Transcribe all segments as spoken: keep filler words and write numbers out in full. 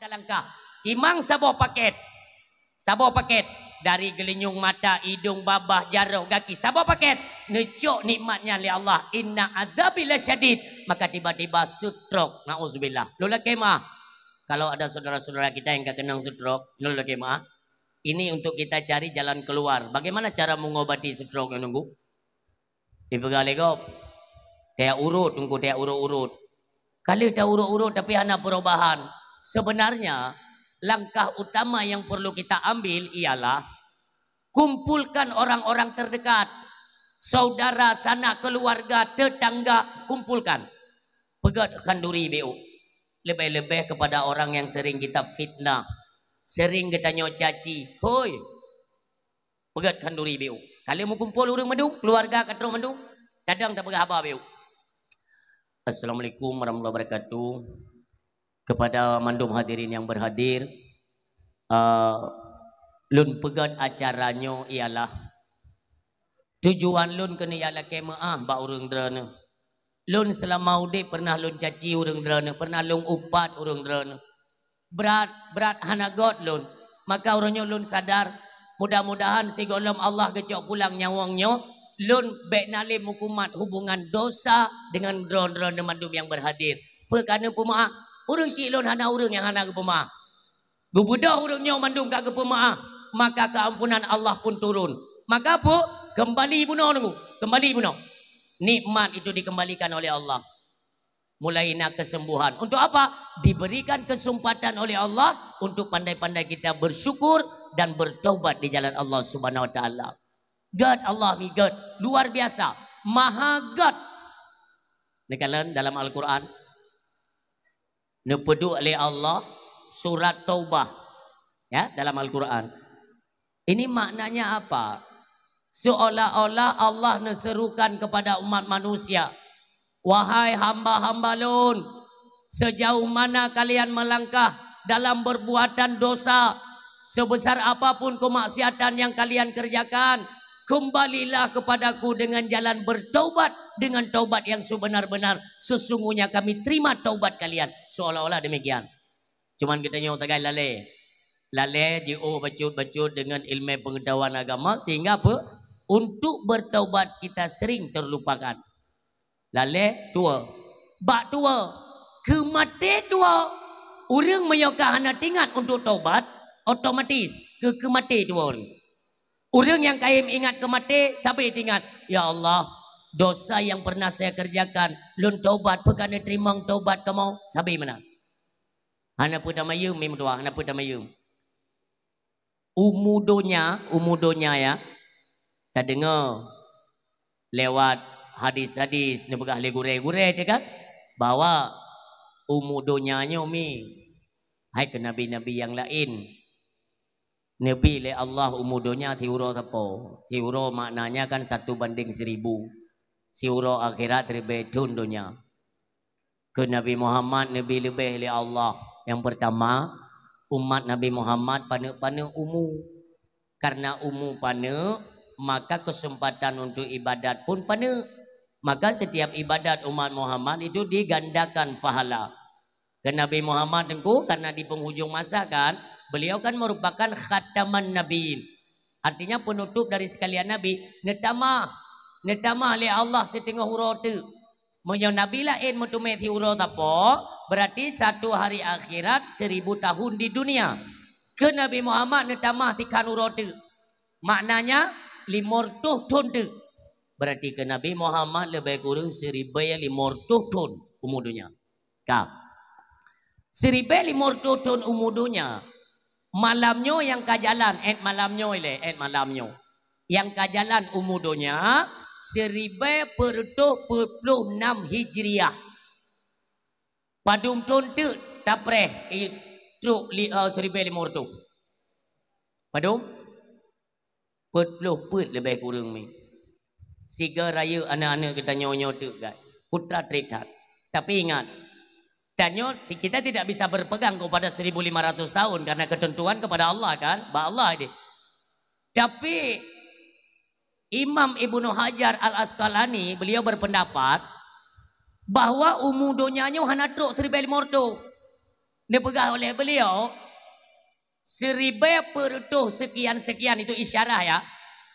Talangkah. Timang saboh paket. Saboh paket. Dari geulinyueng mata, idong, babah, jaroh, gaki. Saboh paket. Neucok nikmat nyan lé Allah. Inna adzabi lasyadid. Maka tiba-tiba stroke. Nauzubillah. Lôn lakée meu'ah. Kalau ada saudara-saudara kita yang ka keunong stroke, lôn lakée meu'ah. Ini untuk kita cari jalan keluar. Bagaimana cara mengobati stroke, Teungku? Dipeugah lé gob, "Tajak urot, Teungku, tajak urot-urot." Ka lheueh taurot-urot tapi hana perubahan. Sebenarnya, langkah utama yang perlu kita ambil ialah kumpulkan orang-orang terdekat, saudara, sanak, keluarga, tetangga, kumpulkan. Peugét khanduri beu. Lebih-lebih kepada orang yang sering kita fitnah, sering geutanyoe caci. Hoi, peugét khanduri beu. Ka lheueh meukumpol ureuëng mandum, keluarga ka trok mandum, kadang tapeugah haba beu. Assalamualaikum warahmatullahi wabarakatuh. Kepada mandum hadirin yang berhadir, eh, lôn peugét acara nyoe ialah tujuan lôn keuneuk jak lakée meu'ah bak ureuëng droeneuh. Lôn seulama udeb pernah lôn caci ureuëng droeneuh, pernah lôn upat ureuëng droeneuh. Brat, brat hana göt lôn. Maka uroe nyoe lôn sadar, mudah-mudahan sigohlom Allah geucok pulang nyawöng nyoe, lôn bék na lé meukumat hubungan dosa deungon droe-droe mandum nyang berhadir. Peue ka neupeumeu'ah? Ureuëng syiek lôn hana ureuëng nyang hana geupeumeu'ah. Geubeudôh ureuëng nyoe mandum ka geupeumeu'ah, maka keuampunan Allah pun turun. Maka peue? Keumbali bunoe, Teungku. Keumbali bunoe. Nikmat itu dikembalikan oleh Allah. Mulai na kesembuhan. Untuk apa? Diberikan kesempatan oleh Allah untuk pandai-pandai kita bersyukur dan bertaubat di jalan Allah Subhanahu wa Taala. Göt Allah mi göt, luar biasa, maha göt. Neukalon dalam Al-Quran, neupeuduek lé Allah surat Taubah, ya, dalam Al-Quran. Ini maknanya apa? Seolah-olah Allah neuserukan kepada umat manusia, "Wahai hamba-hamba lôn, sejauh mana kalian melangkah dalam perbuatan dosa, sebesar apapun kemaksiatan yang kalian kerjakan, kembalilah kepadaku dengan jalan bertaubat, dengan taubat yang sebenar-benar. Sesungguhnya kami terima taubat kalian." Seolah-olah demikian. Cuman geutanyoe tagai lalée. Lalée jiôh bacut-bacut deungon ileumé peungeutahuan agama, sehingga apa? Untuk bertaubat kita sering terlupakan. Lalée tuwoe. Bak tuwoe, keu maté tuwoe. Ureuëng meunyoe ka hana teuingat untuk taubat, otomatis keu, keu maté tuwoe. Ureuëng nyang kayém ingat keu maté, sabe teuingat, "Ya Allah, dosa yang pernah saya kerjakan, lôn taubat, peue ka neuteurimong taubat kamoe?" Sabe meunan. Hana peue tamayeuem, mi meutuah, hana peue tamayeuem. Umu donya, umu donya ya, tadeungoe lewat hadis-hadis neupeugah lé gurée-gurée teuh kan, bahwa umu donya nyoe mi, hai keu nabi-nabi nyang laén, neubi lé Allah umu donya siuroe sapo. Siuroe maknanya kan satu banding seribu. Siuroe akhirat ribée thon donya. Keu Nabi Muhammad neubi leubeh lé Allah. Nyang peurtama, umat Nabi Muhammad paneuk-paneuk umu. Karena umu paneuk, maka keuseumpatan untuk ibadat pun paneuk. Maka setiap ibadat umat Muhammad itu digandakan pahala. Keu Nabi Muhammad Teungku, karena di penghujung masa kan, beliau kan merupakan khataman nabiyyin. Artinya penutup dari sekalian nabi, neutamah, neutamah lé Allah siteungoh uroe teuk. Meunyoe nabi laén meuteumé siuroe sapo, berarti satu hari akhirat seribu tahun di dunia. Keu Nabi Muhammad neutamah sikhan uroe teuk. Maknanya, lima reutôh thon teuk. Berarti keu Nabi Muhammad leubeh kureueng siribée lima reutôh thon umu donya. Ka. Siribée lima reutôh thon umu donya. Malam nyoe nyang ka jalan, ét malam nyoe ilée, ét malam nyoe. Nyang ka jalan umu donya, siribée peuet reutôh peuet ploh nam Hijriah. Padum thon teuk tapreh, eh, trok li-, eh, siribée lima reutôh. Padum? Peuet ploh peuet leubeh kureueng mi. Sigoe rayeuk aneuk-aneuk geutanyoe nyoe teuk gai. Putra treb that. Tapi ingat, tanyoe ti-, kita tidak bisa berpegang kepada seribu lima ratus tahun karena ketentuan kepada Allah kan, bak Allah deh. Tapi Imam Ibnu Hajar Al-Asqalani, beliau berpendapat bahwa umu donya nyoe hana trok siribée lima reutôh. Neupeugah oleh beliau, seribu peuet reutôh sekian-sekian, itu isyarah ya.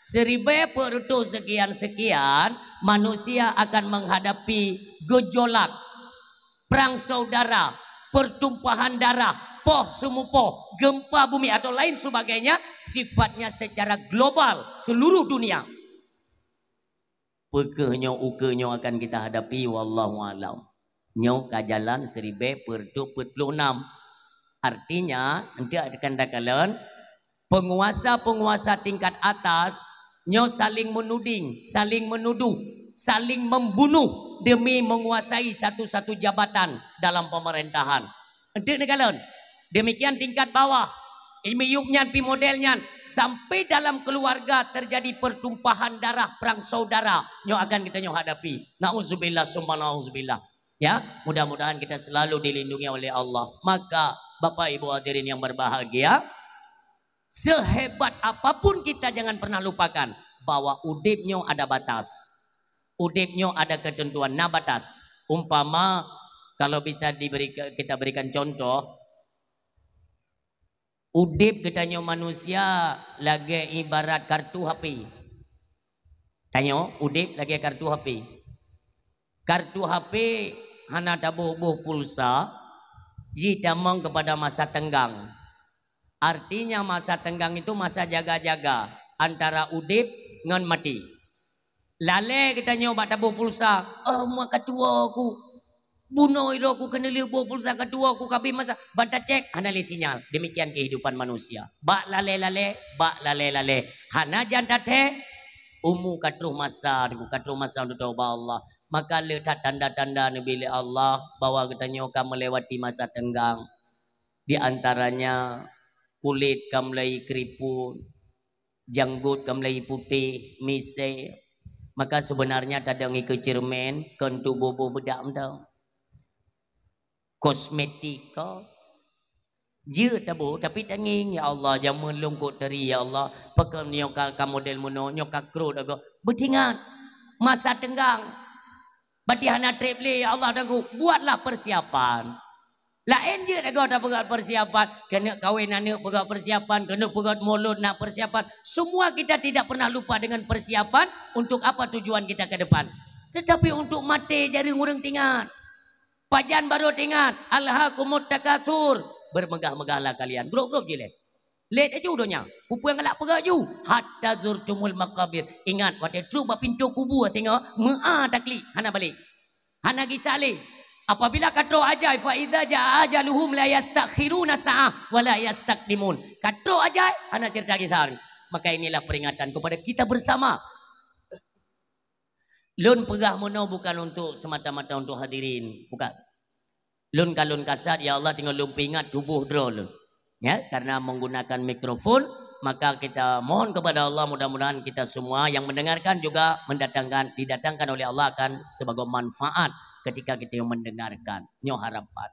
Seribu peuet reutôh sekian-sekian, manusia akan menghadapi gejolak, perang saudara, pertumpahan darah, poh seumupoh, gempa bumi atau lain sebagainya, sifatnya secara global seluruh dunia. Peu kheueh nyoe ukeue nyoe akan kita hadapi, wallahu alam. Nyoe ka jalan seribu peuet reutôh peuet puluh enam. Artinya, enteuk akan takalon, penguasa-penguasa tingkat atas nyoe saling menuding, saling menuduh, saling membunuh demi menguasai satu-satu jabatan dalam pemerintahan. Enteuk neukalon. Demikian tingkat bawah. Miyueb nyan pi model nyan, sampai dalam keluarga terjadi pertumpahan darah, perang saudara. Nyoe akan kita nyoe hadapi. Nauzubillah summa nauzubillah. Ya, mudah-mudahan kita selalu dilindungi oleh Allah. Maka, Bapak Ibu hadirin yang berbahagia, sehebat apapun kita jangan pernah lupakan bahwa udeb nyoe ada batas. Udeb nyoe ada ketentuan, na batas. Umpama, kalau bisa diberi, kita berikan contoh, udeb geutanyoe manusia lagée ibarat kartu H P. Tanyoe udeb lagée kartu H P. Kartu H P hana taboh-boh pulsa, jih tamong kepada masa tenggang. Artinya masa tenggang itu masa jaga-jaga antara udeb ngon mati. Lalée geutanyoe bak taboh pulsa, "Oh, ma ka tuwo ku. Bunoe droe ku keuneulheueh boh pulsa ka tuwo ku, ka bit masa." Ban tacek, hana lé sinyal. Demikian kehidupan manusia. Bak lalée-lalée, bak lalée-lalée. Hana jan tathée, umu ka troh masa, ka troh masa untuk taubat Allah. Maka le that tanda-tanda neubi lé Allah bahwa geutanyoe ka melewati masa tenggang. Di antaranya kulit ka mulai keriput, janggot ka mulai putéh, misée. Maka sebenarnya tadong ikeue ceureumen kon tuboh-boh beudak mantong. Kosmetik ka jeuet taboh, tapi tangieng, "Ya Allah, jameun lôn kok teri, ya Allah. Pakon nyoe ka, ka model meunoe, nyoe ka krot agoe." Beutingat, masa tenggang. Bati hana treb lé, ya Allah, dagu, buatlah persiapan. Laén jeuet dagoe tapeugah persiapan, keuneuk kawén aneuk peugah persiapan, keuneuk peugah mulod na persiapan. Semua kita tidak pernah lupa dengan persiapan untuk apa tujuan kita ke depan. Tetapi untuk maté jareueng ureuëng tingat. Pajan barô tingat, "Alhakumut takatsur." Bermegah-megahlah kalian. Grob-grob jih lé. Lét aju donya. Peue-peue nyang galak peugah aju. "Hatta zurtumul maqabir." Ingat, watée trok bak pintoe kubu singoh, meu'a taklik, hana balek. Hana gisa lé. Apabila ka trok ajai, "Fa idza jaa ajaluhum la yastakhiruna sa'ah wa la yastaqdimun." Ka trok ajai, hana ceurita gisa. Maka inilah peringatan kepada kita bersama. Lôn peugah meunoe bukan untuk semata-mata untuk hadirin, bukan. Lôn ka lôn kasat, ya Allah, teungoh lôn peuingat tuboh droe lôn. Ya, karena menggunakan mikrofon, maka kita mohon kepada Allah, mudah-mudahan kita semua yang mendengarkan juga mendatangkan, didatangkan oleh Allah akan sebagai manfaat ketika kita yang mendengarkan. Nyoe harapan.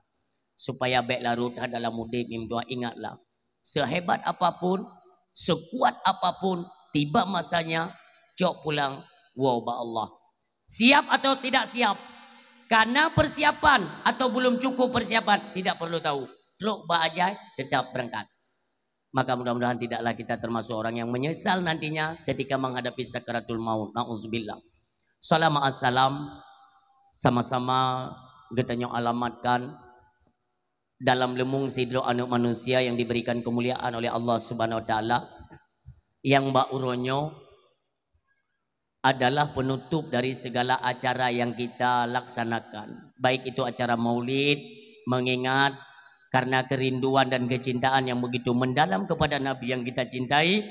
Supaya bék larot that dalam udeb, mim doa, ingatlah, sehebat apapun, sekuat apapun, tiba masanya, cok pulang, woe bak Allah. Siap atau tidak siap, karena persiapan atau belum cukup persiapan, tidak perlu tahu. Trok bak ajai, tetap berangkat. Maka mudah-mudahan tidaklah kita termasuk orang yang menyesal nantinya ketika menghadapi sakaratul maut. Nauzubillah. Salam assalam sama-sama geutanyoe alamatkan dalam leumong sidroe aneuëk manusia yang diberikan kemuliaan oleh Allah Subhanahu Wa Taala, yang bak uroe nyoe adalah penutup dari segala acara yang kita laksanakan, baik itu acara maulid, mengingat karena kerinduan dan kecintaan yang begitu mendalam kepada Nabi yang kita cintai,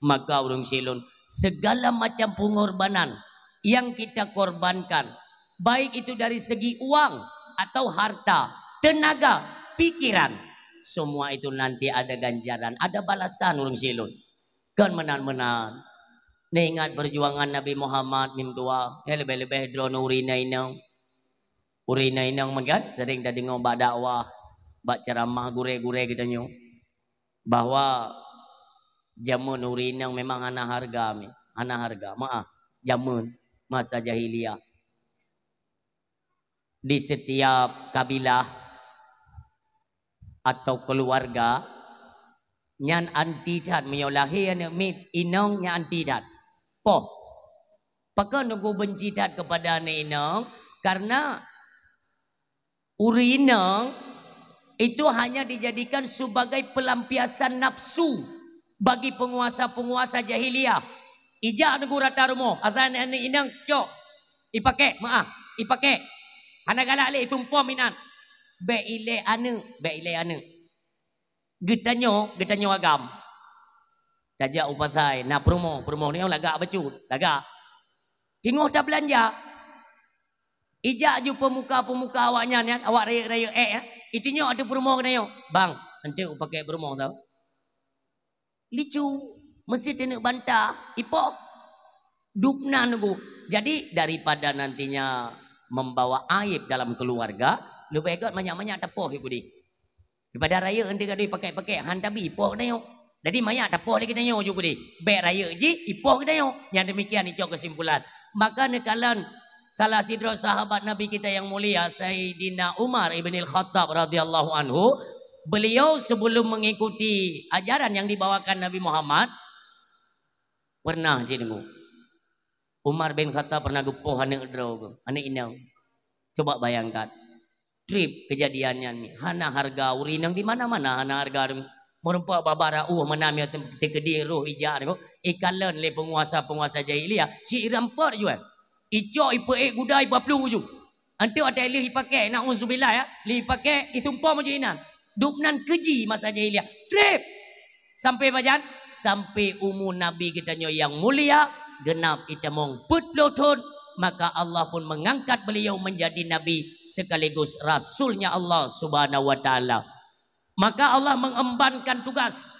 maka ureuëng silon, segala macam pengorbanan yang kita korbankan, baik itu dari segi uang atau harta, tenaga, pikiran, semua itu nanti ada ganjaran, ada balasan ureuëng silon. Kon meunan-meunan. Neuingat perjuangan Nabi Muhammad mim tuwa, ya, leubeh-leubeh droeneuh ureuëng inong-inong. Ureuëng inong-inong meugan sering tadeungoe bak dakwah, bak ceramah gurée-gurée geutanyoe, bahwa jameun ureuëng inong memang hana harga, mi, hana harga. Maah, jameun masa jahiliyah. Di setiap kabilah atau keluarga, nyan anti that. Meunyoe lahé aneuk miet inong, nyan anti that. Poh. Pakon Teungku benci that kepada aneuk inong? Karena ureueng inong itu hanya dijadikan sebagai pelampiasan nafsu bagi penguasa-penguasa jahiliyah. Ijak Teungku rata rumoh, asai aneuk inong cok, ipakek, meu'ah, ipakek. Hana galak lé, isumpom inan. Bèk ilèe aneuk, bèk ilèe aneuk. Geutanyoe, geutanyoe agam. Tajak u pasai, na peurumoh, peurumoh nyoe lagak bacut, lagak. Teungoh tabeulanja. Ijak ju peumuka-peumuka awaknyan nyan, awak rayeuk-rayeuk ék, eh. Itunyok ateueh peurumoh geutanyoe. "Bang, eunteuk u pakek peurumoh tau." Licu, meusti taneuk bantah, ipoh. Dubnan Teungku. Jadi, daripada nantinya membawa aib dalam keluarga, leubeh gèt manyak-manyak tapoh i keudéh. Daripada rayeuk eunteuk ka dipakek-pakek, han tabi ipoh geutanyoe. Jadi manyak tapoh lé geutanyoe ju keudéh. Bèk rayeuk jih, ipoh geutanyoe. Nyang demikian icok kesimpulan. Maka neukalon salah sidroe sahabat Nabi kita yang mulia, Saidina Umar ibnil Khattab radhiyallahu anhu, beliau sebelum mengikuti ajaran yang dibawakan Nabi Muhammad, pernah cit Teungku. Umar bin Khattab pernah geupoh aneuk droe, aneuk inong. Coba bayangkan. Trép keujadian nyan, hana hareuga ureueng inong di mana-mana, hana hareuga. Meureumpok babah rauh meunan, teukeudi roh ijak nyoe, ikalon lé peunguasa-peunguasa jahiliyah, si irampot juai. Icok ipeuék guda ipaplueng uju. Eunteuk watèe lheueh ipakek, na'udzubillah ya, lheueh ipakek, isumpom uju inan. Dubnan keuji masa jahiliyah. Trép! Sampai pajan? Sampai umu Nabi geutanyoe nyang mulia, geunap itamong peuet ploh thon, maka Allah pun mengangkat beliau menjadi nabi sekaligus rasulnya Allah Subhanahu wa Ta'ala. Maka Allah mengembankan tugas,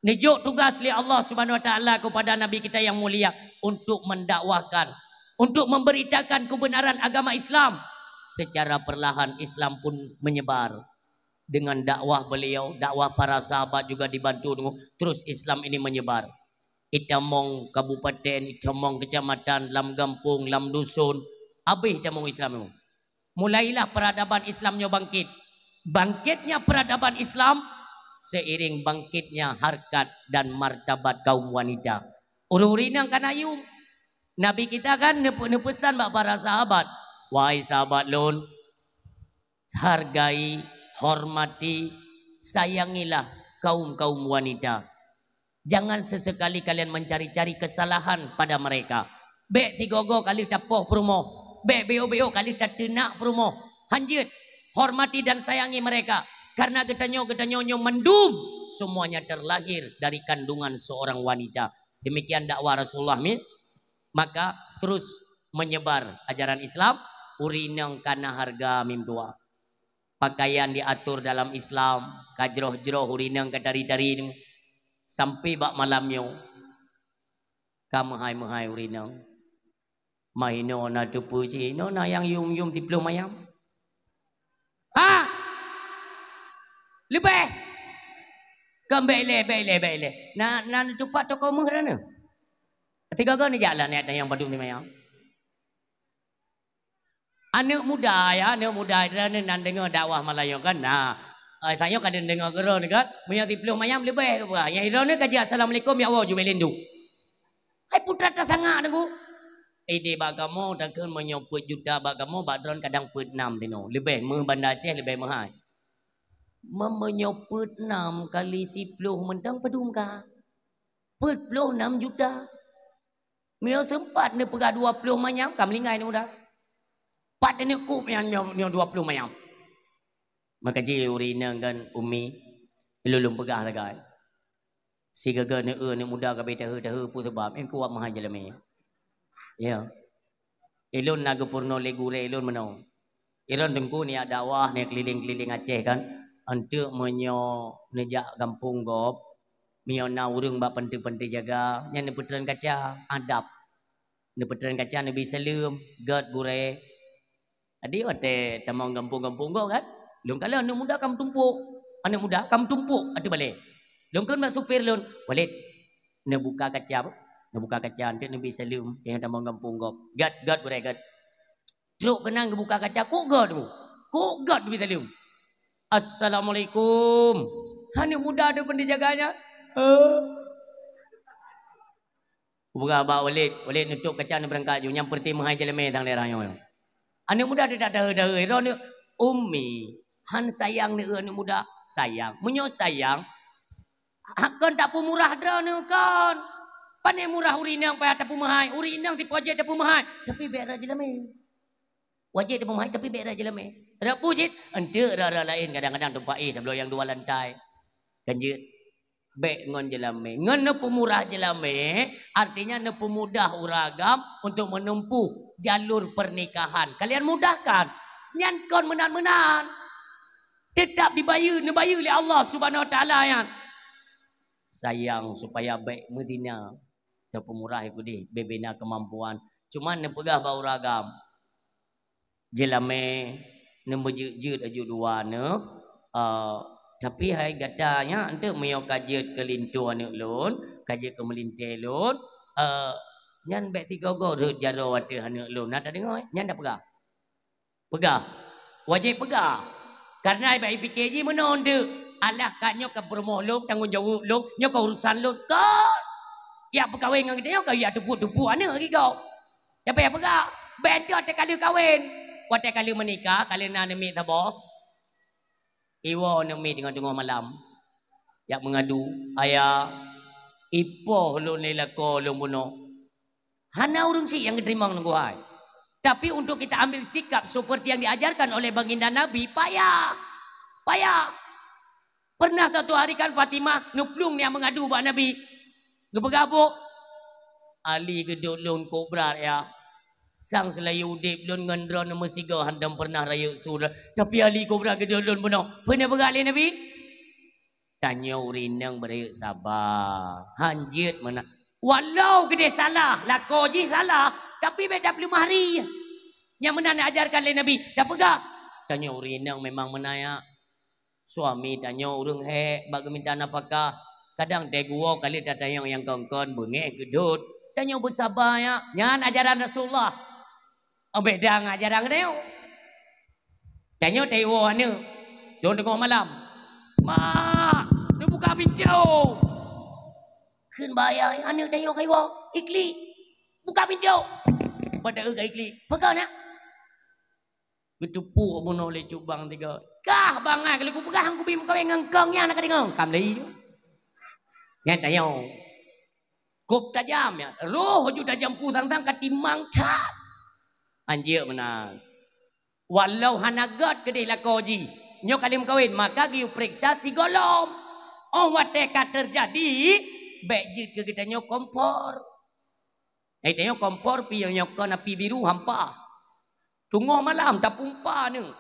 neujok tugas lé Allah Subhanahu wa Ta'ala kepada Nabi kita yang mulia untuk mendakwahkan, untuk memberitakan kebenaran agama Islam. Secara perlahan Islam pun menyebar. Dengan dakwah beliau, dakwah para sahabat juga dibantu, terus Islam ini menyebar. Itamong kabupaten, itamong kecamatan, lam gampông, lam dusun, habéh itamong Islam nyoe. Mulailah peradaban Islam nyoe bangkit. Bangkitnya peradaban Islam seiring bangkitnya harkat dan martabat kaum wanita. Ureueng-ureueng inong ka na yum. Nabi kita kan neupe-, neupeusan bak para sahabat, "Wahai sahabat lôn, hargai, hormati, sayangilah kaum-kaum wanita. Jangan sesekali kalian mencari-cari kesalahan pada mereka." Bèk sigoe-goe ka lheueh tapoh peurumoh, bèk beuôk-beuôk ka lheueh tateunak peurumoh. Hanjeuet, hormati dan sayangi mereka, karena geutanyoe, geutanyoe nyoe mandum semuanya terlahir dari kandungan seorang wanita. Demikian dakwah Rasulullah min. Maka terus menyebar ajaran Islam, ureueng inong ka na hareuga mim tuha. Pakaian diatur dalam Islam, ka jroh-jroh ureueng inong ka tari-tari nyoe. Sampai bak malam nyoe, ka meuhai-meuhai ureueng inong. Ma inoe na teupeue cit, inoe na nyang yum-yum siploh mayam. Ha! Leubeh! Kan bèk ilèe, bèk ilèe, bèk ilèe. Na, na neutupat toko meuh droeneuh. Sigoe-goe neujak lam nyan nyang padum di mayam. Aneuk muda, ya, aneuk muda droeneuh nan deungoe dakwah malam nyoe kan. Nah, eh, tanyoe ka deungoe keudroe kan. Meunyoe siploh mayam leubeh geupeugah. Nyang droeneuh ka jeuet assalamualaikum, ya Allah, ju bèk lé duek. Hai putra tasangak Teungku. Idéh bak kamoe takheun meunyoe peuet juta bak kamoe, bak droen kadang peuet nam sinoe. Leubeh meuh Banda Aceh, leubeh meuhai. Meunyoe peuet nam kali siploh mantong padum ka? Peuet ploh nam juta. Meunyoe seumpat neupeugah dua ploh manyam, ka meuninggai aneuk muda. Pat aneuk kup nyang nyoe, nyoe dua ploh manyam. Maka jih ureueng inong kan, Umi, lôn lôn peugah sagai. Sigoe-goe neueu aneuk muda ka bèk tahe-tahe peue sabab, eh, kuat meuhai jeulamé. Ya. Ilôn na geupeurunoe lé gurèe ilôn meunoe. Ilôn Teungku neujak dakwah, neujak keliling-keliling Aceh kan. Eunteuk meunyoe neujak gampông gob, meunyoe na ureueng bak panti-panti jaga, nyan neupeutren kaca, adab. Neupeutren kaca, neubi saleuem, "Gèt gurèe." Jadi watèe tamong gampông-gampông gob kan, lôn kalon aneuk muda ka meutumpôk. Aneuk muda ka meutumpôk ateueh balè. Lôn kheun bak supir lôn, "Walid, neubuka kaca, neubuka kaca, eunteuk neubi saleuem nyang tamong gampông gob. Gèt, gèt gurèe, gèt." Trok keunan geubuka kaca, kok gèt, kok gèt neubi saleuem. Assalamualaikum. Aneuk muda tu pun dijaganya. Huh. Ubeugah bak Walid, Walid nutup kaca neubeurangkat ju, nyang peureutih meuhai jeulamé tang daerah nyoe. Aneuk muda teudak daheu-daheu, droeneuh, "Ummi, han sayang neueu aneuk muda?" "Sayang." "Meunyoe sayang, kon tapeumurah droeneuh kon. Pane murah ureueng inong payah tapeumeuhai, ureueng inong tipoh jeuet tapeumeuhai, tapi bèk rot jeulamé." Wajéb tapeumeuhai, tapi bèk rot jeulamé. Rot peue cit? Enteuk rot-rot laén, kadang-kadang teumpat éh tabloe nyang dua lantai. Kan jeuet? Bèk ngon jeulamé. Ngon neupeumurah jeulamé, artinya neupeumudah ureueng agam untuk menempuh jalur pernikahan. Kalian mudahkan. Nyan kon meunan-meunan. Tetap dibayeue, neubayeue lé Allah Subhanahu Wa Taala nyan. Sayang supaya bèk meuzina. Tapeumurah ikudi, bèk bina keumampuan. Cuma neupeugah bak ureueng agam. Jeulamé, neumeujeuet-jeuet aju dua neuh, eh, tapi hai gata nyan, enteuk meunyoe ka jeuet keu linto aneuk lôn, ka jeuet keu meulintèe lôn, eh, nyan bèk sigoe-goe rhot jaroe ateueh aneuk lôn. Na tadeungoe? Nyan dak peugah. Peugah. Wajéb peugah. Kareuna bak jipike jih meunoe teuk, alah ka nyoe ka peurumoh lôn, tanggong jaweueb lôn, nyoe ka urusan lôn. Kon! Jak peukawen ngon geutanyoe ka jak tupuk-tupuk aneuk lagèe gob. Tapi peugah, bèk enteuk watèe ka lheueh kawen. Watèe ka lheueh meunikah, ka lheueh na aneuk miet saboh. Iwoe aneuk miet teungoh-teungoh malam. Jak meungadu, "Ayah, ipoh lôn lé lakoe lôn bunoe." Hana ureueng syiek nyang geuteurimong, Teungku hai. Tapi untuk kita ambil sikap seperti yang diajarkan oleh Baginda Nabi, payah. Payah. Pernah satu hari kan Fatimah neuplueng nyang meungadu bak Nabi. Geupeugah, "Bok, Ali geudeuh lôn kobra ya. Sang seulayeue udép lôn ngon droeneuh meusigoe hántom pernah rayeuk su, tapi Ali kobra geudeuh lôn bunoe." Peue neupeugah lé Nabi? Tanyoe ureueng inong beurayeuk saba. Han jeuet meunan. Walau keudeh salah, lakoe jih salah, tapi bèk tapeuleumah hari. Nyang meunan neuajarkan lé Nabi, tapeugah, tanyoe ureueng inong memang meunan ya. Suami tanyoe ureueng hék bak geuminta nafakah. Kadang teuguwoe ka lheueh tatanyong nyang kon-kon beungéh keudhôt. Tanyoe beusaba ya. Nyan ajaran Rasulullah. Oh, beda ngon ajaran geutanyoe. Tanyoe taiwoe aneuk. Lôn teungoh malam. "Mak, neubuka pintoe." Kheun bak ayah, aneuk tanyoe ka iwoe. Iklik. "Buka pintoe." Pada eu ka iklik. "Peugah nak." Geutupuk bunoe lé cubang tiga. "Kah bangai, kalau kupeugah hang kubi meukawen ngon kong nyan ka deungoe." Kam lé. Nyan tanyoe. Kop tajam ya. Roh ju tajam pu sang-sang ka timang that. Han jeuet meunan. Walau hana gèt keudeh lakoe jih, nyoe ka lheueh meukawen, maka geuyue peuriksa sigohlom. Oh watèe ka teujadi, bèk jeuet keu geutanyoe kompor. Hai tanyoe kompor pih nyoe kon api biru hampa. Teungoh malam tapumpa neuh.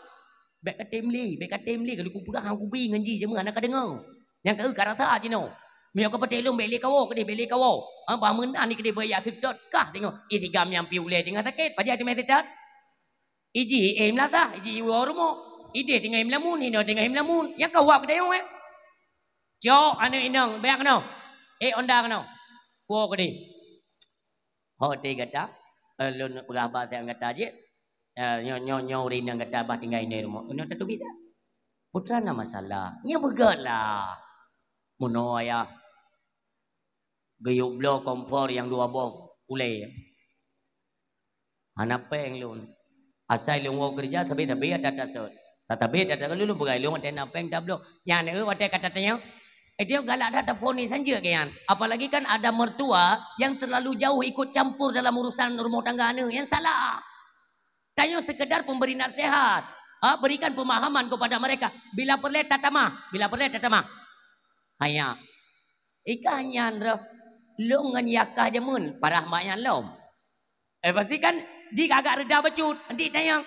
Bèk katem lé, bèk katem lé, ka lheueh kupeugah hang kubi ngon jih, jamén hana kadeungoe. Nyang ka eu ka rasa jinoe. Meunyoe ka patéh lôn bèk lé kawoe keudeh, bèk lé kawoe. Ha, bah meunan keudeh baya seutôt kah teungoh. Ih, si gam nyang pih ulèe teungoh sakét, pajan teumé seutôt. Ijih éh meulasah, ijih iwoe rumoh. Ideh teungoh éh meulamun, inoe teungoh éh meulamun. Nyang ka wab geutanyoe, eh. Cok aneuk inong, bèk keunoe. Ék onda keunoe. Kuwoe keudeh. Ho teuh gata, eh, lôn peugah bak gata jeuet. Eh, nyoe, nyoe, nyoe ureueng inong gata bah tinggai inoe rumoh. Nyoe tateubiet dak? Peue teuma na masalah. Nyoe beugèt lah. Meunoe ayah. Geuyue bloe kompor nyang dua boh ulèe. Hana péng lôn. Asai lôn woe keureuja, sabe-sabe ata tasot. Tasabe ata tasot, lôn peugah lôn watèe na péng tabloe. Nyan, eh, watèe ka tatanyong. Eh, tanyoe galak that tafonis hanjeuet keu nyan. Apalagi kan ada mertua yang terlalu jauh ikut campur dalam urusan rumah tangga aneuk. Nyan salah. Tanyoe sekedar pemberi nasihat. Ha, berikan pemahaman kepada mereka. Bila peureulèe tatamah, bila peureulèe tatamah. Hanya. Ikah nyan roh, lôn ngon yakah jameun, parah mak nyan lom. Eh, pasti kan, di agak reda bacut, di tanyong.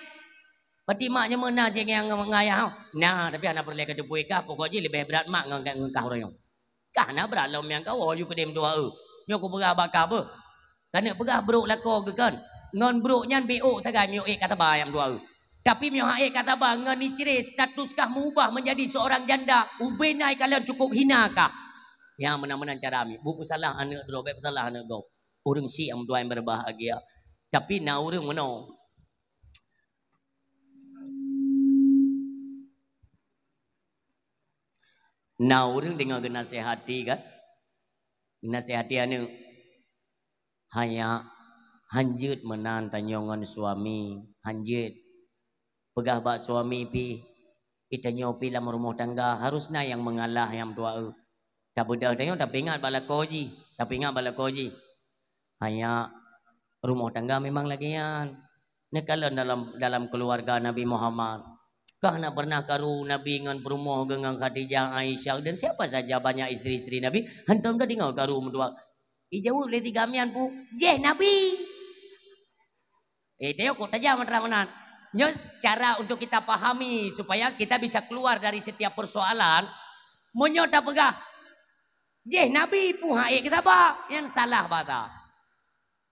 Pati mak jameun na cit nyang ngon ayah, na, tapi hana peureulèe ka teupeu ikah, pokok jih leubeh brat mak ngon, ngon kah uroe nyoe. Kah na brat lom nyang ka woe ju keudeh meutuah eu. Nyoe kupeugah bak kah beuh. Ka neuk peugah brok lakoe geuh kon. Ngon brok nyan bèk ôk sagai meunyoe ék ka saba nyang meutuah eu. Tapi meunyoe han ék ka saba ngon icré status kah meubah menjadi seorang janda, ubé na ikalon cukup hina kah. Nyang meunan-meunan cara mi, beusalah aneuk droe, bèk peusalah aneuk gob. Ureueng syiek nyang meutuah nyang berbahagia. Tapi na ureueng meunoe. Na ureuëng deungoe geunasehati kan? Geunasehati aneuëk. Hanya hanjeuet meunan tanyoe ngon suami, hanjeuet. Peugah bak suami pih, "Itanyoe pih lam rumoh tangga harus na nyang meungalah nyang meutuah eu." Tabeudôh tanyoe tapeuingat bak lakoe jih, tapeuingat bak lakoe jih. Hanya rumoh tangga memang lagée nyan. Neukalon dalam, dalam keuluwarga Nabi Muhammad. Kah na pernah karu Nabi ngon peurumoh geuh ngon Khadijah, Aisyah dan siapa saja banyak istri-istri Nabi, hantom tadeungoe karu meutuah. Ijaweueb lé tiga mian pu, "Jéh Nabi." Eh, teuh kok tajam terang meunan. Nyoe cara untuk kita pahami supaya kita bisa keluar dari setiap persoalan. Meunyoe tapeugah, "Jéh Nabi pu ha ék geusaba," nyan salah bata.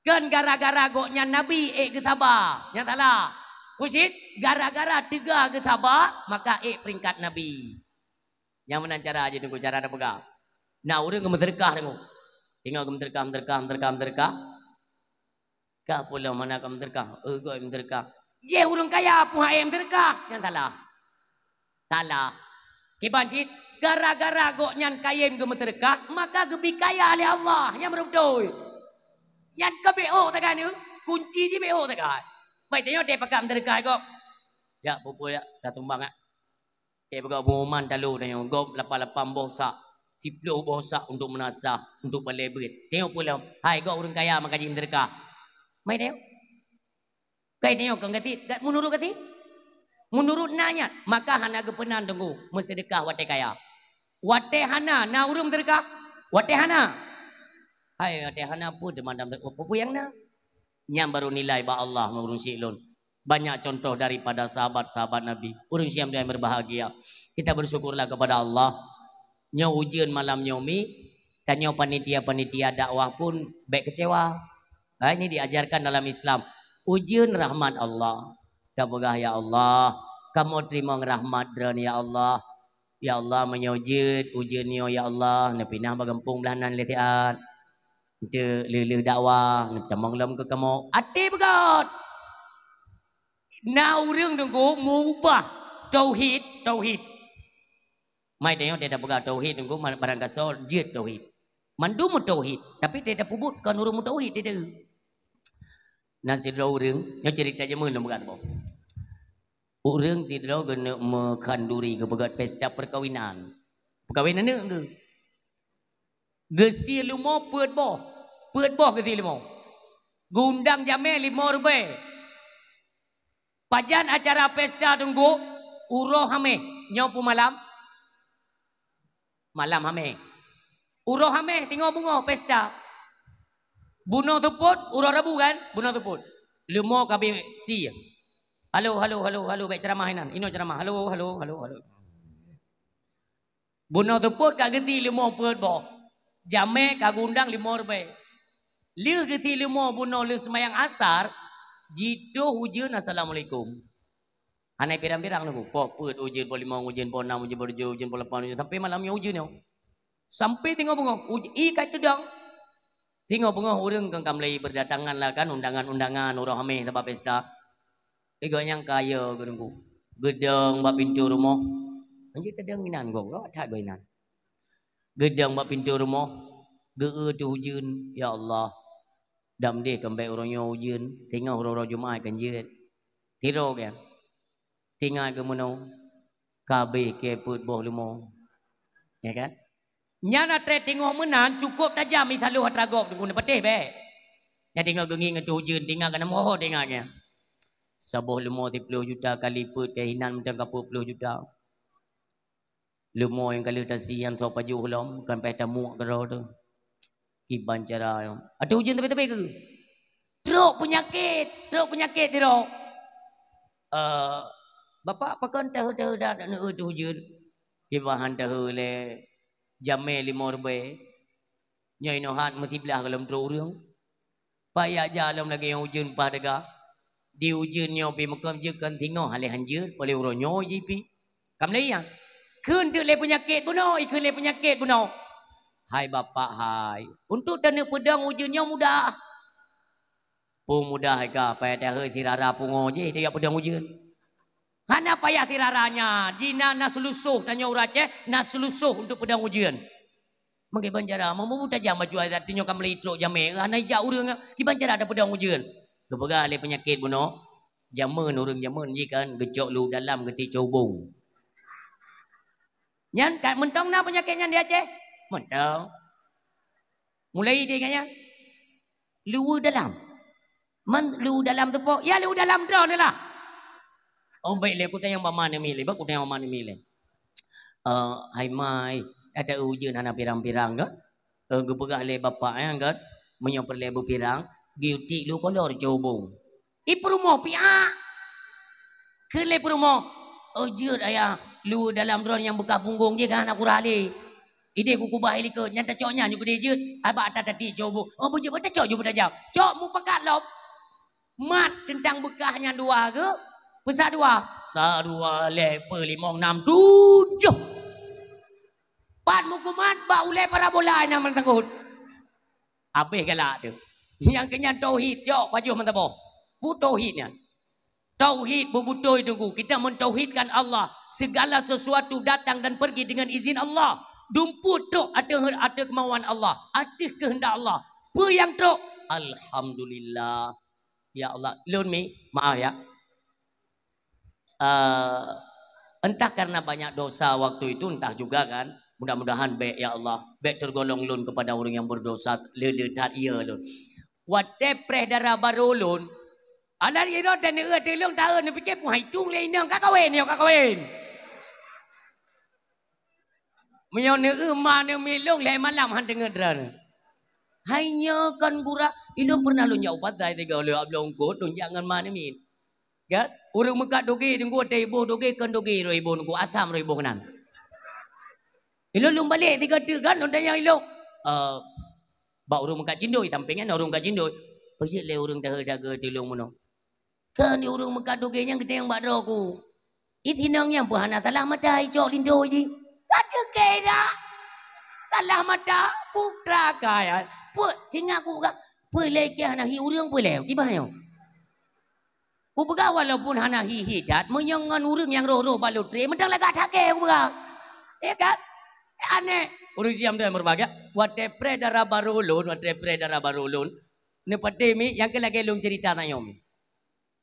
Kon gara-gara gobnyan Nabi ék geusaba, nyan salah. Pusit, gara-gara teuga geusaba, maka ék peringkat Nabi. Nyang meunan cara jih Teungku, cara tapeugah. Na ureuëng geumeuseudeukah Teungku. Ingat geumeuseudeukah, meuseudeukah, meuseudeukah, meuseudeukah. Kah pulang mana ka meuseudeukah? Eh, gok meuseudeukah. Jéh ureuëng kaya pu ha ék meuseudeukah. Nyan salah. Salah. Kiban cit, gara-gara gobnyan kayém geumeuseudeukah, maka geubi kaya lé Allah. Nyan beutôi. Nyan keu bék ôk tagai nyoe, kunci jih bék ôk tagai. Baik tanyoe teuh pakat meuseudeukah gob. Ya, pupul ya, dah tumbang ya. Eh, peugah pengumuman talu tanyoe, gob lapan-lapan boh sak, siplôh boh sak untuk meunasah, untuk balée beuet. Tanyoe pulang, hai gob ureuëng kaya maka jih meuseudeukah. Mai tanyoe. Kai tanyoe kon gati, ga-, meunurut gati? Meunurut na nyan, maka hana geupeunan Teungku meuseudeukah watée kaya. Watée hana, na ureuëng meuseudeukah? Watée hana. Hai, watée hana peue teuma dam, peue nyang na? Nyan baru nilai bak Allah meureunsik lôn. Banyak contoh daripada sahabat-sahabat Nabi. Ureuëng siam dan berbahagia. Kita bersyukurlah kepada Allah. Nyoe ujeuen malam nyoe mi, tanyoe panitia-panitia dakwah pun bék kecewa. Ha, ini diajarkan dalam Islam. Ujeuen rahmat Allah. Tapeugah, "Ya Allah, kamoe teurimong rahmat Droen, ya Allah. Ya Allah, meunyoe jeuet ujeuen nyoe, ya Allah, neupinah bak gampông blaih nan lé siat. Eunteuk lheueh-lheueh dakwah, neupeutamong lom keu kamoe." Até beugöt. Na ureuëng Teungku meubah tauhid, tauhid. Mai tanyoe teupeugah tauhid Teungku, barangkasoe jeuet tauhid. Mandum meutauhid, tapi teuh tapeubuet kon ureuëng meutauhid teuh. Na sidroe ureuëng, nyoe cerita jameun lôn peugah saboh. Ureuëng sidroe geuneuk meukhanduri, geupeugöt pesta perkawinan. Peukawen aneuëk geuh. Geusie leumo peuet boh. Peuet boh geusie leumo. Geuundang jamé lima ribèe. Pajan acara pesta Teungku? Uroe Hamèh. Nyoe peue malam? Malam Hamèh. Uroe Hamèh tingoh beungoh pesta. Bunoe seupôt, uroe Rabu kan? Bunoe seupôt. Leumo ka abéh sie. Halo, halo, halo, halo, bèk ceramah inan. Inoe ceramah. Halo, halo, halo, halo. Bunoe seupôt ka geusie leumo peuet boh. Jamé ka geuundang lima ribèe. Lheueh geusie leumo bunoe lheueh seumayang asar, jitoh ujeuen assalamualaikum. Hana pirang-pirang Teungku. Poh peuet ujeuen, poh limong ujeuen, poh nam ujeuen, poh tujoh ujeuen, poh lapan ujeuen, sampoe malam nyoe ujeuen nyoe. Sampoe tingoh beungoh, uj-, ié ka teudong. Tingoh beungoh ureuëng kan ka mulai berdatangan lah kan, undangan-undangan, uroe Hamèh sabab pesta. Igoe nyang kaya geuneuk geudong bak pintoe rumoh. Anjir teudong inan goe, goe that goe inan. Geudong bak pintoe rumoh, geu-eu teuh ujeuen, "Ya Allah, dam deh kon bèk uroe nyoe ujeuen, teungoh uroe-uroe Jumat kan jeuet." Tiro kan. Tinggai keu meunoe, ka abéh keu peuet boh leumo. Ya kan? Nyan atré teungoh meunan cukôp tajam isaloh atra gob Teungku, neupatéh bèk. Nyan teungoh geungieng ateueh ujeuen, tinggai keunan meuho tinggai nyan. Saboh leumo siplôh juta kali peuet keu inan mantong ka peuet plôh juta. Leumo nyang ka lheueh tasie nyan soe pajoh lom, kan payah tamuek keudroe teuh. Kiban cara nyoe. Ateueh ujeuen tapi-tapi keuh. Trok peunyakét, trok peunyakét sidroe. Eh, "Bapak, pakon teuh-teuh dak, dak neueu teuh ujeuen?" Kiban han teuh lé jamé lima ribèe. Nyoe inoe hat meusiblah gohlom trok ureuëng. Payah jak lom lagèe nyang ujeuen paih teuga. Di ujeuen nyoe pih meukeum jeuet kon singoh, haleh hanjeuet, poleh uroe nyoe jih pih. Ka mulai nyan. Kheun teuk lé peunyakét bunoe, ikheun lé peunyakét bunoe. Hai bapak hai, untuk taneuk peudong ujeuen nyoe mudah. Peue mudah ka, payah tahôi sirara pungo jih tajak peudong ujeuen. Hana payah sirara nyan, jina na seulusoh tanyoe ureuëng Aceh, na seulusoh untuk peudong ujeuen. Meukiban cara, meumubu tajam baju adat tinyoe ka meulai trok jamé, hana ijak ureuëng, kiban cara tapeudong ujeuen. Geupeugah lé peunyakét bunoe, jameun ureuëng jameun jih kan geucok lu dalam geuti cobong. Nyan ka meuntong na peunyakét nyan di Aceh? Meuntong. Mulai idéh nyan. Luweue dalam. Man luweue dalam teupok, ya luweue dalam droeneuh lah. Oh, baik lé, kutanyong bak ma neumiet lé, bak kutanyong bak ma neumiet lé. Eh, hai ma, ata ujeuen hana pirang-pirang kan? Eh, geupeugah lé bapak nyan kan, meunyoe peureulée beupirang, geuti lu kolor cobong. I peurumoh piak. Kheun lé peurumoh, "Oh, jeuet ayah, lu dalam droe nyang beukah punggong jih kan aku rale. Idéh kukubah i likot, nyan tacok nyan nyoe keudéh jeuet, abak ata tati cobong. Oh, beujeuet, beutacok ju beutajam. Cok mupakat lom." Mat teuntang beukah nyan dua geu, peusa dua. Sa dua lhée peulimong nam tujoh. Pat meukumat bak ulée parabola nyang meusangkot. Habéh galak tu. Nyang keunyan tauhid, cok pajoh meusaboh. Peue tauhid nyan? Tauhid beubutôi teungku. Kita mentauhidkan Allah. Segala sesuatu datang dan pergi dengan izin Allah. Dumpue trok ateueh, ateueh keumauan Allah, ateueh keuheundak Allah. Peue nyang trok? Alhamdulillah. Ya Allah, lôn mi, maaf ya. Eh, entah karena banyak dosa waktu itu, entah juga kan. Mudah-mudahan bék, ya Allah, bék tergolong lôn kepada orang yang berdosa, le-le that iya lôn. Watée preh dara barô lôn, alah, ira dan neueu teulông taeu neupike puhai tung lé inong ka kawin, nyoe ka kawin. Meunyoe neueu ma neumiet lôn lhée malam han teungeut droeneuh. Hai nyoe kon gura, ilôn pernah lôn jak upat dai tiga lhée ablong kot lôn jak ngon ma neumiet. Kan? Ureuëng meukat doge teungku watée iboh doge kon doge roh iboh teungku asam roh iboh keunan. Ilôn lôn balek tiga teuk kan lôn tanyong ilôn. Eh, bak ureuëng meukat cindoi, sampéng nyan ureuëng meukat cindoi. Peujeuet lé ureuëng tahe jaga teulông meunoe. Keu ni ureuëng meukat doge nyang geutanyong bak droe ku. It inong nyang peuhana salah mata icok linto jih. Ka teuke dak? Salah mata, putra kaya. Peuet, singa ku peugah. Peue lé keu hana hi ureuëng peue lé? Kiban nyoe. Ku peugah walaupun hana hi-hi that, meunyoe ngon ureuëng nyang roh-roh bak lotre, mantong lagak that keu ku peugah. Ya kan? Eh, aneh. Ureuëng siam tu yang berbahagia. Watée preh dara barô lôn, watée preh dara barô lôn. Neupatéh mi, nyang keu lagée lôn cerita tanyoe mi.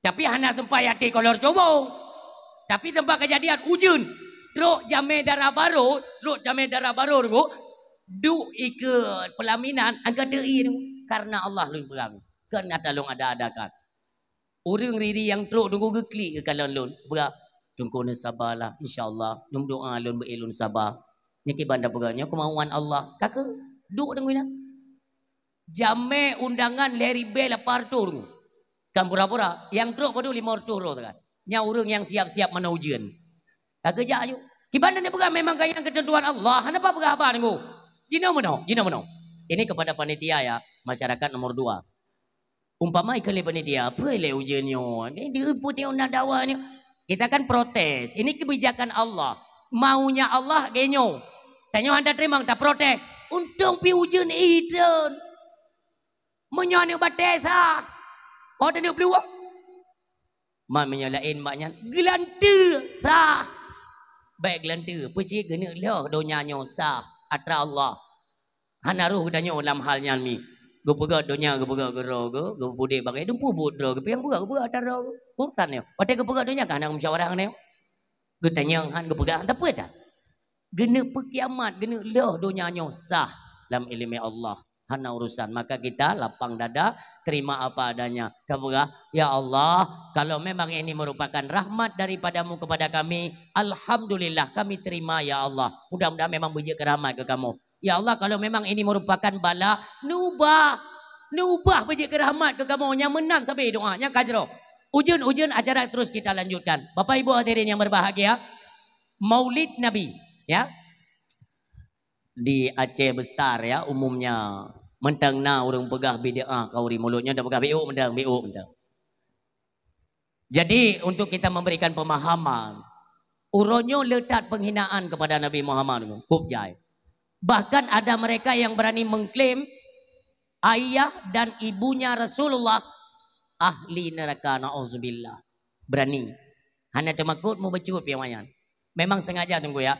Tapi hana sempat yaté kolor cobong. Tapi sempat kejadian ujeuen. Trok jamé dara barô, trok jamé dara barô teungku. Duek ikeue peulaminan angka teu-i teungku. Karena Allah lôn peugah. Kon ata lôn ada-adakan. Ureuëng riri nyang trok teungku geuklik keu kalon lôn. Peugah, "Teungku neusabalah, insya Allah. Lôn doa lôn beu lôn saba." Nyan kiban da peugah, nyoe keumauan Allah. Ka keuh, duek teungku inan. Jamé undangan lhée ribée lapan reutôh teungku. Kan pura-pura, nyang trok padub limong reutôh droe teuka. Nyan ureuëng nyang siap-siap meunan ujeuen. Ka geujak aju. Kiban dan peugah memang ka nyang keuteuntuan Allah, hana pat peugah haba teungku. Jinoe meunoe, jinoe meunoe. Ini kepada panitia ya, masyarakat nomor dua. Umpama ikheun lé panitia, "Peue lé ujeuen nyoe? Di, di peue teuh na dawa nyoe?" Kita kan protes. Ini kebijakan Allah. Maunya Allah geuh nyoe. Tanyoe hana teurimong, taprotes. Untông pih ujeuen idon. Meunyoe aneuk batée sah. Oh, taneuk peuluwang. Man meunyoe laén bak nyan, geulanteue sah. Bék geulanteue, peucit geuneuk lheueh donya nyoe sah atra Allah. Hana roh geutanyoe lam hal nyan mi. Geupeugah donya, geupeugah geuroe geu, geupudek bagai dumpu buet droe geu, piang buet geupeugah atra droe geu. Urusan nyoe. Watée geupeugah donya ka hana musyawarah ngon nyoe. Geutanyong han geupeugah, tapi dah. Geuneuk peukiamat, geuneuk lheueh donya nyoe sah lam iéleumé Allah. Hana urusan. Maka kita lapang dada, terima apa adanya. Tapeugah, "Ya Allah, kalau memang ini merupakan rahmat daripada-Mu kepada kami, alhamdulillah, kami terima, ya Allah. Mudah-mudahan memang beujeuet keu rahmat keu kamoe. Ya Allah, kalau memang ini merupakan bala, neuubah, neuubah beujeuet keu rahmat keu kamoe." Nyang meunan sabe doa, nyang ka jroh. Ujeuen-ujeuen acara terus kita lanjutkan. Bapak Ibu hadirin yang berbahagia, Maulid Nabi, ya. Di Aceh Besar, ya, umumnya, mantong na ureuëng peugah bid'ah kauri mulod nyoe, tapeugah bi'uk mantong, bi'uk mantong. Jadi, untuk kita memberikan pemahaman, uroe nyoe le that penghinaan kepada Nabi Muhammad, kôb jai. Bahkan ada mereka yang berani mengklaim ayah dan ibunya Rasulullah ahli neraka, naudzubillah. Berani. Hana teumakot meubacut pian awaknyan. Memang sengaja, Teungku, ya.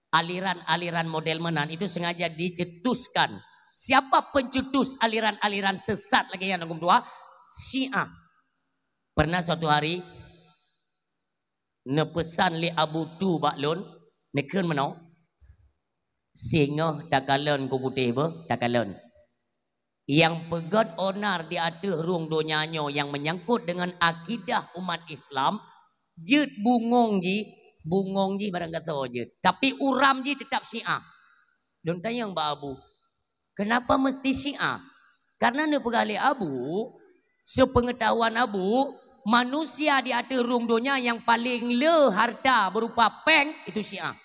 Aliran-aliran model meunan itu sengaja dicetuskan. Siapa pencetus aliran-aliran sesat lagèe nyan, Teungku, dua? Syiah. Pernah suatu hari, neupeusan lé Abu Tu bak lôn, neukheun meunoe, "Singoh takalon ku putéh beuh, takalon. Nyang peugöt onar di ateueh rhueng donya nyoe nyang meunyangkot deungon akidah umat Islam, jeuet bungöng jih, bungöng jih barangkasoe jeuet, tapi uram jih teutap Syiah." Lôn tanyong bak Abu, "Kenapa mesti Syiah?" Karena neupeugah lé Abu, sepeungetahuan Abu, manusia di ateueh rhueng donya nyang paleng le harta berupa péng itu Syiah.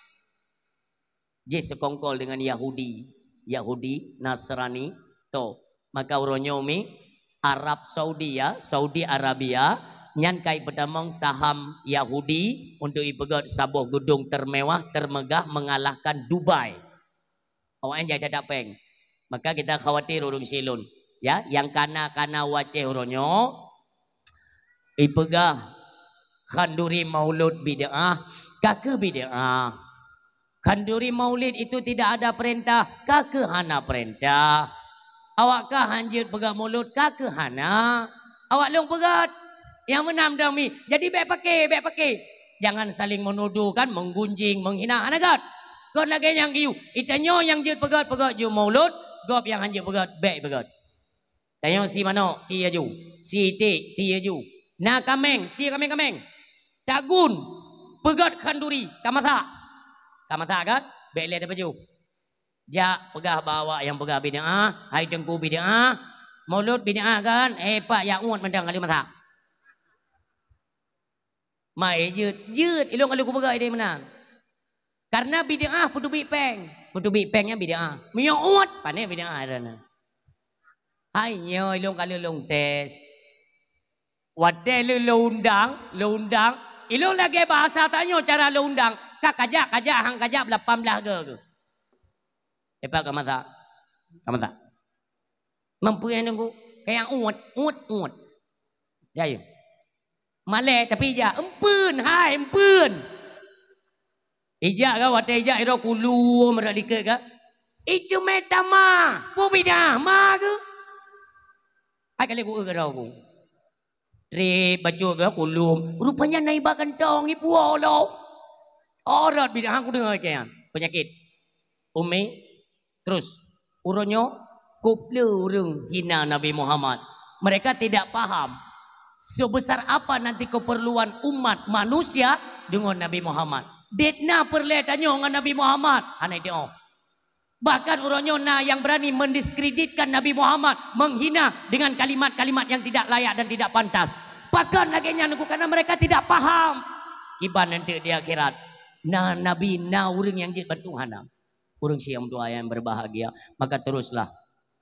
Jih sekongkol deungon Yahudi, Yahudi, Nasrani, to. Maka uroe nyoe mi Arab Saudi, ya, Saudi Arabia, nyan ka ipeutamong saham Yahudi untuk ipeugöt saboh geudong termewah, termegah, mengalahkan Dubai. Awaknyan jai that-that péng. Maka kita khawatir ureueng si lôn. Ya, nyang kana-kana u Aceh uroe nyoe, ipeugah khanduri maulud bid'ah, ka keuh bid'ah. Khanduri maulid itu tidak ada perintah, ka keuh hana perintah. Awak kah han jeuet peugöt mulod, ka keuh hana. Awak lôn peugöt. Nyang meunan dong mi. Jadi bèk paké, bèk paké. Jangan saling menuduh kan, menggunjing, menghina. Hana göt. Göt lagèe nyang geuyue. Geutanyoe nyang jeuet peugöt, peugöt ju mulod. Gob nyang han jeuet peugöt, bèk peugöt. Tanyoe sie manok, sie aju. Sie iték, sie aju. Na kaméng, sie kaméng-kaméng. Tagun, peugöt khanduri, ka masak. Ka masak kan? Bèk lé tapajoh. Jak peugah bak awak nyang peugah bid'ah, "Hai Teungku bid'ah, mulod bid'ah kan? Eh, pak jak uet mantong ka lheueh masak." Ma, eh, jeuet, jeuet, ilôn ka lheueh kupeugah idéh meunan. Karena bid'ah peuteubiet péng. Peuteubiet péng nyan bid'ah. Meunyoe uet, pané bid'ah droeneuh. Hai nyoe ilôn ka lheueh lôn tes. Watèe lheueh lôn undang, lôn undang, ilôn lagèe bahasa tanyoe cara lôn undang, ka kajak, kajak, han kajak lapan blah goe. Lepas ka masak. Ka masak. Mampu nyang nunggu. Ka nyang uet, uet, uet. Ya, ya. Malèe, tapi ijak. Empeuen, hai, empeuen. Ijak ka, watèe ijak, iro kulum, rak likot ka. Itu meta ma. Peue bid'ah, ma keuh? Ai, ka lheueh ku eu keudroe ku. Trép, bacut ka, kulum. Rupanya na iba kantong, ipuwoe lom. Oh, rot bid'ah, ku deungö ikan. Penyakit. Umi, terus, uroe nyoe, keupeue ureueng hina Nabi Muhammad. Mereka tidak paham sebesar apa nanti keperluan umat manusia deungon Nabi Muhammad. Dèt na peureulèe tanyoe ngon Nabi Muhammad, hana iteu'oh. Bahkan uroe nyoe na nyang berani mendiskreditkan Nabi Muhammad, menghina dengan kalimat-kalimat yang tidak layak dan tidak pantas. Pakon lagèe nyan, karena mereka tidak paham. Kiban nanti di akhirat, na nabi, na ureueng nyang jeuet bantu hana. Ureueng si nyang meutuah nyang berbahagia, maka teruslah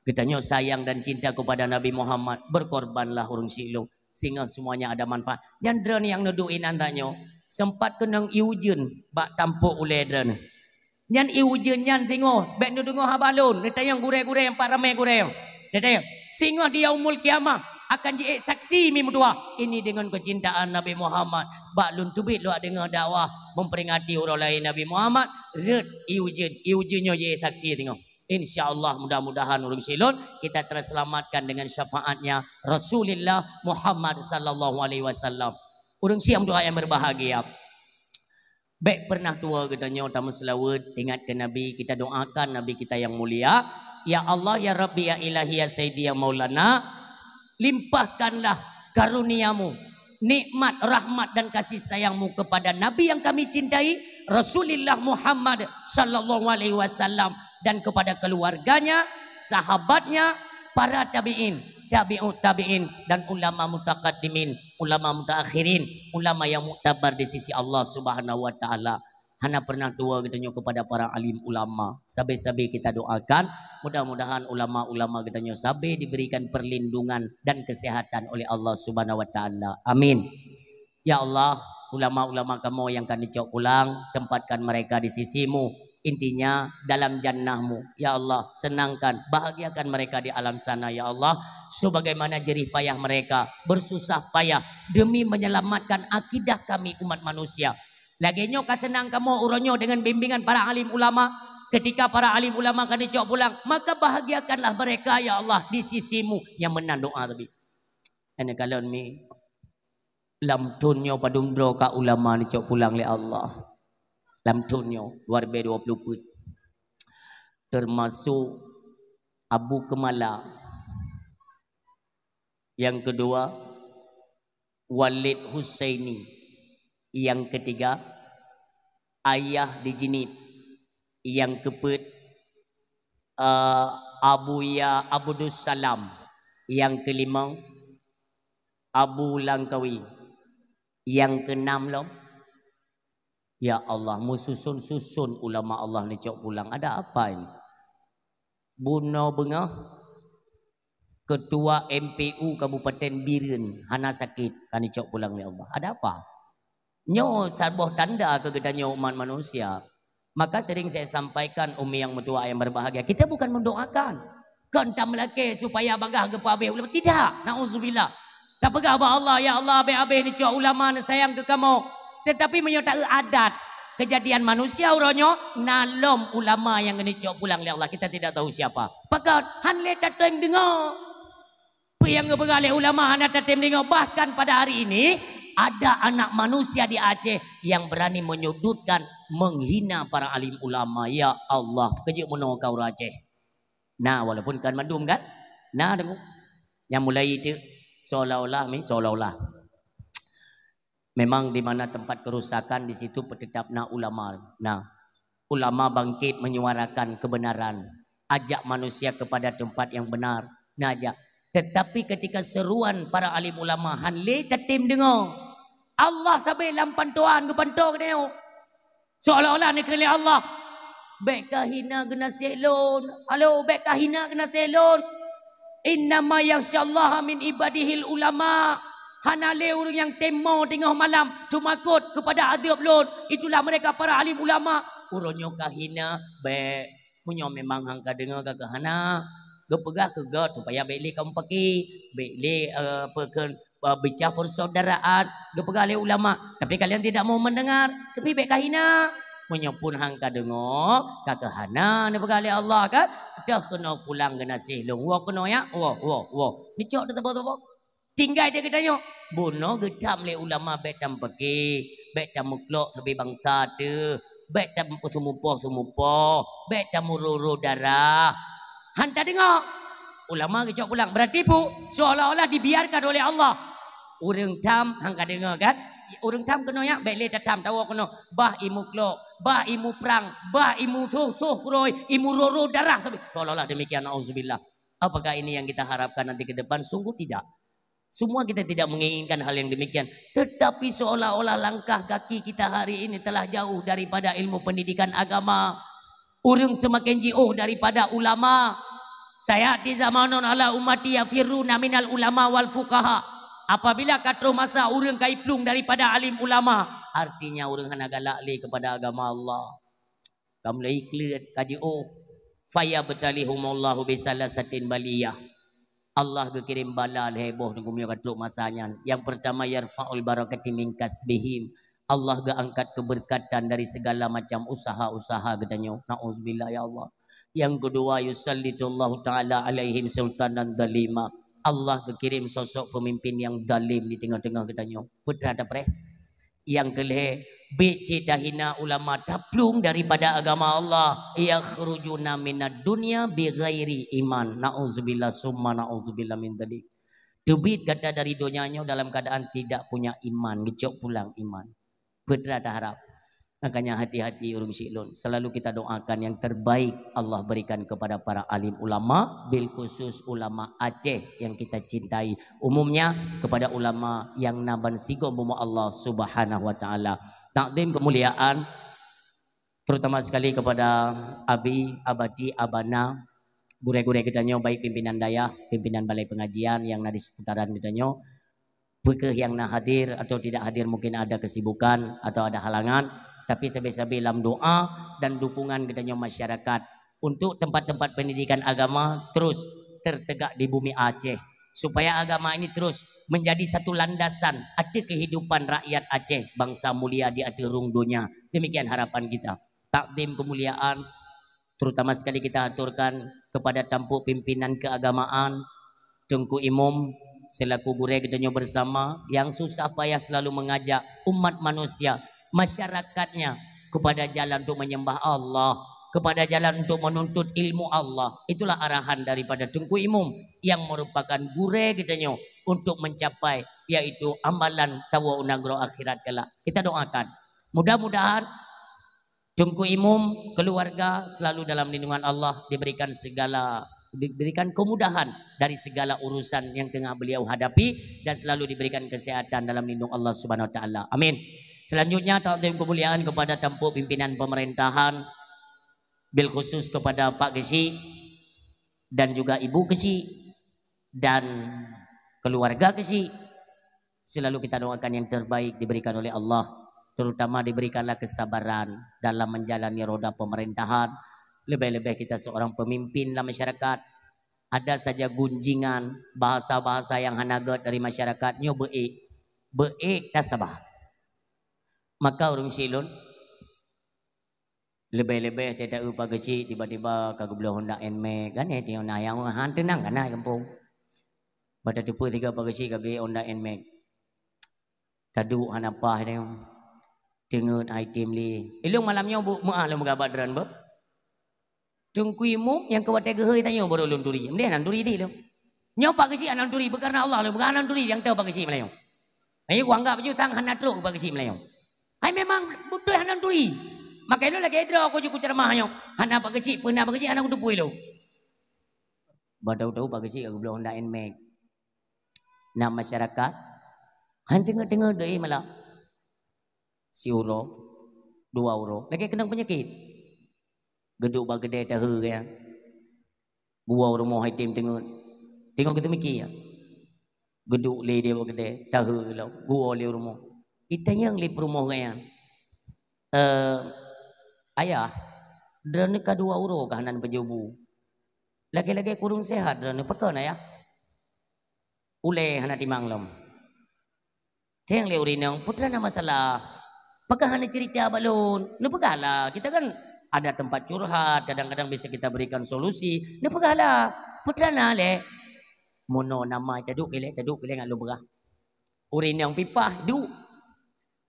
geutanyoe sayang dan cinta kepada Nabi Muhammad, berkorbanlah ureueng si lôn, sehingga semuanya ada manfaat. Nyan droeneuh nyang neuduek inan tanyoe, sempat keunong ié ujeuen bak tampok ulèe droeneuh. Nyan ié ujeuen nyan singoh, bèk neudeungoe haba lôn, neutanyong gurèe-gurèe nyang pat ramè gurèe nyoe. Neutanyong, singoh di Yaumul Qiyamah akan jiék saksi mi meutuah, ini dengan kecintaan Nabi Muhammad. Bak lôn teubiet lôn deungoe dakwah memperingati uroe lahé Nabi Muhammad, rhot ié ujeuen, ié ujeuen nyoe jiék saksi singoh. Insya Allah, mudah-mudahan ureueng si lôn kita terselamatkan dengan syafaatnya Rasulullah Muhammad sallallahu alaihi wasallam. Ureueng si nyang meutuah nyang berbahagia. Bèk pernah tuwoe geutanyoe tameuseulaweuet, ingat keu Nabi, kita doakan Nabi kita yang mulia. Ya Allah, ya Rabbi, ya Ilahi, ya Sayyidi, ya Maulana, limpahkanlah karunia-Mu, nikmat, rahmat, dan kasih sayang-Mu kepada Nabi yang kami cintai, Rasulullah Muhammad sallallahu alaihi wasallam, dan kepada keluarganya, sahabatnya, para tabi'in, tabi'ut tabi'in, dan ulama mutaqaddimin, ulama mutaakhirin, ulama yang muktabar di sisi Allah Subhanahu wa Ta'ala. Hana pernah tuwoe geutanyoe kepada para alim ulama. Sabe-sabe kita doakan, mudah-mudahan ulama-ulama geutanyoe sabe diberikan perlindungan dan kesehatan oleh Allah Subhanahu wa Ta'ala. Amin. Ya Allah, ulama-ulama kamoe nyang ka neucok pulang, tempatkan mereka di sisi-Mu. Intinya, dalam jannahmu, ya Allah, senangkan, bahagiakan mereka di alam sana, ya Allah, sebagaimana jerih payah mereka, bersusah payah demi menyelamatkan akidah kami umat manusia. Lagèe nyoe ka seunang kamoe uroe nyoe deungon bimbingan para alim ulama. Ketika para alim ulama ka neucok pulang, maka bahagiakanlah mereka, ya Allah, di sisimu. Nyang meunan doa tadi. Aneuk kalon mi, lam thon nyoe padum droe ka ulama neucok pulang lé Allah. Lam thon nyoe, dua ribèe dua ploh peuet. Termasuk Abu Keumala. Yang kedua, Walid Husaini. Yang ketiga, Ayah di Jeunieb. Yang keupeuet, eh, Abuya Abdussalam. Yang keulima, Abu Langkawi. Yang keunam lom, ya Allah, meususon-suson ulama Allah neucok pulang. Ada apa ini? Bunoe beungoh, Ketua M P U Kabupaten Bireuen hana sakét, ka neucok pulang lé Allah. Ada apa? Nyoe saboh tanda keu geutanyoe umat manusia. Maka sering saya sampaikan, umi yang meutuah yang berbahagia, kita bukan mendoakan. Kon tameulakèe supaya bagaih geupeuabéh ulama. Tidak. Nauzubillah. Tapeugah bak Allah, "Ya Allah, abéh-abéh neucok ulama neusayang keu kamoe." Tetapi meunyoe taeu adat, kejadian manusia uroe nyoe, na lom ulama nyang geuneucok pulang lé Allah. Kita tidak tahu siapa. Pakon, han lé tatem deungoe. Peue nyang geupeugah lé ulama hana tatem deungoe. Bahkan pada hari ini, ada anak manusia di Aceh yang berani menyudutkan, menghina para alim ulama. Ya Allah, keujeuet meunoe ka ureueng Aceh. Nah, walaupun kan mandum kan? Nah, deungoe. Nyang mulai itu seolah-olah mi, seolah-olah. Memang di mana tempat kerusakan, di situ tetap na ulama. Nah, ulama bangkit menyuarakan kebenaran, ajak manusia kepada tempat yang benar. Nah, ajak. Tetapi ketika seruan para alim ulama, han lé tatem deungoe. Allah sabe lam pantoan geupanto geutanyoe. Seolah-olah neukheun lé Allah, "Bèk kahina geunaséh lôn. Halo, bèk kahina geunaséh lôn. Innama yakhsyallaha min ibadihil ulama." Hana lé ureueng nyang tem mo teungoh malam teumakot keupada azeub lôn. Itulah mereka para alim ulama. Uroe nyoe kahina, bèk. Meunyoe memang han ka deungoe ka keuhana, geupeugah keu gèt supaya bèk lé kaum paki, bèk lé, eh, apa kheun, eh, bicah persaudaraan, geupeugah lé ulama. Tapi kalian tidak mau mendengar, tapi bèk kahina. Meunyoe pun han ka deungoe, ka keuhana neupeugah lé Allah kan, "Deuh keunoe pulang geunaséh lôn, woe keunoe ya, woe, woe, woe." Neucok teutobo-tobo. Tinggai di geutanyoe. Bunoe geutam lé ulama bèk tampeuké, bèk tameuklok sabe bansa teuh, bèk tameupeuseumupoh-seumupoh, bèk tameuroro darah. Han tadeungoe. Ulama geucok pulang. Berarti pu, seolah-olah dibiarkan oleh Allah. Ureueng tham han ka deungoe kan? Ureueng tham keunoe ya, bèk lé tatham, tawoe keunoe. Bah imuklok, bah imuprang, bah imusoh-soh keurôi, imuroro darah sabe. Seolah-olah demikian, nauzubillah. Apakah ini yang kita harapkan nanti ke depan? Sungguh tidak. Semua kita tidak menginginkan hal yang demikian. Tetapi seolah-olah langkah kaki kita hari ini telah jauh daripada ilmu pendidikan agama. Ureueng semakin jiôh daripada ulama. "Sayati zamanun ala ummati yafirruna minal ulama wal fuqaha." Apabila ka troh masa ureueng ka iplueng daripada alim ulama, artinya ureueng hana galak lé kepada agama Allah. Ka mulai kleuet, ka jiôh. "Fayabtalihumullahu bisalasatin baliyah." Allah geukirém bala lhèe boh teungku meunyoe ka trok masa nyan. Yang pertama, "Yarfa'ul barakati min kasbihim." Allah geuangkat keubeurkatan dari segala macam usaha-usaha geutanyoe. Nauzubillah ya Allah. Yang kedua, "Yusallitullahu ta'ala alaihim sultanan zalima." Allah geukirém sosok pemimpin yang zalim di teungoh-teungoh geutanyoe. Peue teuma tapreh? Nyang keulhèe, bèk cit tahina ulama, taplueng daripada agama Allah. "Yakhrujuna minad dunya bighairi iman." Nauzubillah summa nauzubillah min dzalik. Teubiet gata dari donya nyoe dalam keadaan tidak punya iman, geucok pulang iman. Peue teuma taharap? Makanya hati-hati ureueng syiek lôn. Selalu kita doakan yang terbaik Allah berikan kepada para alim ulama, bil khusus ulama Aceh yang kita cintai. Umumnya kepada ulama nyang na ban sigom bumoe Allah Subhanahu wa Ta'ala. Takzim kemuliaan, terutama sekali kepada Abi, Abati, Abana, gurèe-gurèe geutanyoe, baik pimpinan dayah, pimpinan balai pengajian nyang na di seputaran geutanyoe, peue keuh nyang na hadir atau tidak hadir, mungkin ada kesibukan atau ada halangan. Tapi sabe-sabe lam doa dan dukungan geutanyoe masyarakat untuk tempat-tempat pendidikan agama terus tertegak di bumi Aceh, supaya agama ini terus menjadi satu landasan ateueh kehidupan rakyat Aceh, bangsa mulia di ateueh rhueng donya. Demikian harapan kita. Takdim kemuliaan terutama sekali kita aturkan kepada tampuk pimpinan keagamaan, Teungku Imum, selaku gurée geutanyoe bersama yang susah payah selalu mengajak umat manusia, masyarakatnya kepada jalan untuk menyembah Allah, kepada jalan untuk menuntut ilmu Allah. Itulah arahan daripada Teungku Imum yang merupakan gurée geutanyoe untuk mencapai, yaitu amalan tawoe u nanggroe akhirat kelak. Kita doakan. Mudah-mudahan Teungku Imum, keluarga selalu dalam lindungan Allah, diberikan segala, diberikan kemudahan dari segala urusan yang tengah beliau hadapi dan selalu diberikan kesehatan dalam lindung Allah Subhanahu Wa Taala. Amin. Selanjutnya, takdim kemuliaan kepada tampuk pimpinan pemerintahan, bil khusus kepada Pak Geuchik dan juga Ibu Geuchik dan keluarga Geuchik. Selalu kita doakan yang terbaik diberikan oleh Allah, terutama diberikanlah kesabaran dalam menjalani roda pemerintahan. Lebih-lebih kita seorang pemimpin dalam masyarakat, ada saja gunjingan, bahasa-bahasa yang hana gét dari masyarakat, nyoe beuék, beuék tasabah. Maka ureuëng silon, leubeh-leubeh teuta Pak Geuchik tiba-tiba ka geubloe Honda Nmax, kan, eh, tiong na nyang han teunang ka na gampông. Bak tateupeue sigoe Pak Geuchik ka geubri Honda Nmax. Taduek hana paih deh. Teungeut item lé. Ilong malam nyoe bu meuah lôn meugabat droen beuh. Teungku Imum nyang keu watée geuhôi tanyoe baru lôn turi. Mendeh hana turi ti lôn. Nyoe Pak Geuchik hana turi, beukareuna Allah lôn peugah hana turi nyang teu Pak Geuchik meulayeue. Hai ku anggap ju tang hana trok Pak Geuchik meulayeue. Hai memang beutôi hana turi. Makai lôn lagée droe ku ju kuceuramah nyoe. Hana Pak Geuchik, peuna Pak Geuchik hana kuteupeue lôn. Ba tahu-tahu Pak Geuchik ka geubloe Honda Nmax. Na masyarakat han teungeut-teungeut deui malah. Siuroe, dua uroe, lagée keunong peunyakét. Geuduek bak keudè tahe gaya. Geuwoe u rumoh item teungeut. Teungoh geuteumiké ya. Geuduek lé di bak keudè tahe lom. Geuwoe lé u rumoh. Itanyong lé peurumoh gaya. Eh, ayah, droeneuh ka dua uroe ka hana neupeujoh bu. Lagée-lagée kureueng sehat droeneuh, pakon ayah? Ulée hana timang lom. Teueng lé ureuëng inong, peue teuma na masalah? Pakon hana cerita bak lôn? Neupeugahlah, kita kan ada tempat curhat, kadang-kadang bisa kita berikan solusi. Neupeugahlah, peue teuma na lé? Meunoe na mai, taduek ilée, taduek ilée ngon lôn peugah. Ureuëng inong pipah, duek.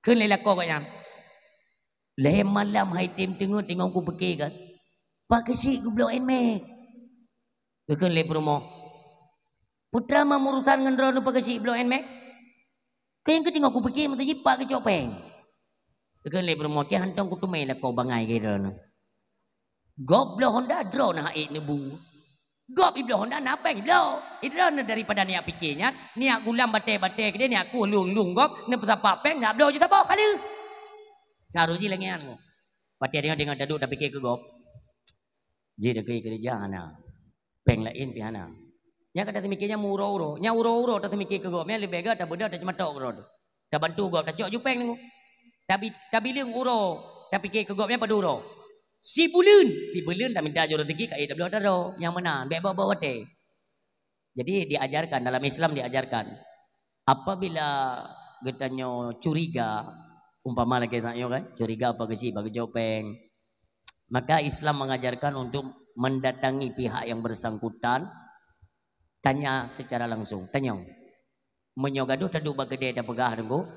Kheun lé lakoe gobnyan. Lhée malam hai tem teungeut teungoh kupike kan. Pak Geuchik geubloe Nmax. Geukheun lé peurumoh. Peue teuma meurusan ngon droeneuh Pak Geuchik bloe Nmax? Keu nyang keuteungoh kupike meuteujih Pak geucok péng. Geukheun lé peurumoh, keu hantong kuteumé lakoe bangai keu droeneuh. Gob bloe Honda droeneuh hana ék neubu. Gob ibloe Honda na péng ibloe. Idroeneuh daripada niyak pike nyan, niyak gulam batée-batée keudeh, niyak kueh lueng-lueng gob, neupeusapat péng, neubloe ju saboh kali. Saru jih lagée nyan. Watée deungoe-deungoe taduek tapike keu gob. Jih deukeue keureuja hana. Péng laén pih hana. Nyang ka tateumike nyan meuuroe-uroe. Nyang uroe-uroe tateumike keu gob nyan leubeh gét tabeudôh taceumatok keudroe. Tabantu gob tacok ju péng teungoh. Tabi, tabileueng uroe, tapike keu gob nyan padub uroe. Sibuleuen, sibuleuen taminta jih reuzeki ka ék tabloe tadroe. Nyang meunan, bék boh-boh watée. Jadi diajarkan, dalam Islam diajarkan. Apabila geutanyoe curiga, umpama lagée tanyoe kan, curiga Pak Geuchik bak geujok péng, maka Islam mengajarkan untuk mendatangi pihak yang bersangkutan, tanya secara langsung. Tanyong. Meunyoe gadoh taduek bak keudè tapeugah teungku,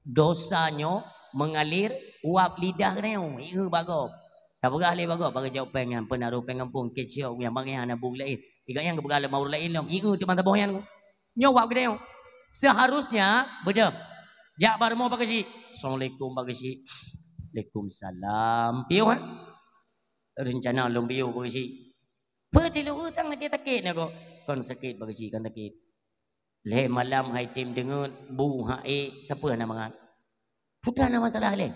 dosa nyoe mengalir uap lidah geutanyoe, ié bak gob. Tapeugah lé bak gob, bak geujok péng nyan, peunaroh péng gampông, keucok nyang bangai hana bu laén. Iga nyang geupeugah lé maur laén lom, ié teuma saboh nyan. Nyoe uap geutanyoe. Seharusnya, beujeuh. Jak bak rumoh Pak Geuchik. Assalamualaikum Pak Geuchik. Waalaikumsalam. Piôh, eh? Rencana lôn piôh Pak Geuchik. Peue tilu utang lagée sakét na kok? Kon sakét Pak Geuchik, kon sakét. Lhée malam hai tem deungeut bu hak ék, sapeue hana mangat? Peue teuma na masalah lé?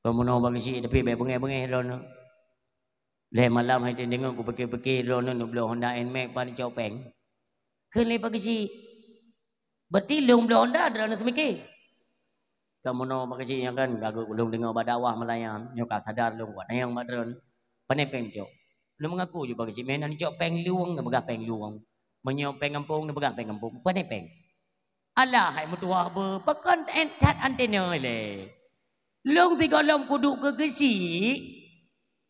Kon meunoe Pak Geuchik, tapi bék beungéh-beungéh droeneuh. Lhée malam hai tem deungeut kupike-pike droeneuh neubloe Honda Nmax pan cok péng. Kheun lé Pak Geuchik, berarti lôn bloe Honda droeneuh teumike. Ka meunoe bak keuchik nyan kan, ka geuh lôn deungoe bak dakwah meulayan. Nyoe ka sadar lôn, kuat nyan bak droen. Pane péng cok? Lôn meungaku ju bak keuchik, meunan cok péng lueng, neupeugah péng lueng. Meunyoe péng gampông, neupeugah péng gampông. Pane péng? Alah, hai meutuwah beu, pakon that antena lé. Lôn sigohlom kuduek keu keuchik,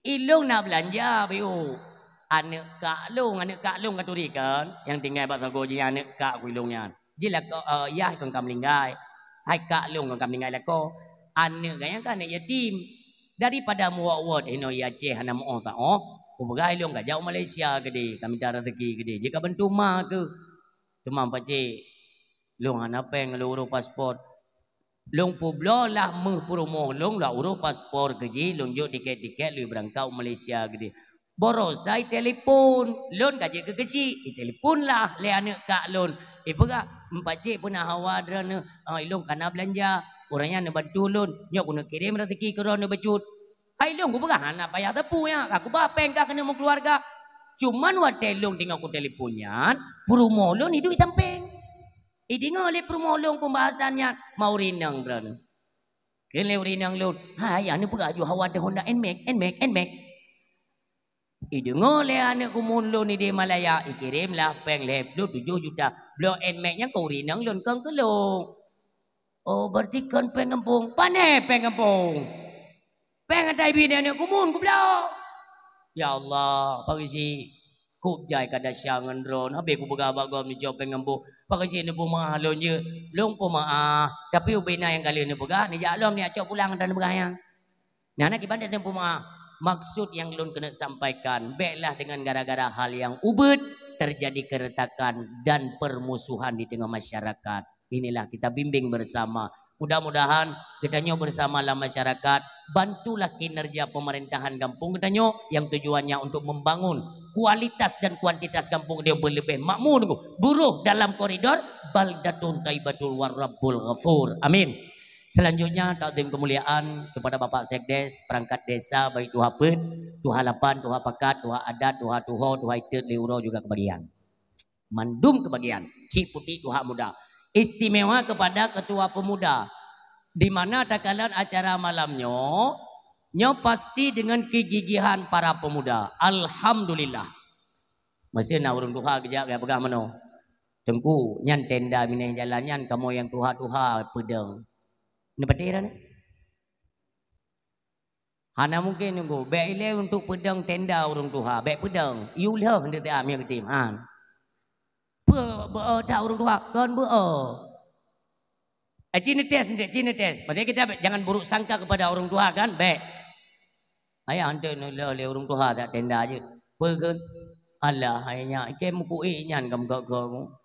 ilôn na beulanja bayeue. Aneuk kak lôn, aneuk kak lôn ka turi kan, nyang tinggai bak sagoe jih, aneuk kak ku ilôn nyan. Jilakoe, eh, yah kon ka meuninggai. Hai kak lôn kon ka meuninggai lakoe. Aneuk gobnyan kan aneuk yatim. Daripada meuwot-wot inoe i Aceh hana meuoh taoh, kupeugah ilôn ka jak u Malaysia keudeh, ka mita raseuki keudeh. Jeuet ka bantu ma keuh. Teuma pakcik, lôn hana péng lôn uroe paspor. Lôn peubloe lah meuh peurumoh lôn, lôn uroe paspor keu jih, lôn jok tiket-tiket lôn beurangkat u Malaysia keudeh. Baroesa itelepon, lôn ka jeuet keu keuchik, itelepon lah lé aneuk kak lôn. Ipeugah, "Pakcik peue na hawa droeneuh, ah, ilôn ka na beulanja, ureueng nyan neubantu lôn, nyoe keuneuk kirém raseuki keu droeneuh bacut." Hai lôn kupeugah hana payah teupeu nyan, ka kuba péng ka keuneuk meukeuluwarga. Cuman watée lôn teungoh kutelepon nyan, peurumoh lôn iduek sampéng. Ideungoe lé peurumoh lôn peumbahasan nyan, ma ureueng inong droeneuh. Kheun lé ureueng inong lôn, "Hai, ayah neupeugah aju hawa teuh Honda Nmax, Nmax, Nmax." Ideungoe lé aneuk keumuen lôn idéh Malaya, ikirém lah péng lhée ploh tujoh juta. Bloe Nmax nyan keu ureueng inong lôn, kon keu lôn. Oh, berarti kon péng gampông. Pane péng gampông? Péng ata ibi aneuk keumuen kubloe. Ya Allah, Pak Geuchik, kok jai ka desya ngon droen, habéh kupeugah bak gob neucok péng gampông. Pak Geuchik, neupeumeu'ah lôn jeuet. Lôn peumeu'ah, tapi ubé na nyang ka lheueh neupeugah, neujak lom neujak cok pulang ata neupeugah nyan. Nah, na kiban dan peumeu'ah. Maksud nyang lôn keuneuk sampaikan, béklah dengan gara-gara hal nyang ubit terjadi keretakan dan permusuhan di tengah masyarakat. Inilah kita bimbing bersama. Mudah-mudahan geutanyoe bersama lam masyarakat, bantulah kinerja pemerintahan gampông geutanyoe yang tujuannya untuk membangun kualitas dan kuantitas gampông geutanyoe beuleubeh makmur, buruh dalam koridor baldatun thayyibatun wa rabbun ghafur. Amin. Selanjutnya, takzim kemuliaan kepada Bapak Sekdes, perangkat desa, baik tuha peuet, tuha lapan, tuha pakat, tuha adat, tuha tuho, tuha itet, lé uroe juga kebagian. Mandum kebagian, cik putik tuha muda. Istimewa kepada ketua pemuda. Di mana takalon acara malam nyoe, nyoe pasti dengan kegigihan para pemuda. Alhamdulillah. Meusé na ureueng tuha geujak geupeugah meunoe, "Teungku, nyan tenda binéh jalan nyan kamoe nyang tuha-tuha peudong." Neupatéh dah nyan? Hana mungken, Teungku. Bék ilée untuk peudong tenda ureueng tuha, bék peudong. Yue lheueh ndeuk teuam nyang geutem. Ha. Peue beu-o that ureueng tuha? Kon beu-o. Eh, ci neutés, ndeuk, ci neutés. Maksudnya kita jangan buruk sangka kepada orang tua kan, bék. Ayah hantu neulheueh lé ureueng tuha that tenda jeuet. Peue kheun? Alah, hai nyak, ikém meukuék nyan kam gok-gok.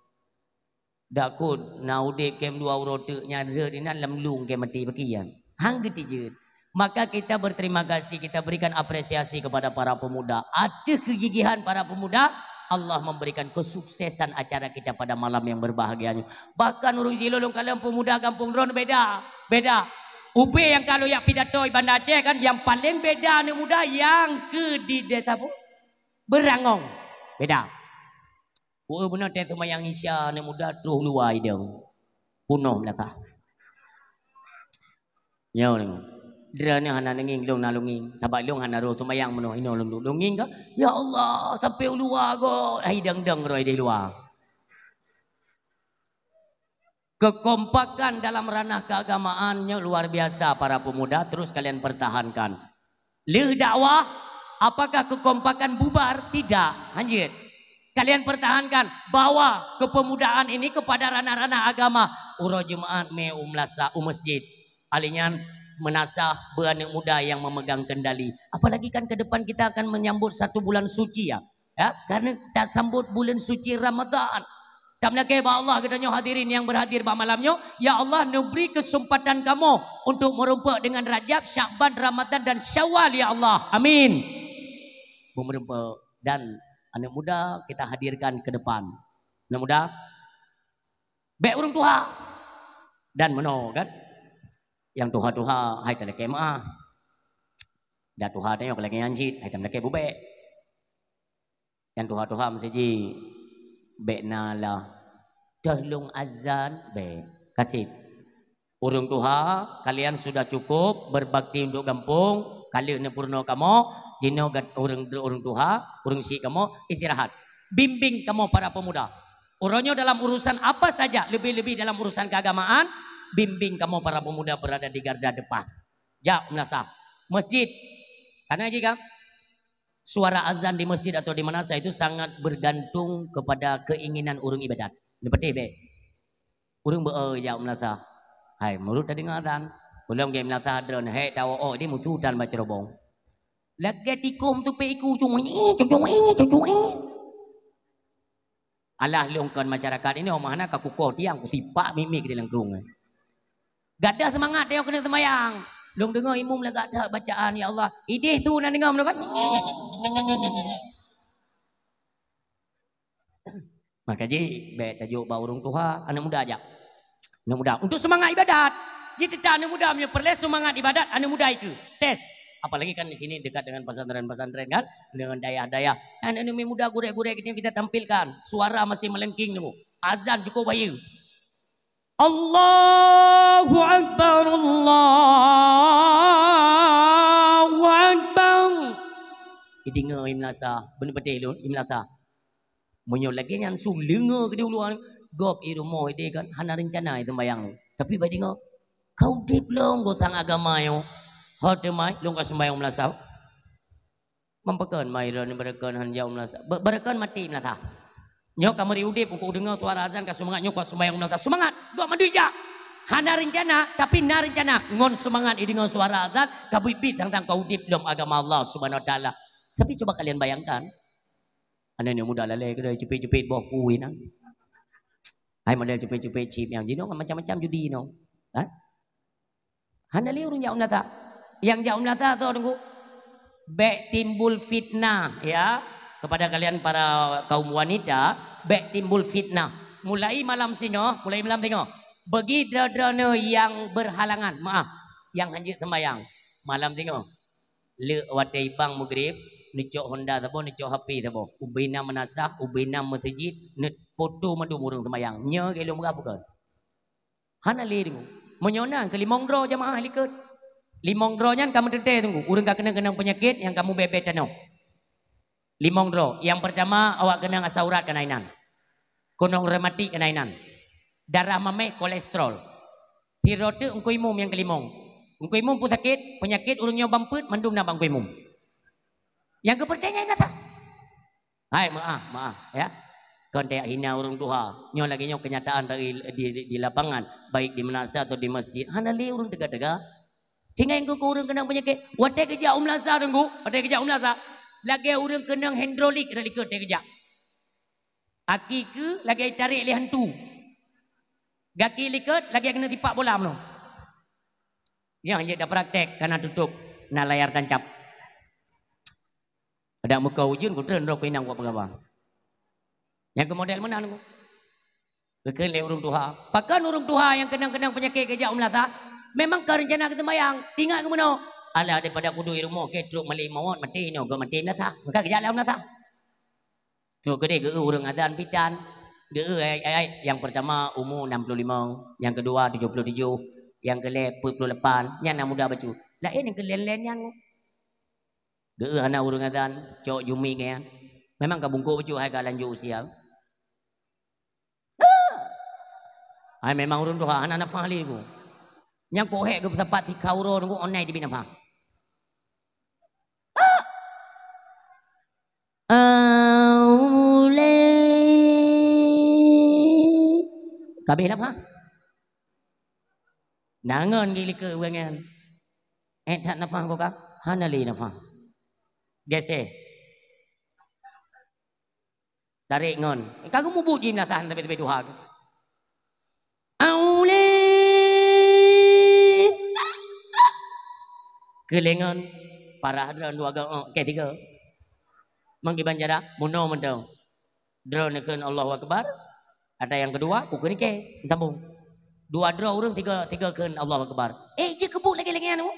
Dak kut na udép kém dua uroe teuk nyan rhot inan lam lueng kém maté baki nyan. Hang geutijeuet. Maka kita berterima kasih, kita berikan apresiasi kepada para pemuda. Ateueh kegigihan para pemuda, Allah memberikan kesuksesan acara kita pada malam yang berbahagia nyoe. Bahkan ureueng jih lôn kalon pemuda gampông droen beda, beda. Ubé nyang ka lôn jak pidato di Banda Aceh kan, nyang paleng beda aneuk muda nyang keu di desa pu-, Beurangong. Beda. Peue beuna teuh seumayang Isya aneuk muda troh luwa idong. Punoh meulasah. Nyoe deungoe. Droeneuh hana neungieng, lôn na lôn ngieng. Sabab lôn hana rhoh seumayang meunoe, inoe lôn duek lôn ngieng ka. Ya Allah, sampai u luwa goe. Hai dang-dang rhoi di luwa. Kekompakan dalam ranah keagamaan nyoe luar biasa para pemuda, terus kalian pertahankan. Lheueh dakwah, apakah kekompakan bubar? Tidak. Hanjeuet. Kalian pertahankan bahwa kepemudaan ini kepada ranah-ranah agama. Uroe Jumaat mé u meulasa, u masjid. Alèh nyan meunasah beu aneuk muda yang memegang kendali. Apalagi kan ke depan kita akan menyambut satu bulan suci ya. Ya, karena tasambot buleuen suci Ramadan. Tameulakèe bak Allah geutanyoe hadirin nyang beurhadir bak malam nyoe, ya Allah, neubri keuseumpatan kamoe untuk meurumpok deungon Rajab, Syakban, Ramadan dan Syawal, ya Allah. Amin. Beumeurumpok dan aneuk muda kita hadirkan ke depan. Aneuk muda, bèk ureueng tuha. Dan meunoe kan, nyang tuha-tuha hai talakèe meu'ah. Dan tuha tanyoe ka lagèe nyan cit, hai tameulakèe bubèk. Nyang tuha-tuha meuseujid, bèk na lah. Teuh lôn azan, bèk. Kaseb. Ureuëng tuha, kalian sudah cukup berbakti untuk gampông, ka lheueh neupeurunoe kamoe, jinoe gat-, ureuëng, ureuëng tuha, ureuëng syiek kamoe, istirahat. Bimbing kamoe para pemuda. Uroe nyoe dalam urusan apa saja, lebih-lebih dalam urusan keagamaan, bimbing kamoe para pemuda berada di garda depan. Jak meulasah. Masjid. Karena jika suara azan di masjid atau di madrasah itu sangat bergantung kepada keinginan ureuëng ibadat. Neupatéh bèk. Ureuëng beu-, "Oh, jak meulasah." Hai, meurut tadeungoe azan. Ulôn gét meulasah droeneuh, hék tawoe, oh, di musu tan bacerobong. Lagèe tikôh meutupék iku, cung, eh, cung, cung, eh, cung, cung, eh. Alah lôn kon masyarakat ini, oh, mahana ka kukoh tiang, kusipak mik-mik di lengkung, eh. Gadoh seumangat tanyoe keuneuk seumayang. Lôn deungoe imum lagak that bacaan, ya Allah. Idéh su na deungoe meunurot. Maka jih, bèk tajok bak ureuëng tuha, aneuk muda jak. Aneuk muda, untuk semangat ibadat. Jih teuta aneuk muda meunyoe peureulèe semangat ibadat, aneuk muda ikeue. Tes. Apalagi kan di sini dekat dengan pesantren-pesantren kan, dengan dayah-dayah. Aneuk-aneuk muda gurèe-gurèe kita, kita tampilkan. Suara masih melengking tu. Azan cukup bayeue. Allahu Akbar, Allahu Akbar. Ideungoe i meulasah, beuneupatéh lôn, i meulasah. Meunyoe lagèe nyan su leungoe keudéh u luwa, gob i rumoh idéh kan, hana reuncana i seumbahyang. Tapi bak ideungoe, ka udép lom gosang agama nyoe. Ho teuma lôn ka seumbahyang meulasah. Meupeukon mai droeneuh beureukon han jak u meulasah. Be-, beureukon maté meulasah. Nyoe ka meuri udép, uku deungoe suara azan ka seumangat, nyoe ka seumayang u meulasah. Seumangat! Gob mandum jak! Hana reuncana, tapi na reuncana. Ngon seumangat ideungoe suara azan, ka biet-biet tang-tang ka udép lom agama Allah Subhanahu Wa Taala. Tapi cuba kalian bayangkan, aneuk-aneuk muda lalé keudéh ceupet-ceupet boh kui nyan. Hai model ceupet-ceupet chip nyang jinoe kan macam-macam judi nyoe. Ha? Hana lé ureuëng jak u meulasah. Nyang jak u meulasah tu, Teungku, bèk timbul fitnah, ya. Kepada kalian para kaum wanita, bèk timbul fitnah. Mulai malam singoh, mulai malam singoh. Bagi droe-droeneuh nyang berhalangan, maaf, nyang hanjeuet seumbahyang. Malam singoh. Lé watèe ibang Maghrib, neucok honda saboh, neucok H P saboh. Ubena meunasah, ubena meuseujid, neupoto mandum ureuëng seumbahyang. Nyoe geuh lôn peugah bukan. Hana lé deungoe. Meunyoe na keu limong droe jamaah likot. Limong droe nyan ka meuteuntèe Teungku. Ureuëng ka keunong-keunong peunyakét nyang ka meubèe-bèe tanoh. Limong droe. Nyang peurtama awak keunong asam urat ka na inan. Keunong rematik ka na inan. Darah maméh, kolesterol. Sidroe teuk Teungku Imum nyang keulimong. Teungku Imum peue sakét, peunyakét ureuëng nyoe ban peuet mandum na bak Teungku Imum. Nyang keu peurtanyaan na sa. Hai, maaf, maaf, ya. Kon tajak hina ureuëng tuha. Nyoe lagèe nyoe kenyataan dari di, di, di lapangan, baik di meunasah atau di masjid. Hana lé ureuëng teuga-teuga. Tinggai keu ureuëng keunong peunyakét. Watèe geujak u meulasah Teungku, watèe geujak u meulasah. Lagèe ureuëng keunong hidrolik dari likot watèe geujak. Aki keu lagèe tarek lé hantu. Gaki likot lagèe keuneuk tipak bola meunoe. Nyoe jeuet tapraktek, ka na tutup, na layar tancap. Adak muka ujeuen, kutreun droe keu inong kuat peugah. Nyang keu model meunan ku. Geukheun lé ureuëng tuha. Pakon ureuëng tuha nyang keunong-keunong peunyakét geujak u meulasah? Memang ka reuncana geuseumbahyang. Ingat keu meunoe. Alah, daripada kuduek i rumoh, keu trok malék mawöt, maté nyoe, geuh maté meulasah. Maka geujak lé u meulasah. Trok keudéh geu-eu ureuëng azan pitan. Geu-eu ayat-ayat, nyang peurtama umu enam puluh lima, nyang keudua tujuh puluh tujuh, nyang keulhèe peuet puluh lapan, nyan na muda bacut. Laén nyang keu lén-lén nyan. Geu-eu hana ureuëng azan, cok jumik nyan. Memang ka bungkôk bacut hai ka lanjut usia. Hai memang ureuëng tuha hana nafah lé ku. Nyang kok hék geupeusapat tika uroe nunggu online teubiet nafah. Aulé. Kabeh nafah. Nangon gili ke wengen. Eh, tak nafah kok ka? Hana lé nafah. Geseh. Tarek ngon. Ka geumubuet jih meunasah tapi-tapi tuha. Aulé. Keulengon. Parah droe dua go, oh, ke tiga. Manggiban cara, bunoe mantong. Droe neukheun Allahu Akbar. Ada nyang keudua, ku kheun ke, sambung. Dua droe ureuëng tiga, tiga kheun Allahu Akbar. Eh, jih keubuet lagèe-lagèe nyan tu.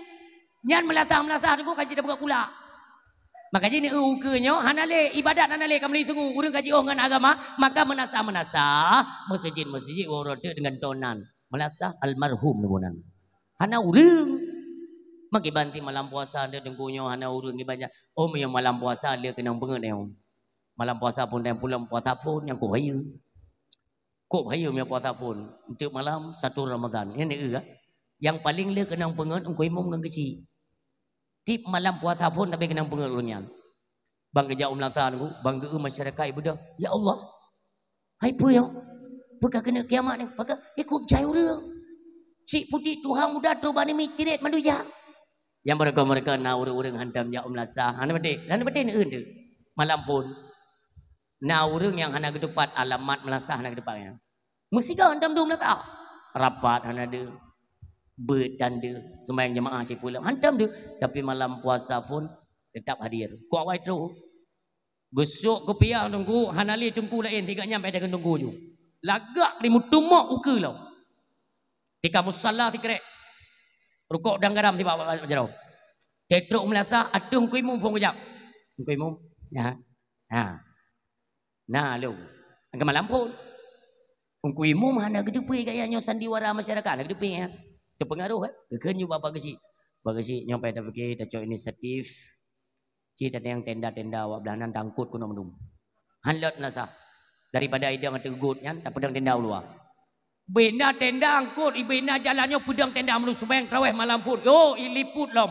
Nyan meulasah-meulasah tu kan jih dah buka kulak. Maka jih ni ukeue nyoe hana lé ibadat hana lé ka meuli sungu ureuëng ka jiôh ngon agama, maka meunasah-meunasah, meuseujid-meuseujid, uroe teuk deungon tonan. Meulasah almarhum neuboh nan. Hana ureuëng. Meukiban ti malam puasa nyoe teungku nyoe hana ureuëng kiban. Oh, meunyoe malam puasa lé keunong peungeuet nyoe. Malam puasa phon dan pulang puasa phon nyang kok hayeue. Kok hayeue meunyoe puasa phon. Untuk malam satu Ramadan. Nyan neu ka. Nyang paling lé keunong peungeuet Teungku Imum ngon keuchik. Tiep malam puasa phon tapi keunong peungeuet ureuëng nyan. Ban geujak u meulasah Teungku, ban geu masyarakat ibadah. Ya Allah. Hai peue nyoe? Peue ka keuneuk kiamat nyoe? Maka ikut jai ureuëng. Cik putik tuha muda tu bani mi ciret manusia. Yang mereka-mereka na ureuëng-ureuëng hantam jak u meulasah. Hana beutôi, hana beutôi neu teuh. Malam phon. Na ureuëng nyang hana geutupat alamat meulasah hana geutupat nyan. Meusigoe hantam dum meulasah. Rapat hana deuh. Beuet dan deuh. Sembahyang jemaah sipulang hantam deuh. Tapi malam puasa phon tetap hadir. Kuat wai trok. Geusok keupiah teungku, hana lé teungku laén, tiga nyam pada teungku ju. Lagak di mutumok ukeue lom. Tika musalla tikrek. Rukok dan garam tiba jaroe. Tetrok meulasah, ateueh Teungku Imum phon kejap. Teungku Imum, ya. Ha. Nah, lo. Angka malam phon. Teungku Imum hana geuteupeue gaya nyoe sandiwara masyarakat, hana geuteupeue ya. Teupeungaruh eh. Geukheun ju bapak geuchik. Bapak geuchik nyoe pai tapike tacok inisiatif. Ci tadeng tenda-tenda awak blah nan tangkot keunoe meudum. Han lot meulasah. Daripada idong ateueh got nyan tapeudong tenda u luwa. Bina tenda angkot, ibina jalan nyoe peudong tenda meudum seumayang tarawih malam phon. Yo, iliput lom.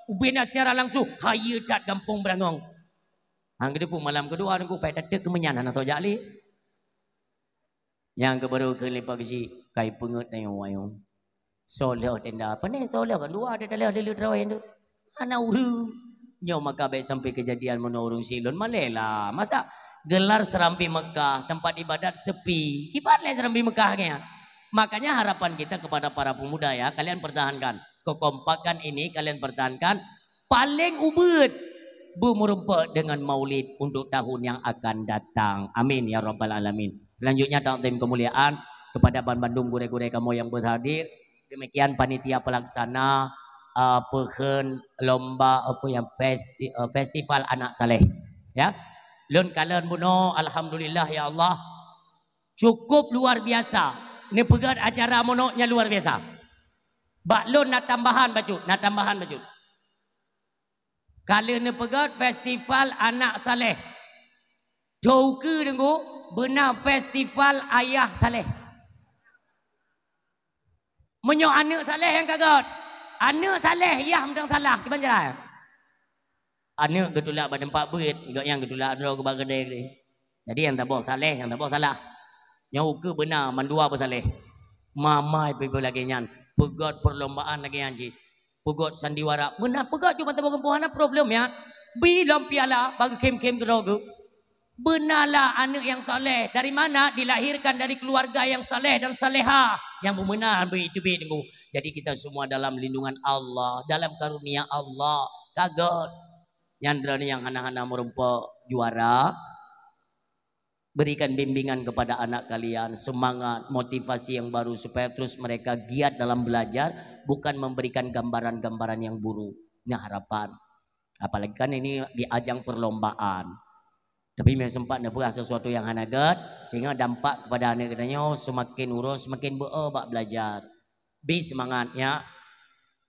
Ubina siaran langsung. Hayeue that gampông Beurangong. Han geuteupeue malam keudua Teungku pai tateuk keumeunyan hana tho jak lé. Nyang keubaru kheun lé Pak Geuchik, kai peungeuet tanyoe ayong. Soe lheueh tenda, pane soe lheueh kan dua ada dalam lheueh terawih tu. Hana ureueng. Nyoe maka bèk sampai kejadian meunoe ureueng silon malèe lah. Masa gelar Serambi Mekah, tempat ibadat sepi. Kiban lé Serambi Mekah nyan. Makanya harapan kita kepada para pemuda ya, kalian pertahankan. Kekompakan ini kalian pertahankan. Paling ubeuet beumeurumpok dengan maulid untuk tahun yang akan datang. Amin ya rabbal alamin. Selanjutnya takzim kemuliaan kepada ban bandum gurèe-gurèe kamoe yang berhadir. Demikian panitia pelaksana, eh, peuhen lomba apa yang festi-, eh, festival anak saleh. Ya. Lôn kalon bunoe alhamdulillah ya Allah. Cukup luar biasa. Neupeugöt acara bunoe nyang luar biasa. Bak lôn na tambahan bacut, na tambahan bacut. Ka lheueh neupeugöt festival anak saleh. Tho ukeue Teungku, beuna festival ayah saleh. Meunyoe aneuk saleh nyang ka göt, aneuk saleh yah mantong salah, kiban cara. Aneuk geutulak bak teumpat beuet, gobnyan geutulak droe bak keudè tadi. Jadi nyang saboh saleh, nyang saboh salah. Nyoe ukeue beuna mandua beusaleh. Mamai pih lagèe nyan, peugöt perlombaan lagèe nyan cit. Peugöt sandiwara. Meunan peugöt cuma teuma geumeuhana problem ya. Bi lom piala bagi khém-khém keudroe geuh. Beunalah aneuk nyang saleh. Dari mana? Dilahirkan dari keluarga yang saleh dan salehah. Nyang beumeunan beuteubiet Teungku. Jadi kita semua dalam lindungan Allah, dalam karunia Allah. Ka göt. Nyan droeneuh nyang hana-hana meurumpok juara. Berikan bimbingan kepada anak kalian, semangat, motivasi yang baru supaya terus mereka giat dalam belajar, bukan memberikan gambaran-gambaran yang buruk. Nyan harapan. Apalagi kan ini di ajang perlombaan. Tapi memang sempat neupeugah sesuatu yang hana göt, sehingga dampak kepada aneuk geutanyoe semakin uroe, semakin beu bak belajar. Bi semangat, ya.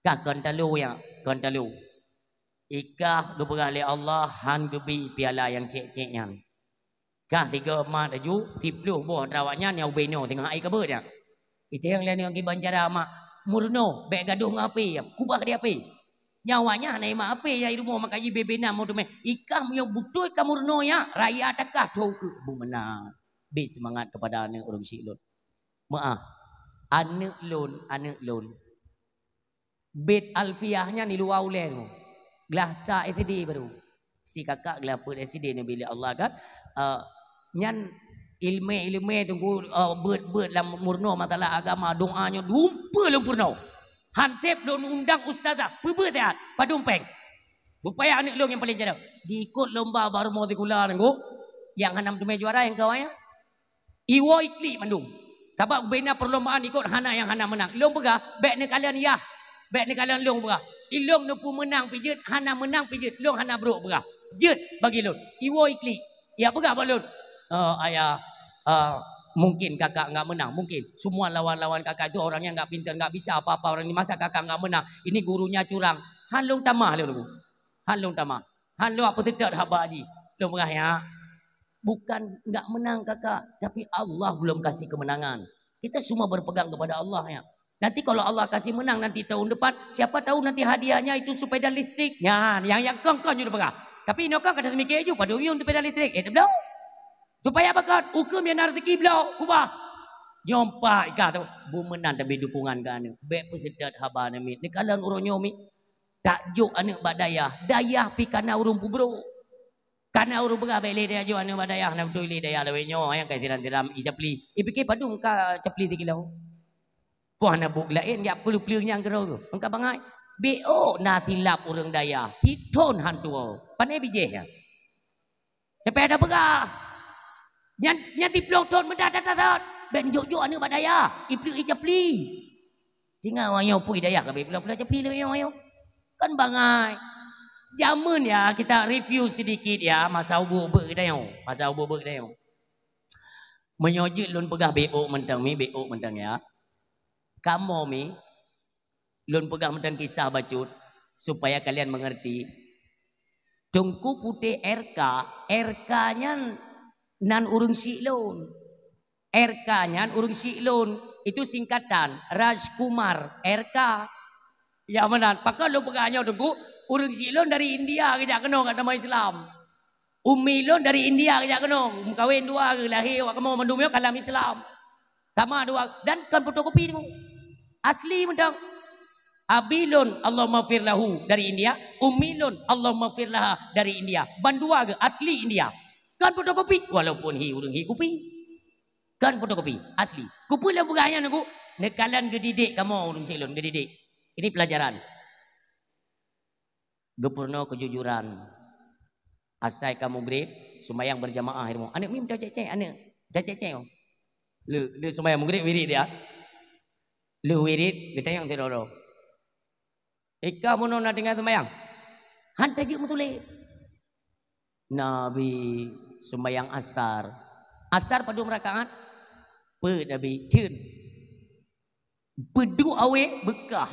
Kah kon talu, ya, kon talu. Ikah geupeugah lé Allah, han geubi piala nyang cék-cék nyan. Kah tiga mat laju, siplôh boh antara awak nyan nyang ubé nyoe teungoh hai ka beuet nyan. Iteueng lé nyoe kiban cara mak, meurunoe, bèk gadôh ngon apé, kubah di apé. Nyan awak nyan hana imat apé, ya, i rumoh maka jibé-bé nam meuteumé. Ikah meunyoe beutôi ka meurunoe nyan, raya takah tho ukeue beumeunan. Bi seumangat keupada aneuk ureueng syik lôn. Meuah, aneuk lôn, aneuk lôn. Bét Alfiah nyan di luwa ulèe tu. Glah sa S D baru. Si kakak glah peuet S D neubi lé Allah kan. Eh, nyan ileumèe-ileumèe teungku, eh, beuet-beuet lam meurunoe masalah agama, doa nyoe dumpeue lôn peurunoe. Han sép lôn undang ustazah, peubeuet siat, padum péng. Beupayah aneuk lôn nyang paleng jaroe. Diikot lomba bak rumoh sikula teungku, nyang hana meuteumé juara nyang keu awaknyan. Iwoe iklik mandum. Sabab ubena perlombaan ikot hana nyang hana meunang. Lôn peugah, bèk neukalon yah. Bèk neukalon lôn peugah. Ilôn neupeumeunang pih jeuet, hana meunang pih jeuet. Lôn hana brôk peugah. Jeuet bagi lôn. Iwoe iklik. Ya peugah bak lôn. Oh, ayah. Ah, Mungkin kakak enggak menang, mungkin. Semua lawan-lawan kakak itu orang yang enggak pintar, enggak bisa apa-apa orang ini. Masa kakak enggak menang? Ini gurunya curang. Han lôn tamah lé, han lôn tamah. Han lôn apa tetap haba ji. Lôn peugah ya. Bukan enggak menang kakak, tapi Allah belum kasih kemenangan. Kita semua berpegang kepada Allah ya. Nanti kalau Allah kasih menang nanti tahun depan, siapa tahu nanti hadiahnya itu sepeda listrik. Ya, yang yang kong-kong juga pegang. Tapi ini kong kata semikir ju, padum yum sepeda listrik. Eh, belum. Supaya bakat, ukeum nyang na rezeki bloe, kubah. Nyoe pat ikah tu, beumeunang tabi dukungan keu aneuk. Bék peuseutôt haba aneuk miet. Neukalon uroe nyoe miet, tajok aneuk bak dayah. Dayah pih kana ureuëng peubrok. Kana ureuëng peugah bék lé dayah jok aneuk bak dayah, na beutôi lé dayah lawét nyoe nyang ka siran-siran i capli. Ipike padum ka capli sikilo. Puah na buet laén jak peuleueng-peuleueng nyang keudroe. Engka bangai. Bék na silap ureuëng dayah. Tithon han tuwoe. Pane bijéh nyan. Tapi ada peugah. Nyan, nyan tiplôh thon meudat that-that. Bék jok-jok aneuk bak dayah. Ipluek i capli. Singoh awak nyoe pui dayah ka bék pula-pula capli lé nyoe. Kan bangai. Jameun ya kita review sedikit ya masa ubuk beuk kita nyoe. Masa ubuk beuk kita nyoe. Meunyoe jeuet lôn peugah bék mantong mi, bék mantong ya. Kamoe mi, lôn peugah mantong kisah bacut supaya kalian mengerti. Teungku Putéh R K, R K nyan nan ureuëng syiek lôn. R K nyan ureuëng syiek lôn. Itu singkatan Rajkumar R K. Ya meunan, pakon lôn peugah nyoe Teungku, ureuëng syiek lôn dari India geujak keunoe kat agama Islam. Ummi lôn dari India geujak keunoe, meukawen dua geuh, lahé awak kamoe mandum nyoe kalam Islam. Sama dua dan kon fotokopi Teungku. Asli mantong. Abi lôn Allahumma fir lahu dari India, ummi lôn Allahumma fir laha dari India. Bandua geuh asli India. Kon fotokopi walaupun hi ureuëng hi kupi. Kon fotokopi asli. Kupi lôn peugah nyan Teungku, neukalon geudidik kamoe ureuëng syiek lôn geudidik. Ini pelajaran. Geupeurunoe keujujuran. Asai ka mugrib, sumbayang berjamaah ilmu. Aneuk mim tacék-cék, aneuk tacék-cék. Le, le sumbayang mugrib wirid dia. Le wirid geutanyong sidroe-droe. Ika mono na tinggai sumbayang. Han tajeuet meutuléh. Nabi sumbayang asar. Asar padum rakaat? Peuet Nabi, teun. Beuduk awé beukah.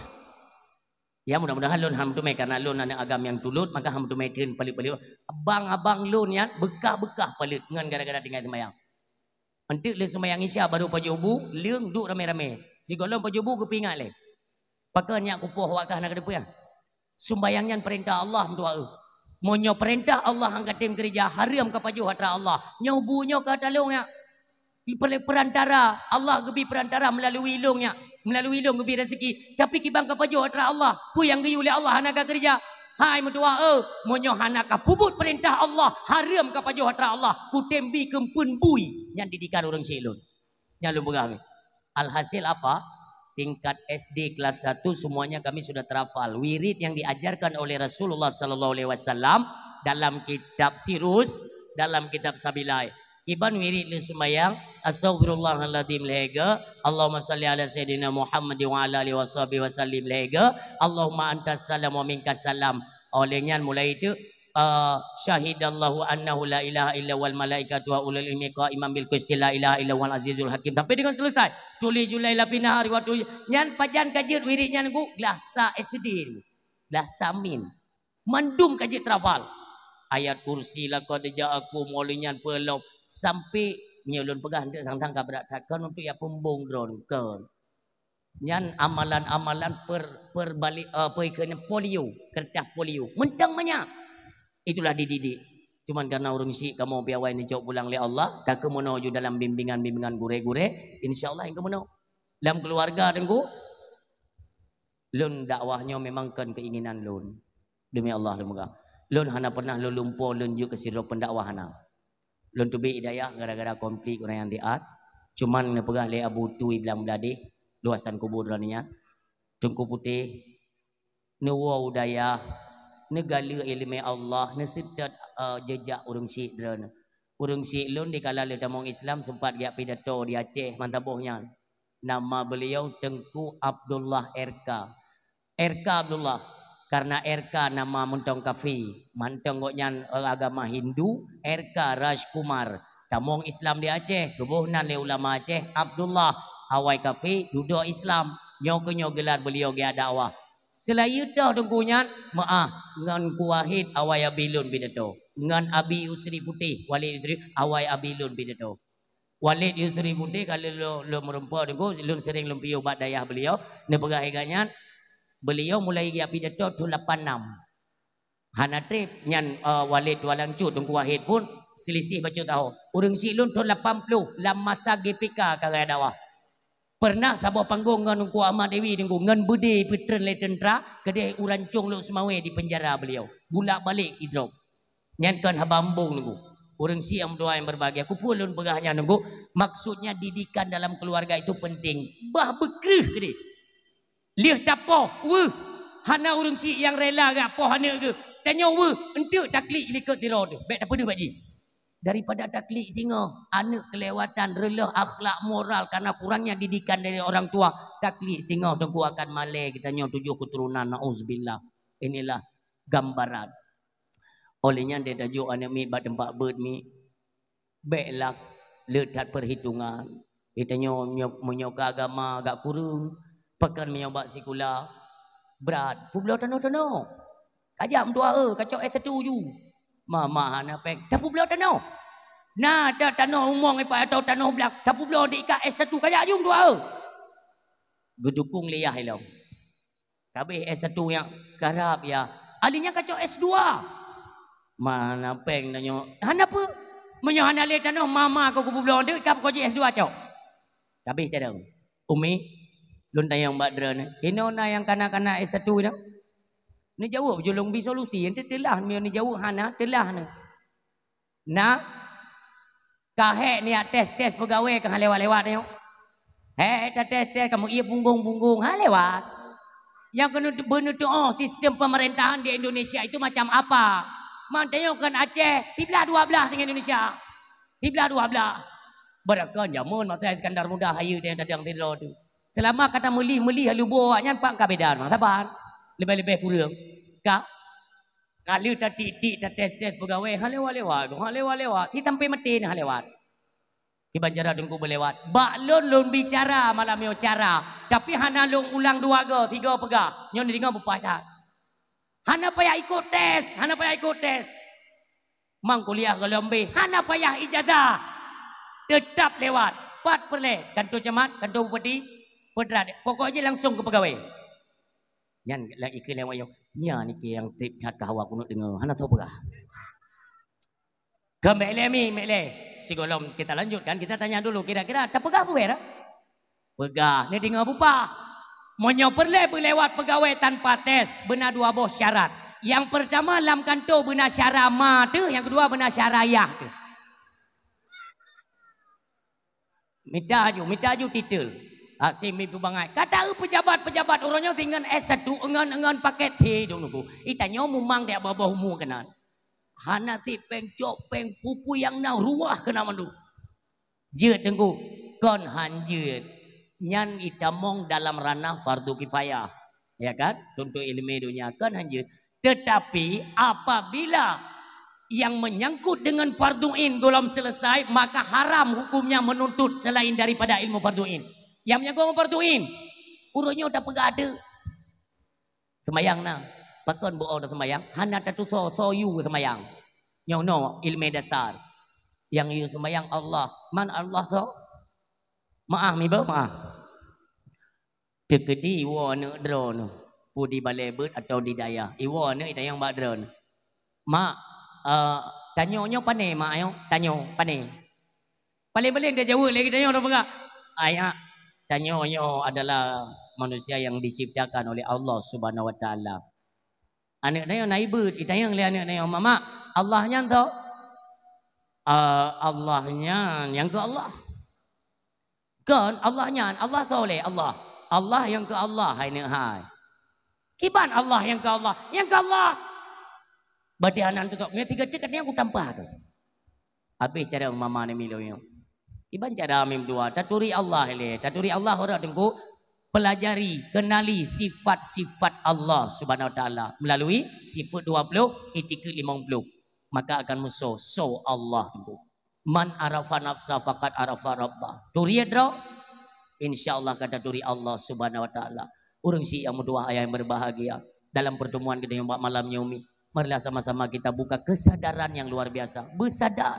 Ya mudah-mudahan lôn han meuteumé karena lôn aneuk agam nyang tulot maka han meuteumé teun paleuet-paleuet. Abang-abang lôn nyan beukah-beukah paleuet ngon gara-gara tinggai seumayang. Enteuk lé seumayang Isya baru pajoh bu, leueng duek ramé-ramé. Sigohlom pajoh bu geupeuingat lé. Pakon nyak kupoh awak kah na keudeupeue? Sumbayang nyan peurintah Allah meutuah eu. Meunyoe peurintah Allah han katem keurija, hareuem kapajoh atra Allah. Nyoe bu nyoe ka talong nyak. Per-, perantara, Allah geubi perantara melalui lôn nyak, melalui lôn geubi rezeki. Tapi kiban kapajoh atra Allah, peue nyang geuyue lé Allah hana kakeurija. Hai meutuah eu, meunyoe hana kapeubuet peurintah Allah, hareuem kapajoh atra Allah, kutem bi keumpeuen bui nyan didikan ureuëng syiek lôn. Nyan lôn peugah mi. Alhasil apa? Tingkat S D kelas satu semuanya kami sudah terhafal. Wirid yang diajarkan oleh Rasulullah sallallahu alaihi wasallam dalam kitab Sirus, dalam kitab Sabilai. Kiban wirid lé seumayang, astaghfirullahaladzim lhèe geuh, Allahumma shalli ala sayyidina Muhammad wa ala alihi washabihi wasallim lhèe geuh, Allahumma antas salam wa minkas salam. Oleh nyan mulai itu, ah, syahidallahu annahu la ilaha illa wal malaikatu wa ulul ilmi qaiman bil qisti la ilaha illa wal azizul hakim. Sampai dengan selesai. Tuli julai lafi nahari wa tuli nyan pajan ka jeuet wirid nyan ku glah sa S D. Glah samin. Mandum ka jeuet terhafal. Ayat kursi laqad ja'akum oleh nyan peulom sampai nyoe lôn peugah nteuk sang-sang ka brat that kon untuk ya peumbong droe kon. Nyan amalan-amalan per, perbalik, eh, apa ikheun polio, kertas polio. Mantong manyak. Itulah dididik. Cuman karena ureuëng syiek kamoe piawai neucok pulang lé Allah, ka keumeunoe ju dalam bimbingan-bimbingan gurée-gurée, insya Allah nyang keumeunoe. Lam keuluwarga Teungku, lôn dakwah nyoe memang kon keinginan lôn. Demi Allah lôn peugah. Lôn hana pernah lôn lumpoe lôn jeuet keu sidroe pendakwah hana. Lôn teubiet hidayah gara-gara konflik ureuëng nyang siat. Cuman neupeugah lé Abu Tui Blang Bladeh, luasan kubu droeneuh nyan. Teungku Putéh, neuwoe u dayah, neugalak iéleumé Allah, neuseutôt, eh, jeujak ureuëng syiek droeneuh. Ureuëng syiek lôn dikala lheueh tamong Islam seumpat geujak pidato di Aceh, mantong boh nyan. Nama beliau Teungku Abdullah R K. R K Abdullah, karena R K nama mantong kafé, mantong gobnyan, eh, agama Hindu, R K Rajkumar, Tamong Islam di Aceh, geuboh nan lé ulama Aceh, Abdullah, awai kafé, dudoe Islam. Nyoe keuh nyoe geular beuliau geudakwah. Seulaén toh Teungku nyan, meu'ah ngon Teungku Wahid awai abi lôn pidato. Ngon Abi Yusri Putéh, Walid Yusri, awai abi lôn pidato. Walid Yusri Putéh ka lôn, lôn, lôn meureumpok Teungku, lôn seuring lôn piôh bak dayah beuliau, neupeugah lagée nyan, beuliau mulai geujak pidato thon lapan nam. Hana treb nyan, eh, Walid Tualang Cut Teungku Wahid pun seulisih bacut tahun. Ureuëng syiek lôn thon lapan ploh lam masa G P K ka gaya dakwah. Pernah saboh panggong ngon Teungku Ahmad Dewi Teungku ngon beudé peutreun lé teuntra keudeh u Rancong Lhokseumawe dipenjara beliau. Bulak-balik idrop. Nyan kon haba embong Teungku. Ureuëng syiek nyang meutuah nyang berbahagia. Keupeue lôn peugah nyan Teungku? Maksudnya didikan dalam keluarga itu penting. Bah beukreueh keudeh. Lheueh tapoh, weueh, hana ureuëng syiek nyang rela gak poh aneuëk geuh. Tanyoe weueh, enteuk taklik likot sidroe teuh. Bék tapeudeuh bak jih. Daripada taklik singoh, aneuëk kelewatan, reuloh akhlak moral karena kurangnya didikan dari orang tua. Taklik singoh Teungku akan malée geutanyoe tujoh keuturonan, nauzubillah. Inilah gambaran. Oleh nyan, deh tajok aneuëk miet bak teumpat beuet miet. Bék lah le that peuhitongan. Geutanyoe meunyoe, meunyoe keu agama agak kureueng, pakon meunyoe bak sikula brat, peubloe tanoh-tanoh. Kajak meutuah, eh, kacok S satu ju. Mama hana péng, tapeubloe tanoh. Na ta-, tanoh umong ipak atau tanoh blang, tapeubloe di ikat S satu kajak ju meutuah, eh. Geudukong lé yah ilong. Kabeh S satu nyang karab ya. Ahli nyan kacok S dua. Mana péng tanyoe? Hana peue. Meunyoe hana lé tanoh, mama keu kubu bloe deuek ka peukoji S dua cok. Kabeh cara. Umi, lôn tanyong bak droeneuh. Inoe na nyang kana-kana S satu nyoe? Neujaweueb julong bi solusi. Ente teulah, meunyoe neujaweueb hana, teulah nyoe. Na ka hék niat tes-tes peugawée ka han lewat-lewat nyoe. Hék tates-tes kamoe ié punggong-punggong han lewat. Nyang keuneuk beuneutuoh sistem pemerintahan di Indonesia itu macam apa? Mantong kon Aceh, siblah dua blah dengan Indonesia. Siblah dua blah. Beurakan jameun masa Iskandar Muda hayeue teuh tadang sidroe teuh. Selama ka tameulih-meulih lubo awaknyan, pat ka beda masa ban. Leubeh-leubeh kureueng. Ka Ka lheueh tatik-tik, tates-tes peugawée, han lewat-lewat, han lewat-lewat. Ti sampai maté na han lewat. Kiban cara Teungku beulewat. Bak lôn, lôn bicara malam nyoe cara. Tapi hana lôn ulang dua go, tiga peugah. Nyoe neudeungoe beupah that. Hana payah ikot tes, hana payah ikot tes. Mang kuliah golom B, hana payah ijazah. Teutap lewat. Pat peureulée, kantor camat, kantor bupati, peutrat. Pokok jih langsung keu peugawée. Nyan lagée ikheun lé wayong. Nyan ikheun nyang treb that ka hawa keuneuk deungoe. Hana soe peugah. Keu mek lé mi, mek lé. Sigohlom kita lanjutkan, kita tanya dulu, kira-kira tapeugah peue dah? Peugah, neudeungoe bupah. Meunyoe peureulée beulewat peugawée tanpa tes, beuna dua boh syarat. Nyang peurtama, lam kantor beuna syara ma teuh, nyang keudua beuna syara yah teuh. Mita aju, mita aju titel. Hase mi peubangai. Kata eu pejabat-pejabat uroe nyoe singon S satu, ngon, ngon paket he dong nuku. Itanyoe mumang dek boh-boh umu keunan. Hana ti péng cok, péng pupui nyang na ruah keunan mandum. Jeuet Teungku, kon han jeuet. Nyan itamong dalam ranah fardu kifayah. Ya kan? Tuntut ileumé donya kon han jeuet. Tetapi apabila yang menyangkut dengan fardu ain golom selesai, maka haram hukumnya menuntut selain daripada ilmu fardu ain. Yang menyangkut dengan fardu ain, uroe nyoe tapeugah ada. Seumayang na. Pakon buoh dah seumayang? Hana tatusoe soe yue seumayang. Nyoe no ilmu dasar. Yang yue seumayang Allah. Man Allah soe? Maaf, miba maaf. Teukeudi iwoe aneuëk droeneuh, peue di balée beuet atawa di dayah, iwoe aneuëk itanyong bak droeneuh, "Mak, eh, tanyoe nyoe pane, Mak, nyoe? Tanyoe pane?" Paléng-paléng tajaweueb lé geutanyoe tapeugah, "Ayah, tanyoe nyoe adalah manusia yang diciptakan oleh Allah Subhanahu Wa Taala." Aneuëk tanyoe na ibeuet, itanyong lé aneuëk tanyoe, "Mak, Mak, Allah nyan soe?" "Eh, Allah nyan nyang keu Allah." Kon Allah nyan, Allah soe lé? Allah. Allah nyang keu Allah, hai neuk hai. Kiban Allah nyang keu Allah? Nyang keu Allah. Berarti hana teutok. Nyoe tiga tek katanya aku tampa tu. Habis cara mama ni milo nyoe. Kiban cara mim dua. Taturi Allah lé. Taturi Allah ora Teungku. Pelajari, kenali sifat-sifat Allah Subhanahu Wa Taala melalui sifat dua puluh, itikad lima puluh. Maka akan musoh, soe Allah Teungku. Man arafa nafsa faqad arafa rabbah. Turi droe, insya Allah ka taturi Allah Subhanahu wa Taala. Ureuëng syiek nyang meutuwah, ayah nyang berbahagia, dalam pertemuan kita nyang bak malam nyoe, marilah sama-sama kita buka kesadaran yang luar biasa. Bersadar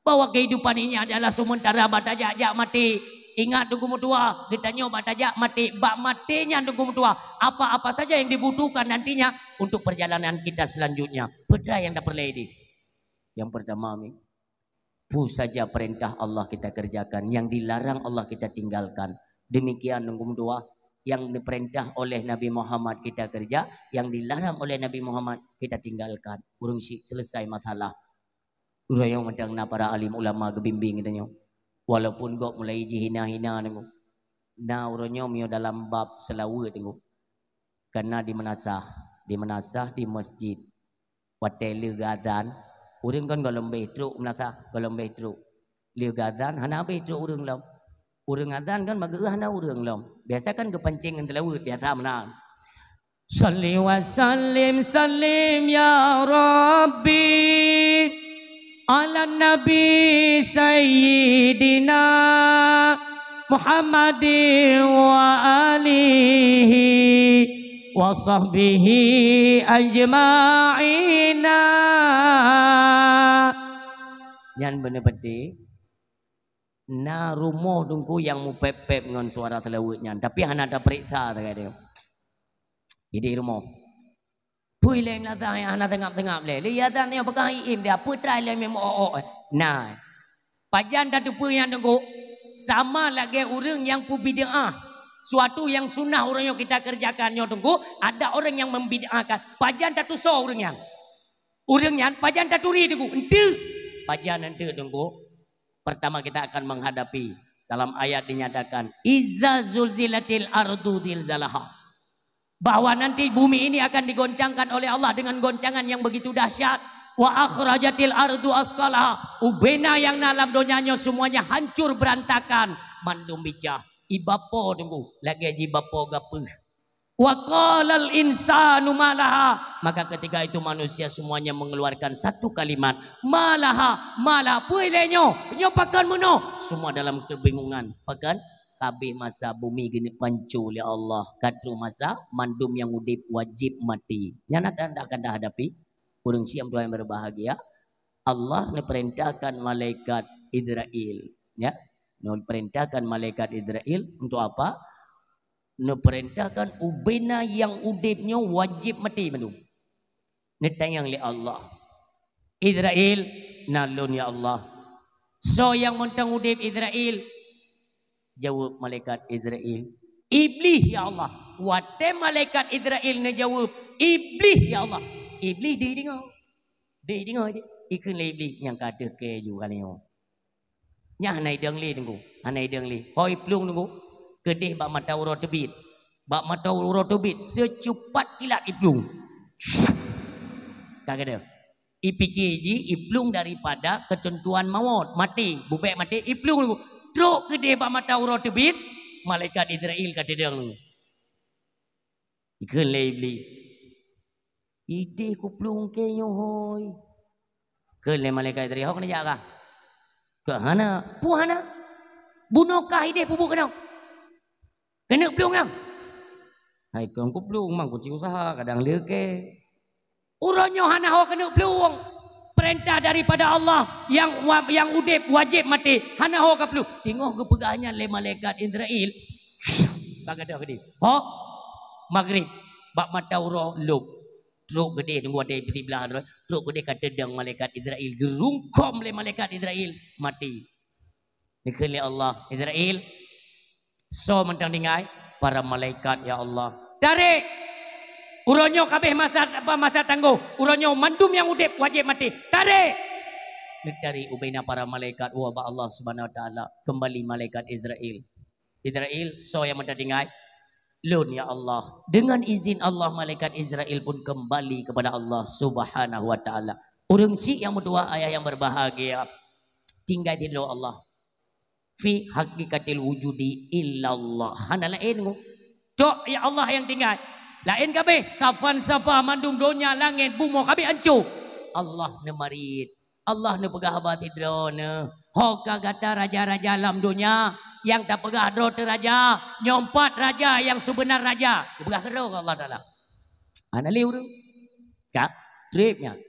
bahwa kehidupan ini adalah sementara, bak tajak-jak maté. Ingat, Teungku meutuwah, geutanyoe bak tajak maté, bak maté nyan, Teungku meutuwah, apa-apa saja yang dibutuhkan nantinya untuk perjalanan kita selanjutnya. Peue nyang tapeureulee deh? Yang pertama, mi, peue saja perintah Allah kita kerjakan, yang dilarang Allah kita tinggalkan. Demikian, Teungku meutuwah, yang diperintah oleh Nabi Muhammad kita kerja, yang dilarang oleh Nabi Muhammad kita tinggalkan. Ureuëng syiek, selesai masalah. Uroe nyoe mantong na para alim ulama geubimbéng geutanyoe. Walaupun gob mulai jihina-hina, Teungku, na uroe nyoe meunyoe dalam bab seulaweuet, Teungku, kana di meunasah, di meunasah, di masjid. Watée lheueh geuazan, ureuëng kan gohlom béh trok meunasah, gohlom béh trok. Lheueh geuazan hana béh trok ureuëng lom. Ureuëng azan kan bak geuh hana ureuëng lom. Biasa kan geupancéng ngon seulaweuet, biasa meunan. Salli wa sallim, sallim ya Rabbi, ala Nabi Sayyidina Muhammadin wa alihi wa sahbihi ajma'ina. Nyan beuneupatéh, na rumoh, Teungku, nyang mupép-pép ngon suara seulaweuet nyan, tapi hana tapeuriksa sagai deh. Idéh rumoh. Pui lé meunasah nyang hana seungab-seungab lé. Lé ya dan nyoe peugah iém dia, peue trai lé meu'oh-oh. Nah, pajan tateupeue nyan, Teungku? Sama lagée ureuëng nyang peubid'ah. Suatu yang sunnah ureuëng nyoe kita kerjakan nyoe, Teungku, ada orang yang membid'ahkan. Pajan tatusoe ureuëng nyan? Ureuëng nyan pajan taturi, Teungku? Enteuk. Pajan enteuk, Teungku? Pertama kita akan menghadapi, dalam ayat dinyatakan, "Izza zulzilatil ardu zilzalaha." Bahwa nanti bumi ini akan digoncangkan oleh Allah dengan goncangan yang begitu dahsyat. "Wa akhrajatil ardu asqalaha." Ubena nyang na lam donya nyoe semuanya hancur berantakan, mandum bicah. Iba po, Teungku, lagée jiba po gapeuh. "Wa qalal insanu ma laha." Maka ketika itu manusia semuanya mengeluarkan satu kalimat, "Ma laha, ma laha." Peue lé nyoe? Nyoe pakon meunoe? Semua dalam kebingungan. Pakon? Ka abéh masa bumi geuneuk panco lé Allah. Ka troh masa mandum nyang udeb wajéb maté. Nyan akan, akan tahadapi. Ureuëng syiek nyang berbahagia, Allah neupeurintahkan malaikat Izrail, ya. Neupeurintahkan malaikat Izrail untuk apa? Neupeurintahkan ubena nyang udeb nyoe wajéb maté mandum. Neutanyong lé Allah, "Izrail, na lôn ya Allah." "Soe nyang mantong udeb, Izrail?" Jaweueb malaikat Izrail, "Iblih ya Allah." Watée malaikat Izrail neujaweueb, "Iblih ya Allah," Iblih deuh deungoe. Deuh deungoe deh. Ikheun lé Iblih, "Nyang ka deuh keu ju kali nyoe." Nyan hana idong lé, Teungku. Hana idong lé. Ho iplueng, Teungku. Keudeh bak mata uroe teubiet. Bak mata uroe teubiet, seucupat kilat iplueng. Ka keudeh. Ipike jih iplueng daripada keuteuntuan mawöt, maté, bubek maté, iplueng, Teungku. Trok keudeh bak mata uroe teubiet, malaikat Izrail ka teudong, Teungku. Ikheun lé Iblih, "Ideh kuplueng keu nyoe hôi." Kheun lé malaikat Izrail, "Ho keuneuk jak kah?" "Keu hana." "Peue hana?" "Bunoe kah ideh peubuet keunoe?" "Keuneuk plueng nyan." "Hai kon kuplueng, mang kuci usaha, kadang leuke." Uroe nyoe hana ho keuneuk plueng. Peurintah daripada Allah nyang wa-, nyang udeb wajéb maté, hana ho kaplueng. Teungoh geupeugah nyan lé malaikat Izrail, ka gadôh keudeh. Ho, magrib, bak mata uroe lom. Trok keudeh, Teungku, watée siblah droe, trok keudeh ka teudong malaikat Izrail, geurungkom lé malaikat Izrail, maté. Dikheun lé Allah, "Izrail, soe mantong tinggai?" "Para malaikat, ya Allah." "Tarek! Uroe nyoe ka abéh masa, apa, masa tanggoh. Uroe nyoe mandum nyang udeb wajéb maté. Tarek!" Neutarek ubena para malaikat woe bak Allah Subhanahu wa Taala. Keumbali malaikat Izrail. "Izrail, soe nyang mantong tinggai?" "Lôn, ya Allah." Dengan izin Allah, malaikat Izrail pun kembali kepada Allah Subhanahu wa Taala. Ureuëng syiek nyang meutuwah, ayah nyang berbahagia, tinggai sidroe Allah. Fi haqiqatil wujudi illallah. Hana laén, Teungku. Tok, ya Allah nyang tinggai. Laén ka abéh, safan-safa, mandum donya, langét, bumoe ka abéh anco. Allah neumarit. Allah neupeugah haba sidroe neuh, "Ho ka gata raja-raja lam donya, nyang tapeugah droe teuh raja, nyoe pat raja nyang sibeuna raja." Geupeugah keudroe Allah Taala. Hana lé ureuëng. Ka treb nyan.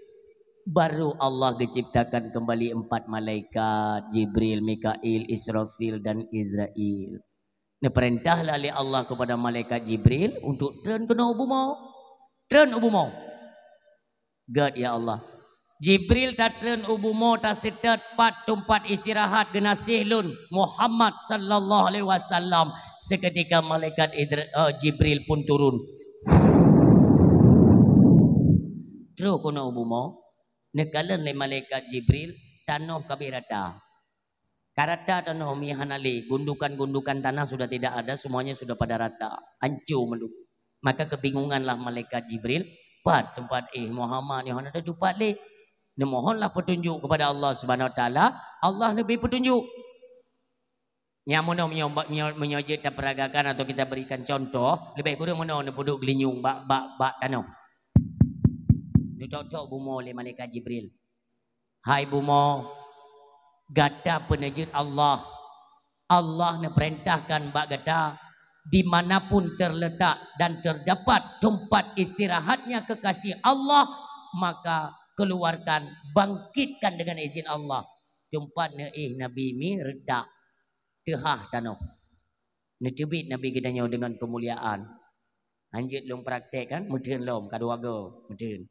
Baru Allah geuciptakan kembali empat malaikat, Jibril, Mikail, Israfil, dan Izrail. Neupeurintahlah lé Allah kepada malaikat Jibril untuk treun keunoe u bumoe. Treun u bumoe. Gét, ya Allah. Jibril tatreun u bumoe, taseutôt pat teumpat istirahat geunaséh lôn, Muhammad sallallahu alaihi wasallam. Seketika malaikat Idri-, eh, Jibril pun turun. Trok keunoe u bumoe, neukalon lé malaikat Jibril, tanoh ka abéh rata. Ka rata tanoh, mi hana lé, gundukan-gundukan tanah sudah tidak ada, semuanya sudah pada rata, hancô mandum. Maka kebingunganlah malaikat Jibril, "Pat teumpat éh Muhammad nyoe hana tatupat lé?" Neumohonlah petunjuk kepada Allah Subhanahu Wa Taala, Allah neubri petunjuk. Nyang meunoe meunyoe, meunyoe, meunyoe jeuet tapeuragakan atau kita berikan contoh, leubeh kureueng meunoe neupeuduek geulinyueng bak, bak, bak tanoh. Neutok-tok bumoe lé malaikat Jibril. "Hai bumoe, gata peuneujeuet Allah. Allah neupeurintahkan bak gata, di mana pun terletak dan terdapat tempat istirahatnya kekasih Allah, maka keluarkan, bangkitkan dengan izin Allah." Teumpat neuéh Nabi mi reutak, teuhah tanoh. Neuteubiet Nabi geutanyoe deungon keumuliaan. Hanjeuet lôn praktek kan, meuteun lom, ka dua go, meuteun.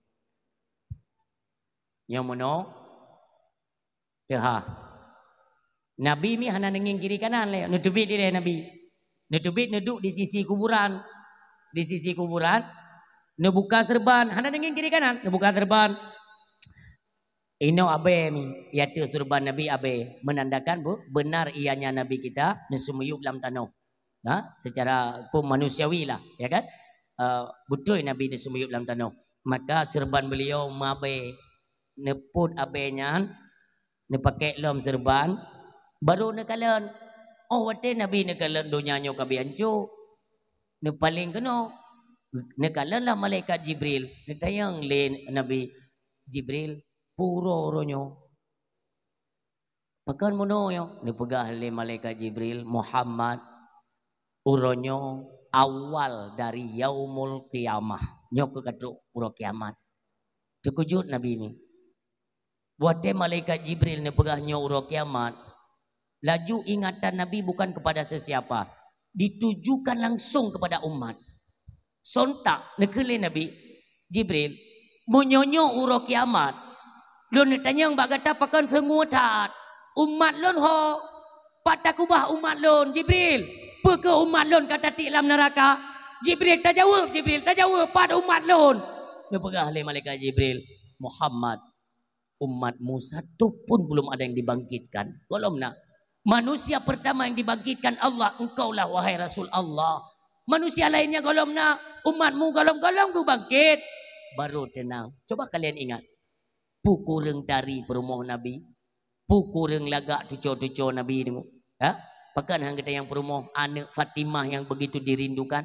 Nyoe meunoe, teuhah. Nabi mi hana neungieng kiri kanan lé, neuteubiet ilée Nabi. Neuteubiet neuduek di sisi kuburan. Di sisi kuburan, neubuka seureuban, hana neungieng kiri kanan, neubuka seureuban. Inoe abée mi, i ateueh seureuban Nabi abée, menandakan bu-, benar ianya Nabi kita neuseumiyueb lam tanoh. Nah, secara hukum manusiawi lah, ya kan? Eh, beutôi Nabi neuseumiyueb lam tanoh. Maka seureuban beliau meuabée, neupot abée nyan, neupakèk lom seureuban, baru neukalon. Oh, watée Nabi neukalon donya nyoe ka abéh hancô, neupaleng keunoe, neukalonlah malaikat Jibril, neutanyong lé Nabi, "Jibril, peue uroe, uroe nyoe?" "Pakon meunoe nyoe?" Neupeugah lé malaikat Jibril, "Muhammad, uroe nyoe awal dari yaumul qiyamah. Nyoe keuh ka trok uroe kiamat." Teukeujot Nabi nyoe. Watée malaikat Jibril neupeugah nyoe uroe kiamat, laju ingatan Nabi bukan kepada sesiapa, ditujukan langsung kepada umat. Sontak neukheun lé Nabi, "Jibril, meunyoe nyoe uroe kiamat, lôn neutanyong bak gata pakon seungue that, umat lôn ho? Pat takeubah umat lôn, Jibril? Peu kheueh umat lôn ka tatiek lam neuraka?" "Jibril, tajaweueb, Jibril, tajaweueb, pat umat lôn?" Neupeugah lé malaikat Jibril, "Muhammad, umatmu satu pun belum ada yang dibangkitkan. Gohlom na. Manusia pertama yang dibangkitkan Allah, engkaulah, wahai Rasul Allah. Manusia lainnya gohlom na, umatmu gohlom-gohlom geubangkit." Baru teunang. Coba kalian ingat. Peue kureueng tari peurumoh Nabi? Peue kureueng lagak tuco-tuco Nabi teungoh? Ha? Pakon han geutanyong peurumoh aneuk Fatimah yang begitu dirindukan?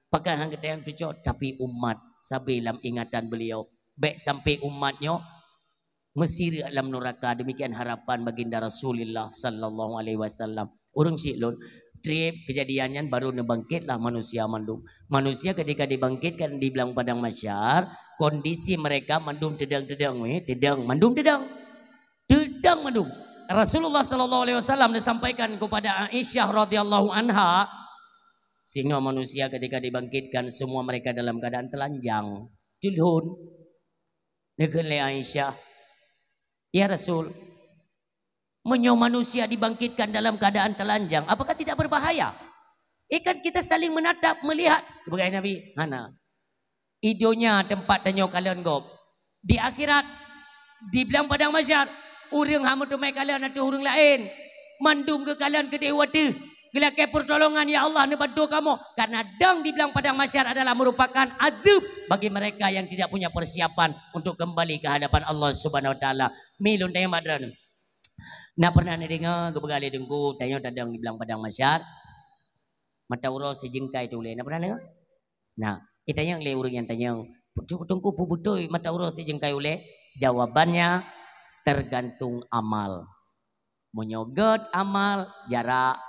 Pakon han geutanyong tuco? Tapi umat sabe lam ingatan beliau. Bék sampai umat nyoe meusireuk lam nuraka, demikian harapan baginda Rasulullah sallallahu alaihi wasallam. Ureuëng syiek lôn, treb keujadian nyan baru neubangkitlah manusia mandum. Manusia ketika dibangkitkan di blang padang mahsyar, kondisi mereka mandum teudong-teudong, eh, teudong, mandum teudong. Teudong mandum. Rasulullah sallallahu alaihi wasallam disampaikan kepada Aisyah radhiyallahu anha, singoh manusia ketika dibangkitkan semua mereka dalam keadaan telanjang. Teulhon. Neukheun lé Aisyah, "Ya Rasul, meunyoe manusia dibangkitkan dalam keadaan telanjang, apakah tidak berbahaya? Eh, kan kita saling menatap, melihat." Geupeugah Nabi, "Hana. Di donya teumpat tanyoe kalon gob. Di akhirat, di blang padang mahsyar, ureuëng hana meuteumé kalon ateueh ureuëng laén. Mandum geukalon keudeh u ateueh. Geulakée peurtolongan, ya Allah, neubantu kamoe." Karena dong di blang padang mahsyar adalah merupakan azab bagi mereka yang tidak punya persiapan untuk kembali ke hadapan Allah Subhanahu Wa Taala. Mi lôn tanyong bak droeneuh. Na pernah neudeungoe geupeugah lé Teungku, tanyoe tadong di blang padang mahsyar, mata uroe sijeungkai teuh ulée? Na pernah deungoe? Nah, itanyong lé ureuëng nyang tanyong, "Teungku, peue beutôi mata uroe sijeungkai ulée?" Jawabannya, tergantung amal. Meunyoe gét amal, jarak,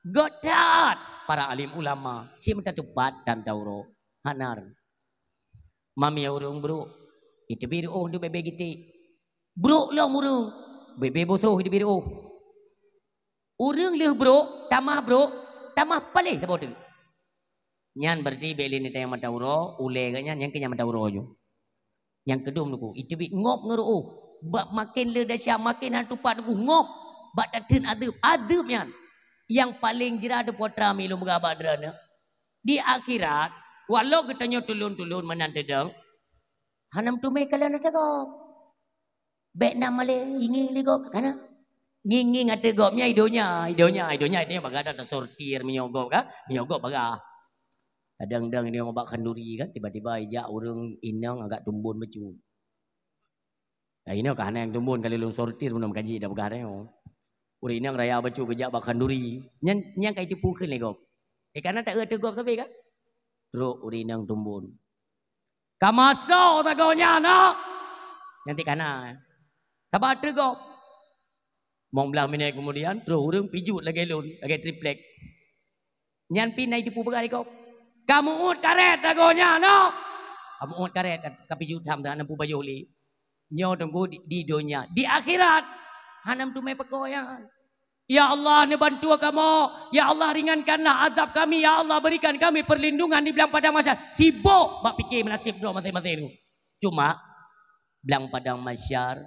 gét that para alim ulama, cit meutateupat dan tauro. Hana. Mami ureuëng brok, iteubiet reuôh di bebe gitik. Brok lom ureuëng, bebe bosoh iteubiet reuôh. Ureuëng lheueh brok, tamah brok, tamah paléh saboh teuk. Nyan berarti bék lé neutanyong mata uroe, ulée geuh nyan, nyang keu nyan mata uroe ju. Nyang keudum nuku, iteubiet ngop ngon reuôh. Bak maken le desya, maken hana tupat nuku ngop. Bak tatheun adeueb, adeueb nyan. Nyang paleng jrat di putra mi lôn peugah bak droeneuh. Di akhirat, walau geutanyoe tulôn-tulôn meunan teudong, hana meuteumé kalon ata gob. Bék na malée, ngieng-ngieng lé gob, kana? Ngieng-ngieng ateueh gob nyan i donya, i donya, i donya, i donya bagah that tasortir meunyoe gob kan, meunyoe gob bagah. Kadang-kadang i donya bak khanduri kan, tiba-tiba ijak ureuëng inong agak tumbon bacut. Nah, inoe ka hana nyang tumbon kali lôn sortir meunyoe meukaji dak peugah nyoe. Ureuëng inong raya bacut geujak bak khanduri. Nyan, nyan ka itipu kheun lé gob. Eh, kana tak eu ateueh gob tapi kan? Trok ureuëng inong tumbon. Ka masoe sagoe nyan, nak. Nyan ti kana. Saban ateueh gob. Mong blaih minèt keumudian, troh ureuëng pijuet lagèe lôn, lagèe triplek. Nyan pih na jiteupeue peugah lé gob. Ka meu'ôt karét sagoe nyan, nak. Ka meu'ôt karét, ka, ka pijuet tham, hana meupajoh lé. Nyoe teungku di, di donya. Di akhirat, hana meuteumé pakoe nyan. Ya Allah, neubantu kamoe. Ya Allah, ringankanlah azab kami. Ya Allah, berikan kami perlindungan di blang padang mahsyar. Sibok bak pike meunaseb droe maséng-maséng tu. Cuma, blang padang mahsyar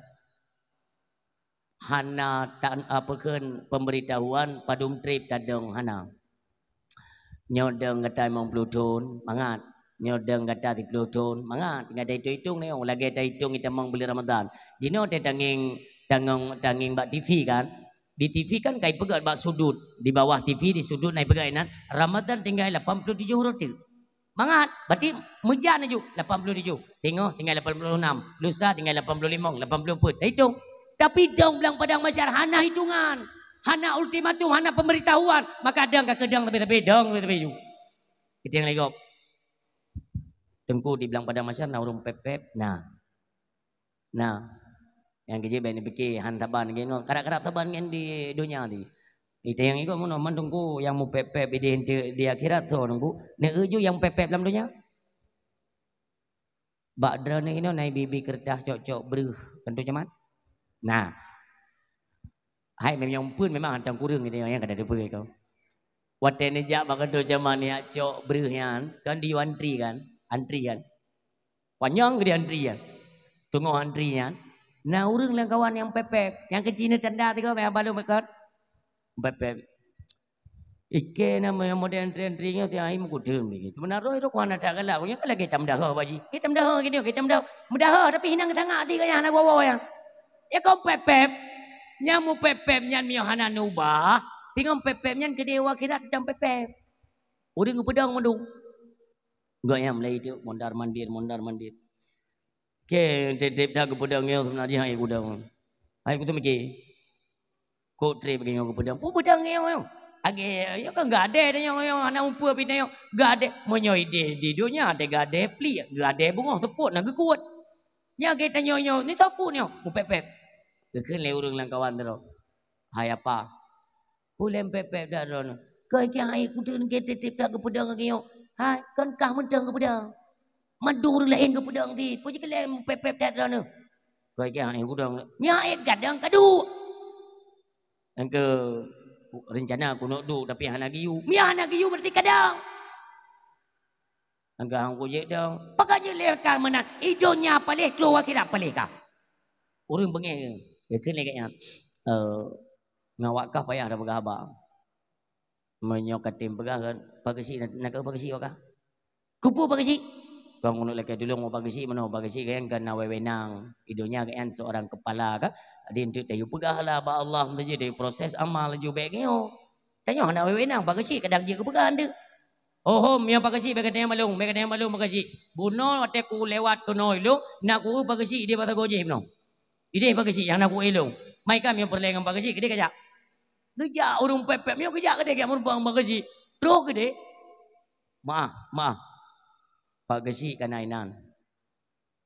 hana tan-, apa kheun, pemberitahuan padum trép tadong, hana. Nyoe dong gata limong ploh thon, mangat. Nyoe dong gata siplôh thon, mangat. Tinggai taitong-itong nyoe, lagèe taitong itamong buleuen Ramadhan. Jinoe teutangieng, tangieng, tangieng bak T V kan? Di T V kan ka ipeugèt bak sudut, di bawah T V di sudut na ipeugèt inan, Ramadhan tinggai lapan puluh tujoh uroe teuk. Mangat, berarti meujan laju lapan puluh tujoh. Teungoh tinggai lapan puluh enam, lusa tinggai lapan puluh limong, lapan puluh peuet. Taitong. Tapi dong blang padang mahsyar hana hitongan, hana ultimatum, hana pemberitahuan, maka dong ka keudong tapi-tapi dong tapi-tapi ju. Itu nyang lé gob. Teungku di blang padang mahsyar na ureueng pép-pép, na. Nah, nyang keujeuet bèk neupike han saban lagèe nyoe, karap-karap saban ngon di donya tadi. Itanyong igoe meunoe, man teungku nyang meupép-pép idéh di akhirat soe teungku? Neu-eu ju nyang pép-pép lam donya? Bak droeneuh inoe na ibi-ibi keureutah cok-cok breuh kantô camat? Nah. Hai, meunyoe phôn memang hantom kureueng geutanyoe nyang ka na teupeue kau. Watèe neujak bak kantô camat neujak cok breuh nyan, kan diyue antri kan? Antri kan? Panyang geude antri nyan. Teungoh antri nyan, na ureueng lam kawan nyang pép-pép, nyang keuci neu tanda tiga meubalon meukat. Pép-pép. Ikei na mo-, model antri-antri nyoe tiang hai meukudeuen bagi. Meunaroe itu kuana tak galak, nyoe kan lagèe tameudaha baji. Kita meudaha gini, kita meudaha. Meudaha tapi hinang sangat hati kaya hana wowo ya. Ya kau pép-pép. Nyang meupép-pép nyan miyuh hana neubah. Singoh pép-pép nyan keudeh u akhirat tam pép-pép. Ureueng geupeudong mandum. Goyang mulai itu mondar-mandir, mondar-mandir. Kèe, tiep-tiep that geupeudong nyoe seubeuna jih hai gudong. Hai kuteumiki. Kok trép lagèe nyoe geupeudong. Peue peudong nyoe nyoe? Lagèe nyoe kan gadèe nyoe nyoe hana upeue pih nyoe. Gadèe meunyoe idéh di donya teuh gadèe pliek, gadèe beungoh seupôt na geukuet. Nyan geutanyoe nyoe ni takot nyoe meupép-pép. Geukheun lé ureueng lam kawan sidroe. Hai apa? Peue lé meupép-pép that droeneuh? Keu kiang hai kuteuen geuh tiep-tiep that geupeudong lagèe nyoe. Hai, kon kah mantong geupeudong. Mandum ureueng laén geupeudong cit. Peue jikeu lé meupép-pép that droeneuh? Keu kiang hai kuteuen. Nyan hai kadang kaduek. Nyang keu rencana keuneuk duek tapi hana geuyue. Nyan hana geuyue berarti kadang. Angka hang kujeuet dong. Pakon jeuet lé ka meunan. I donya paléh, troh akhirat paléh ka. Ureueng beungéh. Geukheun lé gobnyan. Eh, ngon awak kah payah tapeugah haba. Meunyoe ka tem peugah kan, Pak Geuchik na, na keu Pak Geuchik awak kah? Keupeue Pak Geuchik? Kong keuneuk lakèe tulông Pak Geuchik meunoe, Pak Geuchik gobnyan ka na wewenang. I donya gobnyan seorang kepala kah? Di enteuk tayue peugah lah bak Allah, meunteuk jih tayue proses amal laju bèk ngiyo. Tanyoe hana wewenang, Pak Geuchik kadang jeuet geupeugah enteuk. Oh, hom, nyoe Pak Geuchik, bèk geutanyoe malông, bèk geutanyoe malông Pak Geuchik. Bunoe watèe kulewat keunoe ilông, na ku-eu Pak Geuchik idéh bak sagoe jih bunoe. Idéh Pak Geuchik nyang na ku-eu ilông. Mai ka meunyoe peureulèe ngon Pak Geuchik, keudéh kajak. Geujak ureueng pép-pép nyoe geujak keudéh kajak meureumpang Pak Geuchik. Troh keudéh. Maah, maah. Pak Geuchik ka na inan.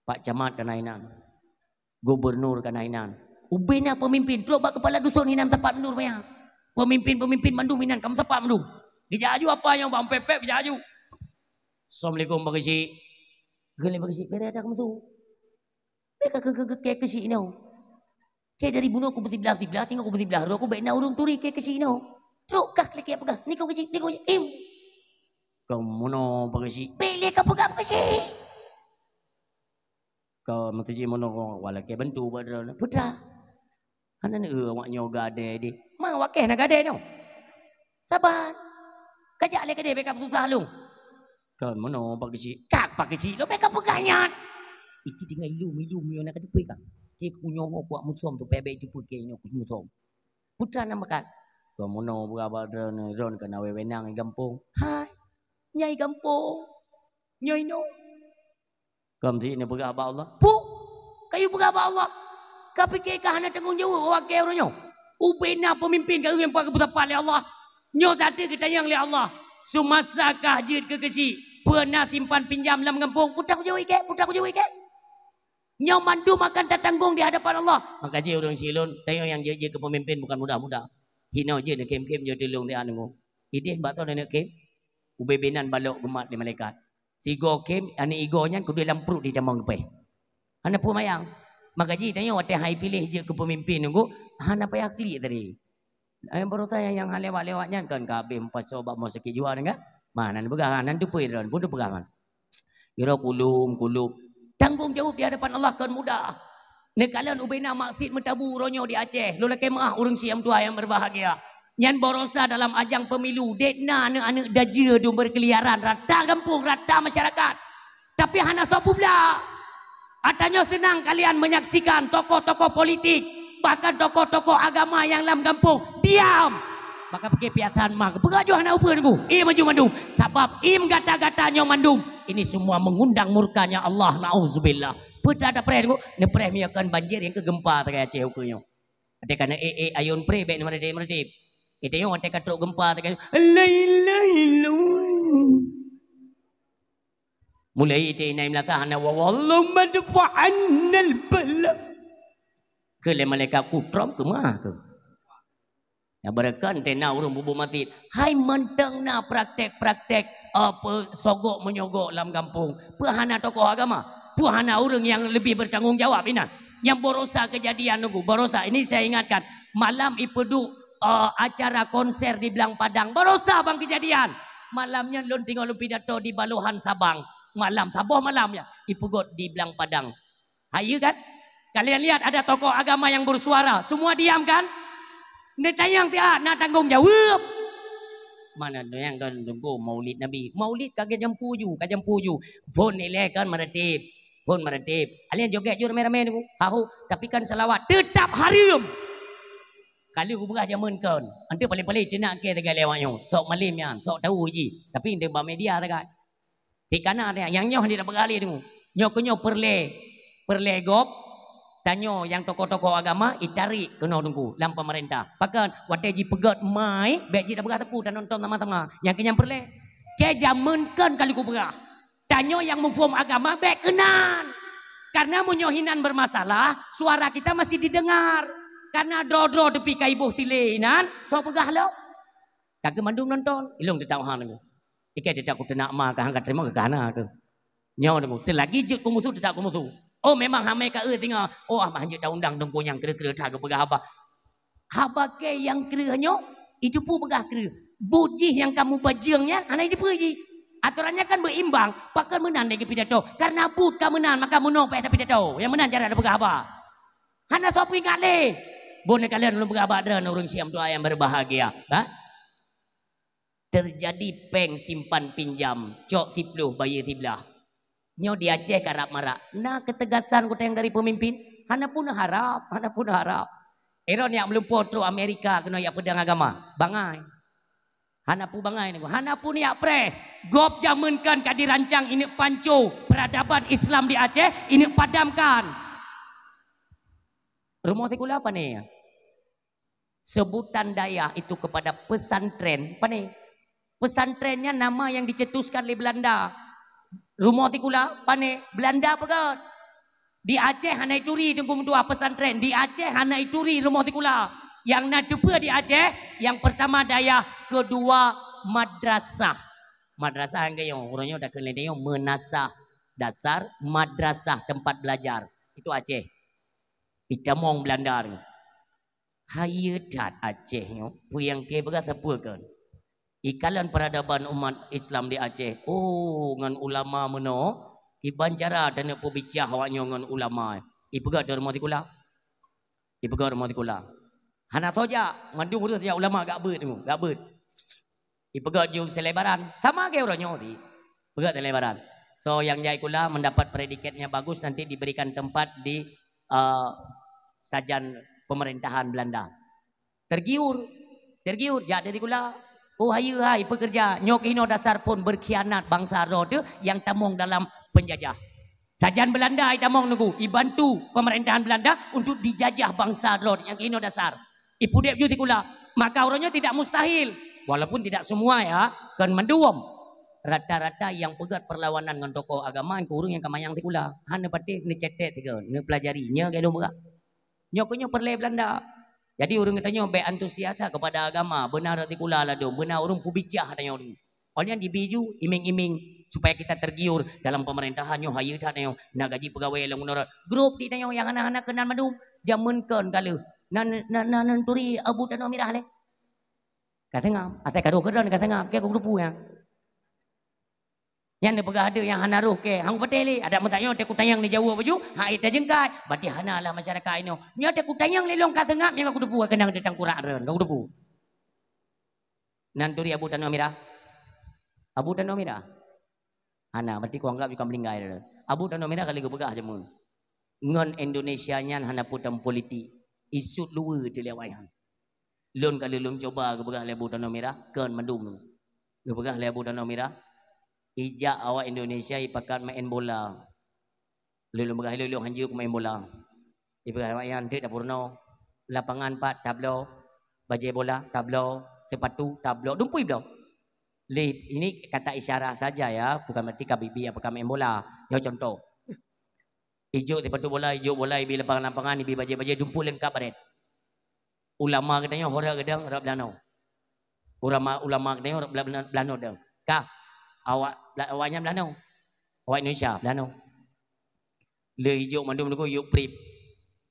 Pak Camat ka na inan. Gubernur ka na inan. Ubena peumimpén trok bak keupala dusun inan sapat meundur maya. Peumimpén-peumimpén mandum inan ka meusapat mandum. Geujak aju apa nyang bak pép-pép geujak aju. "Assalamualaikum Pak Geuchik." Geulée Pak Geuchik, "Bere dah kamu tu. Beka ke ke ke ke Geuchik inoe. Ke dari bunoe ku beusiblah-siblah, teungoh ku beusiblah roh, ku bek na ureuëng turi ke Geuchik inoe. Trok kah lé ke peugah, niko Geuchik, niko Geuchik." "Im." "Kamoe Pak Geuchik." "Bek lé ka peugah Pak Geuchik." Ka meuteujih meunoe, walakée bantu bak droeneuh. Peugah. Hana neueu awak nyoe gadée deh. Ma wakée na gadée nyoe. Saban. Kajak lé gadée beka peususah lôn. Kon meunoe Pak Geuchik. Kak Pak Geuchik, lo beka peugah nyan. Iki tinggai ilum-ilum nyoe na ka teupeu ka. Cek ku nyoe ho kuak musom tu pebek teupeu ke nyoe ku musom. Putra nama kan? Kon meunoe beuraba droeneuh, droeneuh kana wewenang i gampông. Hai. Nyai gampông. Nyai no. Kam si neupeugah bak Allah. Puh, kayu peugah bak Allah. Ka pike ka hana tanggong jaweueb awak keu uroe nyoe. Ubena peumimpén ka ureuëng peusapat lé Allah. Nyoe sateue geutanyong lé Allah. Seumasa kah jeuet keu Geuchik, peue na simpan pinjam lam gampông? Peue takujaweueb ikée? Peue takujaweueb ikée? Nyoe mandum akan tatanggong di hadapan Allah. Maka jih ureuëng silôn, tanyoe nyang jeuet-jeuet keu peumimpén bukan mudah-mudah. Hinoe jeuet neukhém-khém jeuet tulông tiat nunggu. Ideh bak toh nenek khém. Ubé binan balok geumat lé malaikat. Sigoe khém, aneuk igoe nyan keudeh lam pruet di tamong geupéh. Hana peue mayang. Maka jih tanyoe watée hai piléh jeuet keu peumimpén nunggu, hana payah klik tadi. Nyang beurata nyang, nyang han lewat-lewat nyan kan ka abéh meupasoe bak mo sakét jiwa nyan kan? Mah nan peugah, nan teupeue droen pun teupeugah kan. Kira kulum, kulum. Tanggong jaweueb di hadapan Allah kon mudah. Neukalon ubena maksiet meutabu uroe nyoe di Aceh. Lôn lakée meuáh ureuëng siam tuha nyang berbahagia. Nyan barosa dalam ajang pemilu, dek na aneuk-aneuk dajeu dum berkeliaran rata gampông, rata masyarakat. Tapi hana soe peubla. Atanyoe seunang kalian menyaksikan tokoh-tokoh politik, bahkan tokoh-tokoh agama nyang lam gampông diam. Maka pike piatan ma, peugah joh hana upeue nunggu. Im maju mandum. Sabab im gata-gata nyoe mandum. Ini semua mengundang murkanya Allah. Nauzubillah. Peue ta preh nunggu? Neupreh miakan banjir nyang keu gempa tagai Aceh ukeue nyoe. Watée ka na ék-ék ayôn preh bék neumeudép-meudép. Itu nyoe watée ka trok gempa tagai. Lai, lai, lai. Mulai itu inai meulasa hana wa wallahu madfa'annal bala. Keu lé malaikat kutrom keumah keu. Ya beureukan tena ureuëng bubu mati. Hai mantong na praktek-praktek apa sogok menyogok lam gampông. Peue hana tokoh agama? Peue hana ureuëng nyang lebih bertanggung jawab inan? Nyang barosa kejadian nunggu, barosa ini saya ingatkan. Malam ipeuduek, eh, acara konser di Blang Padang. Barosa bang kejadian. Malam nyan lôn tinggai lôn pidato di Balohan Sabang. Malam, saboh malam ya, ipeugot di Blang Padang. Hayu kan? Kalian lihat ada tokoh agama yang bersuara, semua diam kan? Neutanyong tiat na tanggong jaweueb. Mana nyang kan tunggu maulid Nabi. Maulid ka jampu ju, ka jampu ju. Phon ilée kan meratib. Phon meratib. Alian joget ju ramé-ramé nunggu. Hahu, tapi kan salawat tetap haram. Kali kubeurah jameun kon. Ante paling-paling teunak ke tegai lewat nyoe. Sok malim nyan, sok tahu ji. Tapi ente ba media tegai. Tikana nyang nyoh di peugah lé tu. Nyoe keu nyoe peureulée, peureulée gob, tanyoe nyang tokoh-tokoh agama itarék keunoe teungku lam pemerintah. Pakon watée jipeugét mai, bék jitapeugah teupeu tanonton sama-sama. Nyang keu nyang peureulée. Ke jameun kon kali kupeugah. Tanyoe nyang muphom agama bék keunan. Karena meunyoe hinan bermasalah, suara kita masih didengar. Karena droe-droe teupika iboh silée inan, soe peugah lom? Ka keu mandum nonton, ilong teutap han nunggu. Ikai teutap kuteunak ma ka han ka teurimong ka hana keu. Nyoe nunggu, selagi jeuet kumusu teutap kumusu. Oh memang hamai ka eu singoh. Oh ah mah jeuet taundang teungku nyang kreueh-kreueh that geupeugah haba. Haba kée nyang kreueh nyoe, itupeue peugah kreueh. Buet jih nyang ka mubajeueng nyan hana itupeue jih. Atoran nyan kan beuimbang, pakon meunan lé geupidato. Karena buet ka meunan maka meunoe payah tapidato. Nyang meunan cara tapeugah haba. Hana soe peuingat lé. Bon neukalon ulôn peugah bak droeneuh ureuëng siam tuha nyang berbahagia. Ha? Terjadi péng simpan pinjam, cok siploh bayeue siblah. Nyoe di Aceh karab marak. Na keutegasan geutanyoe dari peumimpin? Hana pun harab, hana pun harab. Eron yak meulumpoe trok Amerika keunoe yak peudong agama. Bangai. Hana pun bangai nunggu. Hana pun yak preh. Gob jameun kan ka dirancang ineuk panco peradaban Islam di Aceh, ineuk padamkan. Rumoh sikula pane? Sebutan dayah itu kepada pesantren. Pane? Pesantren nyan nama yang dicetuskan lé Belanda. Rumoh sikula, pane? Belanda peugah. Di Aceh hana ituri Teungku meutuah pesantren. Di Aceh hana ituri rumoh sikula. Nyang na teupeue di Aceh, nyang pertama dayah, kedua madrasah. Madrasah nyang keuyoe, uroe nyoe takheun lé tanyoe meunasah, dasar, madrasah, tempat belajar. Itu Aceh. Itamong Belanda nyoe. Hayeue that Aceh nyoe, peue nyang keu peugah sapeue kon. Ikalon peradaban umat Islam di Aceh. Oh, ngon ulama meunoe, kiban cara taneuk peubicah awak nyoe ngon ulama. Ipeugah di rumoh sikula. Ipeugah rumoh sikula. Hana soe jak, mandum ureuëng jak ulama gak beuet tu, gak beuet. Ipeugah ju selebaran. Sama ke uroe nyoe ti. Peugah selebaran. So, yang jai kula mendapat predikat yang bagus nanti diberikan tempat di, eh, sajan pemerintahan Belanda. Tergiur. Tergiur. Jak dari kula. Oh, hayeue hai pekerja. Nyoe keunoe dasar phon berkhianat bangsa droe teuh nyang tamong dalam penjajah. Sajan Belanda itamong nunggu, ibantu pemerintahan Belanda untuk dijajah bangsa droe nyang keunoe dasar. Ipudeb ju sikula. Maka uroe nyoe tidak mustahil. Walaupun tidak semua ya, kan mandum. Rata-rata yang peugah perlawanan ngon tokoh agama, ngon ureuëng nyang ka manyang sikula. Hana patéh neucetet tiga, neupelajari. Nya gadoh meugah. Nyoe keuh nyoe peureulée Belanda. Jadi ureuëng geutanyoe bék antusias that kepada agama, beuna rot sikula ladom, beuna ureuëng peubicah tanyoe. Awak nyan jibi ju iming-iming supaya kita tergiur dalam pemerintahan nyoe hayeue that nyoe, na gaji pegawai lam guna rot. Grup di tanyoe nyang hana-hana keunan mandum, jameun kon ka lheueh. Na, na, na, na turi Abu Tanoh Mirah lé. Ka seungab, asai ka rôh keudroe ka seungab, keu kuteupeu nyan. Nyan neupeugah adeue nyang hana rôh keu, hang patéh lé, adak meutanyoe teuh kutanyong neujaweueb baju, hai tajengkai, berarti hana lah masyarakat inoe. Nyoe teuh kutanyong lé lôn ka seungab nyang ka kuteupeu keunong di tangkurak droen, ka kuteupeu. Nan turi Abu Tanoh Mirah. Abu Tanoh Mirah. Hana, berarti kuanggap juga meninggai dah. Abu Tanoh Mirah kali geupeugah jameun. Ngon Indonesia nyan hana peue tam politik. Isut luweue teuh lé awaknyan. Lôn ka lheueh lôn cuba geupeugah lé Abu Tanoh Mirah, kon mandum. Geupeugah lé Abu Tanoh Mirah, ijak awak Indonesia ipakat main bola. Lôn, lôn peugah lé lôn hanjeuet kumain bola. Ipeugah awaknyan, "Dek dapur noe, lapangan pat tabloe, bajée bola tabloe, sepatu tabloe, dumpui bloe." Lé, ini kata isyarat saja ya, bukan berarti ka bibi apa ka main bola. Nyoe contoh. Ijok sepatu bola, ijok bola, ibi lapangan-lapangan, ibi bajée-bajée, dumpui leungkap baret. Ulama geutanyoe hora geudong rab lano. Ulama, ulama geutanyoe rab lano, lano dong. Ka, awak, awaknyan lano. Awak Indonesia lano. Le ijok mandum nunggu yuk prip.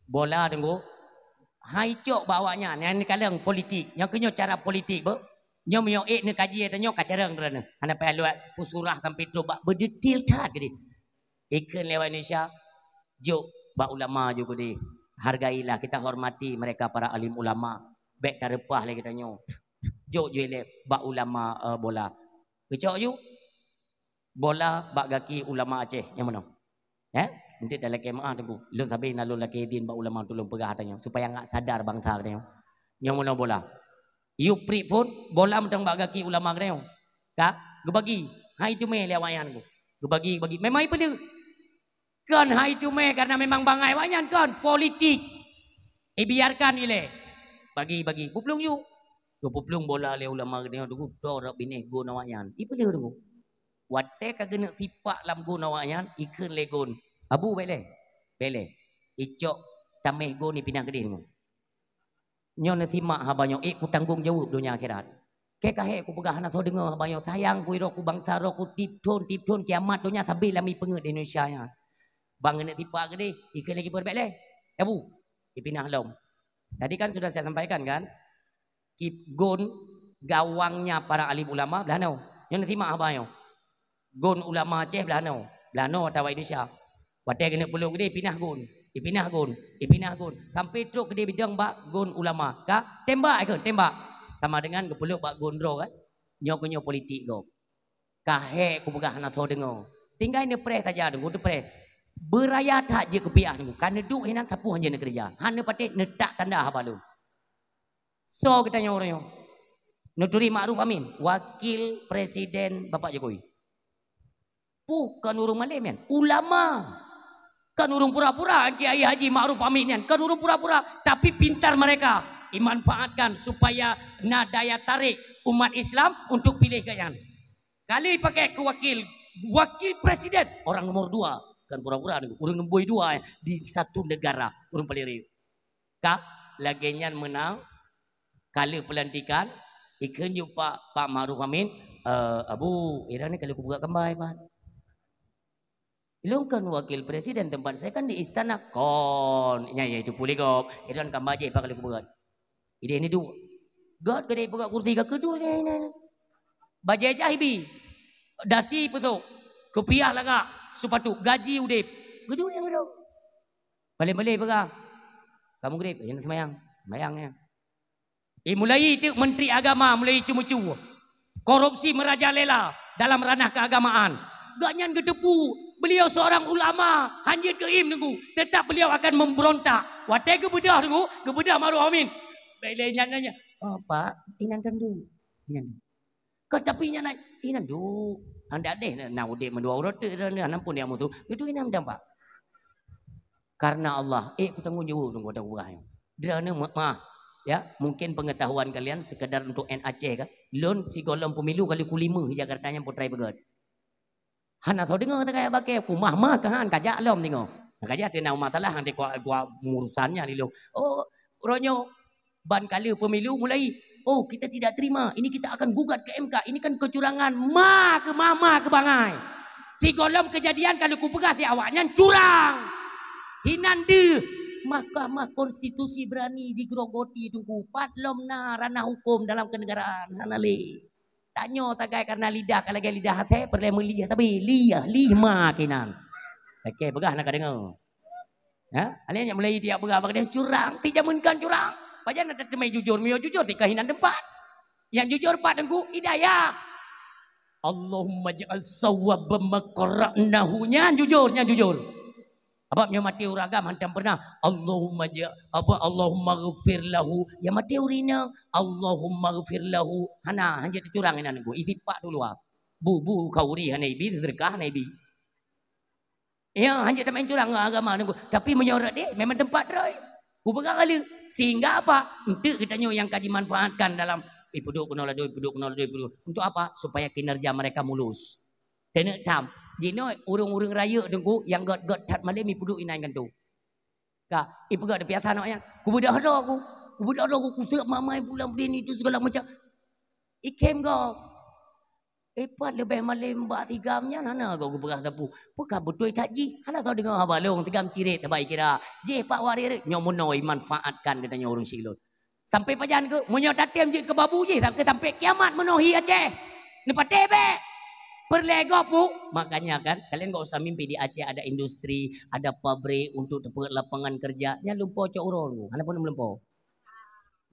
Bola tunggu. Hai cok bak awaknyan, nyan kaleng politik. Nyoe keuh nyoe cara politik, beuh. Nyoe meunyoe ék neukaji ata nyoe ka carong droeneuh. Hana payah luwat pusurah sampai trok bak beudetil that geude. Ikheun lewat Indonesia, jok bak ulama ju geude. Hargailah, kita hormati mereka para alim ulama. Bék tareupah lé geutanyoe. Jok ju ilée bak ulama, eh, bola. Geucok ju. Bola bak gaki ulama Aceh nyang meunoe. Eh? Enteuk talakée meu'ah teungku. Lôn sabe na lôn lakée idin bak ulama tulông peugah ata nyoe supaya ngak sadar bansa geutanyoe. Nyang meunoe bola. Yue prip phon, bola mantong bak gaki ulama geutanyoe. Ka geubagi. Hai teumé lé awaknyan teungku. Geubagi, bagi. Memang ipeuleueh. Kon hai teumé karena memang bangai awaknyan kon politik. Ibiarkan ilée. Bagi, bagi. Peuplueng ju. Geuplueng bola lé ulama geutanyoe teungku, torok binéh gon awaknyan. Ipeuleueh teungku. Watée ka geuneuk sipak lam gon awaknyan, ikheun lé gon, "Abu, bék lé. Bék lé. Icok taméh gon ipinah keudeh teungku." Nyoe neusimak haba nyoe, ék kutanggong jaweueb donya akhirat. Keu kahé kupeugah hana soe deungoe haba nyoe, sayang kuidroe kubansa droe kutiep thon, tiep thon kiamat donya sabe lami peungeuet di Indonesia nyan. Bang geuneuk sipak keudeh, ikheun lé gon, "Bék lé. Abu, ipinah lom." Tadi kan sudah saya sampaikan kan? Kip gon gawangnya para alim ulama beulanoe. Nyoe neusimak haba nyoe. Gon ulama Aceh beulanoe. Beulanoe atawa Indonesia. Watée geuneuk pulok geude ipinah gon, ipinah gon, ipinah gon. Sampai trok geude bidong bak gon ulama. Ka tembak ikheun, tembak. Sama dengan geupulok bak gon droe kan. Nyoe keuh nyoe politik gob. Kahé kupeugah hana soe deungoe. Tinggai neupreh saja deungoe, teupreh. Beuraya that jeuet keupiah deungoe. Ka neuduek hinan sapeue han jeuet neukeureuja. Han neupatéh neutak tanda haba lôn. Soe geutanyoe uroe nyoe? Neuturi Ma'ruf Amin, wakil presiden Bapak Jokowi. Puh, kon ureuëng malém nyan, ulama. Kon ureuëng pura-pura, Kiai Haji Ma'ruf Amin nyan, kon ureuëng pura-pura, tapi pintar mereka dimanfaatkan supaya na daya tarik umat Islam untuk pilih gobnyan. Kali pakai keu wakil, wakil presiden, orang nomor dua. Kan pura-pura ureuëng nombor dua di satu negara, ureuëng paling rayeuk. Ka lagée nyan meunang, ka lheueh peulantikan, ikheun jumpa Pak Ma'ruf Amin, "Eh, Abu, iran ni ka lheueh kubuka kambai, Pak." Ilong kan wakil presiden, tempat saya kan di istana. Kon, nya, ya, itu pulih kop. Iran kambai je, Pak, ka lheueh kubuka. Ideh ni tu. Gat gede peugah kursi ka keudua ni, ni, ni. Bajai jah ibi. Dasi peusok. Kupiah lagak. Sepatu. Gaji udeb. Keudua nyang keudua. Balai-balai peugah. Kamu grib, yang semayang. Semayang ya. Eh, mulai itu Menteri Agama, mulai cumu-cumu. Korupsi merajalela dalam ranah keagamaan. Gak nyan geuteupu, beliau seorang ulama, hanjeuet geuim nunggu. Tetap beliau akan memberontak. Watée geubeudôh nunggu, geubeudôh Ma'ruf Amin. Baik, lain nyan nanya, "Oh, Pak, inan tentu." Inan. Kan tapi nyan nanya, "Inan du." Anda deh, na udeb meudua urote, na ampun dia musuh. Itu inan dan, Pak. Karena Allah, eh, kutanggung jawab nunggu ada urah. Droeneuh ma-, mah, ya, mungkin pengetahuan kalian sekedar untuk N Aceh kan. Lôn sigohlom pemilu kali kulima di Jakarta nyang putrai beugét. Hana soe deungoe kata kaya bakée, kumah mah kahan, kajak lom deungoe. Kajak teu na masalah, nanti kuat, kuat urusannya di lôn. Oh, ronyo, ban kali pemilu mulai, "Oh, kita tidak terima. Ini kita akan gugat ke M K. Ini kan kecurangan." Ma ke mama ke bangai. Sigohlom kejadian kalau kupeugah si awaknyan curang. Hinan deuh. Mahkamah Konstitusi berani digerogoti tungku. Pat lom na ranah hukum dalam kenegaraan. Hana lé. Tanyoe tagai karena lidah, ka lagée lidah até, peureulée meuliah, tapi liah, lih ma kinan. Oke, peugah na ka deungoe. Ha? Alé nyak mulai tiap peugah bak dia curang, ti jameun kan curang. Pajan ada temai jujur, mio jujur, ti kahinan tempat. Yang jujur pat tengku hidayah. Allahumma ja'al sawaba ma qara'nahu. Nyan jujur, nyan jujur. Apa nyoe maté ureuëng agam hantam pernah, "Allahumma ja-," apa, "Allahumma ghfir lahu." Ya maté ureuëng inong, "Allahumma ghfir lahu." Hana, hanya teucurang inan nunggu. Isi pak dulu ah. Bu, bu, khauri hana ibi, sedekah hana ibi. Ya, hanya teman curang agama nunggu. Tapi meunyoe rot deh, memang tempat rot. Kupeugah kali. Sehingga apa? Enteuk geutanyoe nyang ka dimanfaatkan dalam, "Ih, peuduek keunoe ladoi, peuduek keunoe ladoi, peuduek." Untuk apa? Supaya kinerja mereka mulus. Teuneuek tham, jinoe ureuëng-ureuëng rayeuk teungku nyang gét-gét that malem ipeuduek inan gantung. Ka, ipeugah piasa nak nyan. Kubeudôh droe ku. Kubeudôh droe ku, kuteuk mamai pulang berdiri itu segala macam. Ikem gob. Eh, pat leubeh malem bak tigam nyan hana gob geupeugah sapeue. Peue ka beutôi that jih. Hana soe deungoe haba lôn tigam cirét tebai kira. Jih pak warir nyoe meunoe manfaatkan geutanyoe ureuëng silot. Sampai pajan keu, meunyoe tatem jeuet keu babu jih, sampai, sampai kiamat meunohi Aceh. Neupatéh bék. Peureulée gob bu. Makanya kan, kalian nggak usah mimpi di Aceh ada industri, ada pabrik untuk dapat lapangan kerja. Nyan lumpo cok uroe. Hana pun lumpo.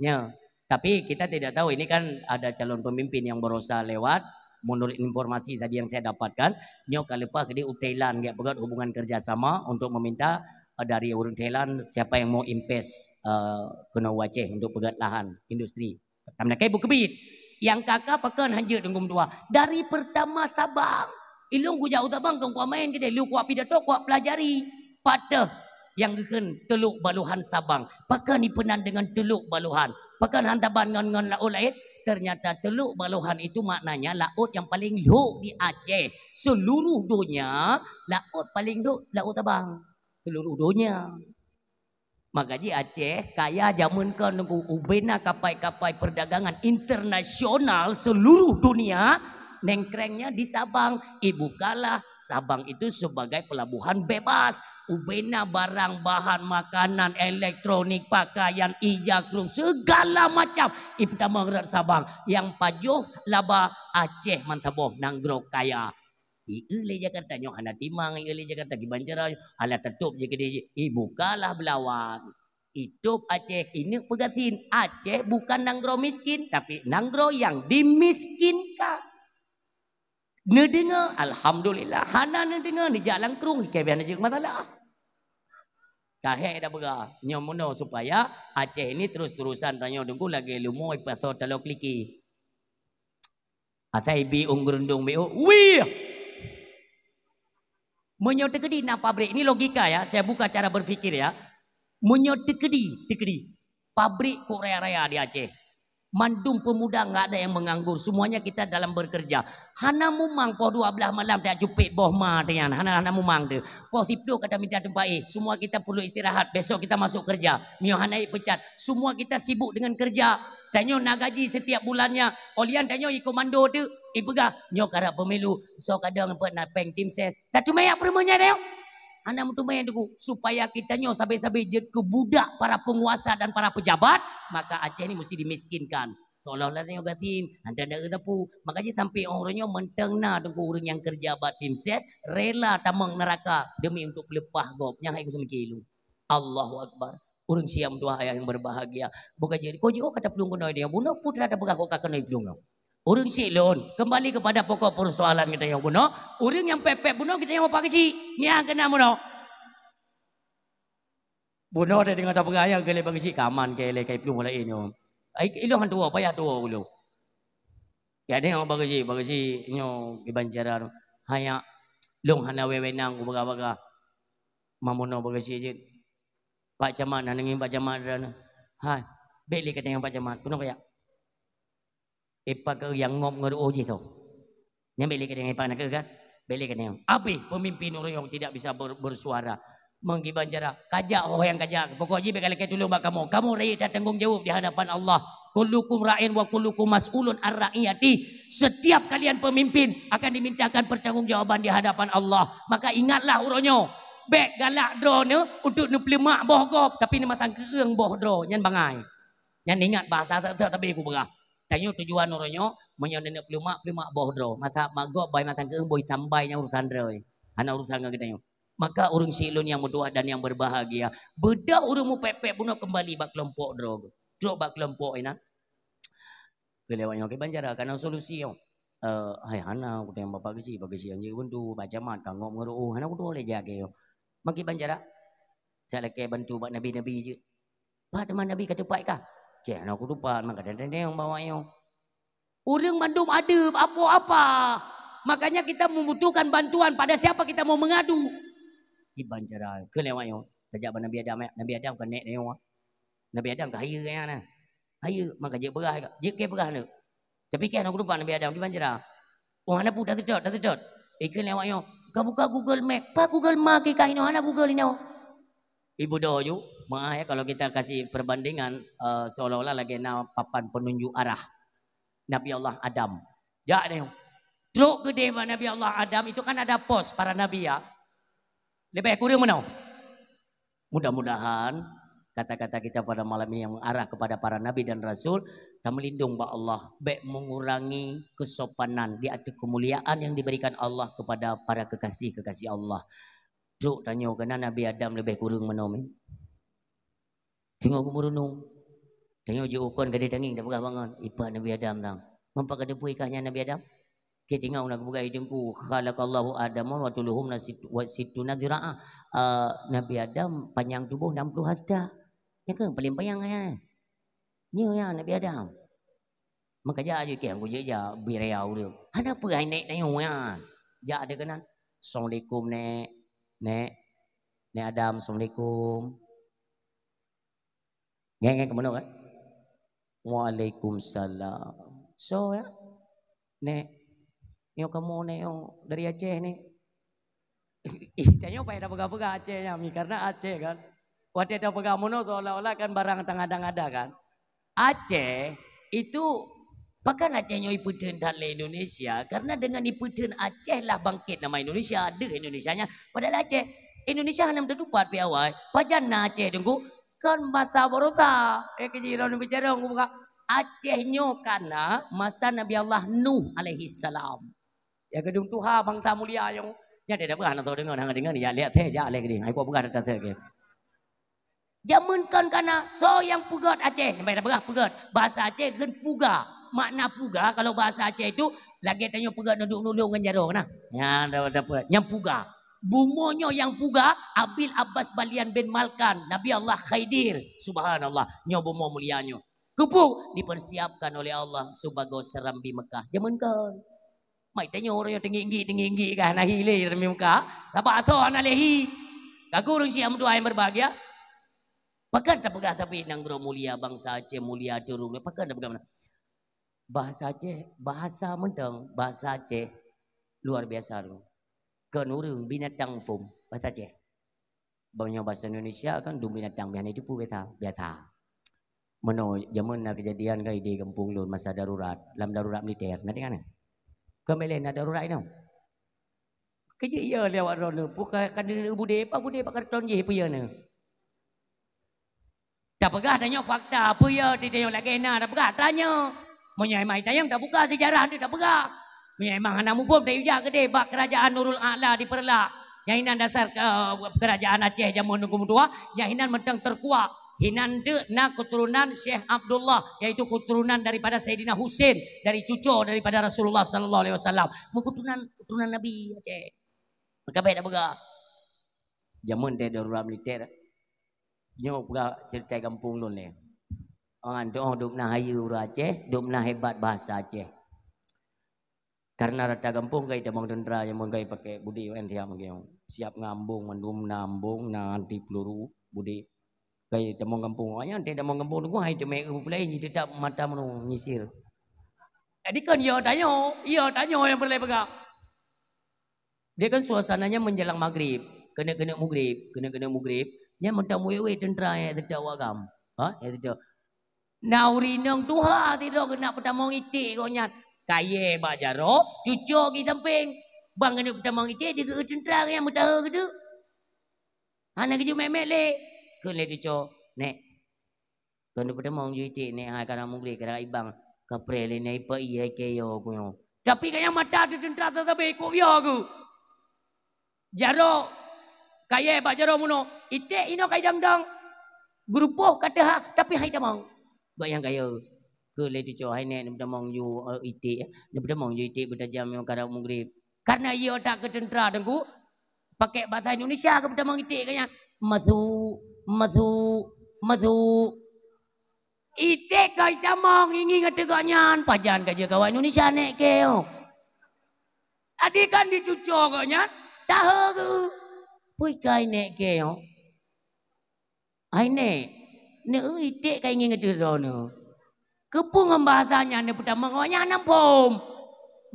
Ya. Tapi kita tidak tahu, ini kan ada calon pemimpin yang barosa lewat. Menurut informasi tadi yang saya dapatkan, nyoe ka leupah keudeh u Thailand, gét peugét hubungan kerjasama untuk meminta, eh, dari ureuëng Thailand siapa yang mau invest, eh, keunoe u Aceh untuk peugét lahan industri. Tam nakai bukeubiet. Nyang ka-ka pakon hanjeuet teungku meutuah. Dari pertama Sabang. Ilong kujak u Sabang kon kuat main keudeh. Lu kuat pidato, kuat pelajari. Patah nyang geukheun Teluk Baluhan Sabang. Pakon ipeunan dengan Teluk Baluhan? Pakon han taban ngon, ngon laôt laén? Ternyata Teluk Baluhan itu maknanya laôt yang paling lhok di Aceh. Seluruh donya, laôt paling lhok Laôt Sabang. Seluruh donya. Maka jih Aceh kaya jameun kon nunggu ubena kapai-kapai perdagangan internasional seluruh dunia nengkrengnya di Sabang. Ibukalah Sabang itu sebagai pelabuhan bebas. Ubena barang bahan makanan, elektronik, pakaian, ija krueng, segala macam ipeutamong rot Sabang. Nyang pajoh laba Aceh mantaboh nanggroe kaya. Ieu lé Jakarta nyoe hana timang, ieu lé Jakarta kiban cara, alah tatôb je keudeh jih. Ibukalah beulawan. Itôb Aceh, ineuk peugasien. Aceh bukan nanggroe miskin, tapi nanggroe nyang dimiskinkan. Neudeungoe, alhamdulillah. Hana neudeungoe, neujak lam krueng, dikebeh neujeuet masalah. Kahé dah peugah, nyoe meunoe supaya Aceh ini terus-terusan tanyoe deungku lagée lumoe pasoe taloe kliki. Asai bi ung geurundong bi, oh, wih! Meunyoe teukeudi na pabrik, ini logika ya, saya buka cara berpikir ya. Meunyoe teukeudi, teukeudi pabrik kok raya-raya di Aceh. Mandum pemuda enggak ada yang menganggur, semuanya kita dalam bekerja. Hana mumang poh dua belas malam tak cupet boh ma teuh nyan, hana, hana mumang teuh. Poh siplôh ka taminta teumpat éh, semua kita perlu istirahat, besok kita masuk kerja. Miyuh hana éh pecat, semua kita sibuk dengan kerja. Tanyoe na gaji setiap bulannya, olian tanyoe ikomando teuh, ipeugah, nyoe karap pemilu, soe kadang peuet na péng tim ses. Dak teumé yak peureumeun nyan tanyoe. Hana meuteumé teungku, supaya kita nyoe sabe-sabe jeuet keu budak para penguasa dan para pejabat, maka Aceh ni mesti dimiskinkan. Seolah-olah tanyoe gasien, hana tanda sapeue. Maka jih sampai uroe nyoe mantong na teungku ureuëng nyang kerja bak tim ses, rela tamong neraka demi untuk peuleupah gob. Nyang hai geuseumiké lôn. Allahu Akbar. Ureuëng siam tuha ayah yang berbahagia. Bukan jadi, kau jauh kata pelung kena dia. Bunoe putra dah peugah kau ka kena pelung. Ureuëng syiek lôn, kembali kepada pokok persoalan kita nyang bunoe. Ureuëng nyang pepet bunoe kita nyang pakai si. Nyang kena bunoe. Bunoe tadi dengan tapeugah nyang kele bagi si kaman kele kai pelung lain nyoe. Ai ilong tuo payah tuo dulu. Ya deh bagi si, bagi si nyoe kiban cara tu. Hanya long hana wewenang ku baga-baga. Mamono bagi si jeuet. Pak Camat na nangin Pak Camat dah na. Hai, bek lé kateng Pak Camat. Kuno kaya. Ipa ke yang ngop ngeuru jih tu. Nyambe lé kateng ipa na ke kan? Bek lé kateng. Abih pemimpin ureuëng tidak bisa ber, bersuara. Menggiban cara kajak ho yang kajak. Pokok jih bek lakée tulung bak kamu. Kamu raya tanggong jawab di hadapan Allah. Kullukum ra'in wa kullukum mas'ulun ar ra'iyati. Setiap kalian pemimpin akan dimintakan pertanggungjawaban di hadapan Allah. Maka ingatlah uroe nyoe. Bek galak droe untuk neupeuleumak boh gob, tapi neumasang keueung boh droe nyan bangai. Nyan ingat bahasa teuk-teuk tapi ku peugah. Tanyoe tujuan uroe nyoe, meunyoe neuneuk peuleumak, peuleumak boh droe. Masa mak gob bai masang keueung boh sambai nyang urusan droe. Hana urusan ngon geutanyoe. Maka ureuëng syiek lôn nyang meutuah dan nyang berbahagia, beudôh ureuëng mupepet bunoe kembali bak keulompok droe. Trok bak keulompok inan. Keu lewat nyoe kiban cara kana solusi nyoe. Eh, hai hana kuteng bapak geusi, bak geusi anjing buntu, bak camat ka ngop ngeuru, hana kutoe lé jak ke nyoe. Maki ban cara. Cak lakée bantu bak nabi-nabi jeuet. Bah teuma nabi ka teupat kah? Ceh hana kutupat, maka dan tendeng bawa nyoe. Ureuëng mandum adeueb, apo apa. Makanya kita membutuhkan bantuan pada siapa kita mau mengadu. Kiban cara keu lewat nyoe. Tajak bak Nabi Adam, Nabi Adam ka nek nyoe. Nabi Adam ka hayeue nyan. Hayeue maka jeuet beurah, jeuet ke beurah neuk. Tapi keh na kutupat Nabi Adam kiban cara. Oh hana pu taseutôt, taseutôt. Ikheun lé awak nyoe, ka buka Google Map. Pat Google Map keu ka inoe hana Google inoe. Ibu doh ju, maaf ya kalau kita kasih perbandingan eh, seolah-olah lagi na papan penunjuk arah. Nabi Allah Adam. Jak deh. Trok keudeh bak Nabi Allah Adam itu kan ada pos para nabi ya. Lebih kurang mana? Mudah-mudahan kata-kata kita pada malam ini yang mengarah kepada para nabi dan rasul, tameulindong bak Allah, bek mengurangi kesopanan di ateueh kemuliaan yang diberikan Allah kepada para kekasih-kekasih Allah. Trok tanyoe keunan Nabi Adam lebih kurang meunoe. Teungoh geumeurunoe. Tanyoe jiukon gadeh tangieng tapeugah bangon, ipat Nabi Adam tang. Mampak ka teupeu ikah nyan Nabi Adam? Ke tingau na geupeugah Teungku, khalaqallahu Adama wa tuluhum na sit-, wa sittuna zira'a. Ah, Nabi Adam panyang tuboh enam puluh hasta. Nyan kan paling panyang nyan. Nyoe ya Nabi Adam. Maka jak aju kiang ku jejak biraya ureueng. Hana peue hai nek tanyoe nyan. Jak ada keunan. Assalamualaikum nek. Nek. Nek Adam, assalamualaikum. Ngen, ngen, kemana kan? Waalaikumsalam. So ya, nek, nyoe kamu nek nyoe dari Aceh nek. Ih, tanyoe payah peugah-peugah Aceh nyan, Mi, karena Aceh kan. Watèe tapeugah meunoe seolah-olah kan barang tang ada-ada kan. Aceh itu, pakon Aceh nyoe ipeutheun that lé Indonesia, karena dengan ipeutheun Aceh lah bangkit nama Indonesia, deuh Indonesia nyan. Padahal Aceh, Indonesia hana meutupat pi awai, pajan na Aceh teungku, kon masa baroesa. Eh, keuji droeneuh bicara, kubuka. Aceh nyoe ka na masa Nabi Allah Nuh alaihissalam. Ya, geudong tuha bangsa mulia nyoe. Nyan dia dah peugah, hana tau deungoe, hana deungoe, ya, lihat teh, jak leh geude. Hai, kupeugah dah teh, ke. Jameun kon ka na, soe nyang peugöt Aceh? Sampai dah peugah peugöt. Bahasa Aceh kheun puga. Makna puga, kalau bahasa Aceh itu, lagèe tanyoe peugöt nuduk-nuduk ngon jaroe, nah. Nyan, dah, dah peugöt. Nyang puga. Bumoe nyoe nyang puga, Abil Abbas Balian bin Malkan, Nabi Allah Khidir. Subhanallah. Nyoe bumoe mulia nyoe. Keupeue dipersiapkan oleh Allah sibagoe seurambi Mekah. Jameun kon. Mai tanyoe ureueng nyang teunggik-teunggik ka hana hi lé seurambi Mekah. Sabab asoe hana lé hi. Ka gureueng siat meutuah nyang berbahagia. Pakon tapeugah tapi nanggroe mulia, bangsa Aceh mulia, turun. Pakon tapeugah meunan? Bahasa Aceh, bahasa mantong, bahasa Aceh luar biasa tu. Kon ureuëng, binatang phôn, bahasa Aceh. Bang nyoe bahasa Indonesia kan dum binatang biasa itu pun biasa, biasa. Meunoe jameun na keujadian kan di gampông lôn masa darurat, lam darurat militer, na deungoe na? Kon mileh na darurat inong. Keujeuet iya lé awak droeneuh, peue ka, ka deuneuh budé, pat budé pat karton jih peue iya nyoe. Tapeugah tanyoe fakta, peue iya ti tanyoe lagée na tapeugah tanyoe. Meunyoe emang tanyoe tabuka sejarah tu tapeugah. Meunyoe emang hana muphom tayue jak keudeh bak Kerajaan Nurul A'la di Peureulak. Nyang inan dasar, eh, Kerajaan Aceh jameun Teungku meutuah, nyang inan mantong teukuak. Hinan teuk na keturunan Syekh Abdullah, yaitu keturunan daripada Saidina Husain, dari cuco daripada Rasulullah sallallahu alaihi wasallam. Meuketurunan, keturunan Nabi Aceh. Maka bék tapeugah. Jameun teuh darurat militer. Nyoe peugah ceurita gampông lôn lé. Ngon doh dum na hayeue ureuëng Aceh, dum na hebat bahasa Aceh. Karena rata gampông kai tamong teuntera nyang meukai pakai budi U N siap meugiong. Siap ngambong mandum na ambong, na anti peluru, budi. Kai tamong gampông. Awaknyan teuh tamong gampông tu hai teumé eu pulai nyi tetap mata menu nyisir. Jadi kan ya tanyoe, ya tanyoe nyang peureulée peugah. Dia kan suasananya menjelang maghrib, keuneuk-keuneuk mughrib, keuneuk-keuneuk mughrib, nyan meutam wék-wék teuntera nyang teutak wagam. Ha, nyang teutak. Na ureuëng inong tuha sidroe keuneuk peutamong iték gobnyan. Kayée bak jaroe, cuco geusampéng. Bang keuneuk peutamong iték, digeu teuntera nyang meutahe geuteuk. Hana geujeuet mét-mét lé. Kheun lé cuco, "Nék, keuneuk peutamong ju iték, Nék, hai karang mugri, karang ibang, kapreh lé Nék, ipa ié keu yo ku nyoe." Tapi ka nyang mata teuteuntra sabe-sabe ikot yo ku. Jaroe, kayée bak jaroe meunoe, iték inoe kai dang-dang. Geurupoh ka teuhah, tapi hai tamong. Bak nyang kayée, keu lé cuco, "Hai Nék, neupeutamong ju, eh, iték, eh. Neupeutamong ju iték beutajam nyoe karang mugri." Karena iya tak keu teuntera Teungku, pakai bahasa Indonesia keu peutamong iték gobnyan. Masuk, masuk, masuk. Iték ka itamong ingi ngon teugok nyan, pajan ka jeuet kawan Indonesia Nék keu. Adi kan dicuco gobnyan, tahe geu. Pui kai Nék keu. Hai Nék, neu iték ka ingi ngeudeuh droeneuh. Keupeue ngon bahasa nyan neupeutamong awaknyan hana muphom.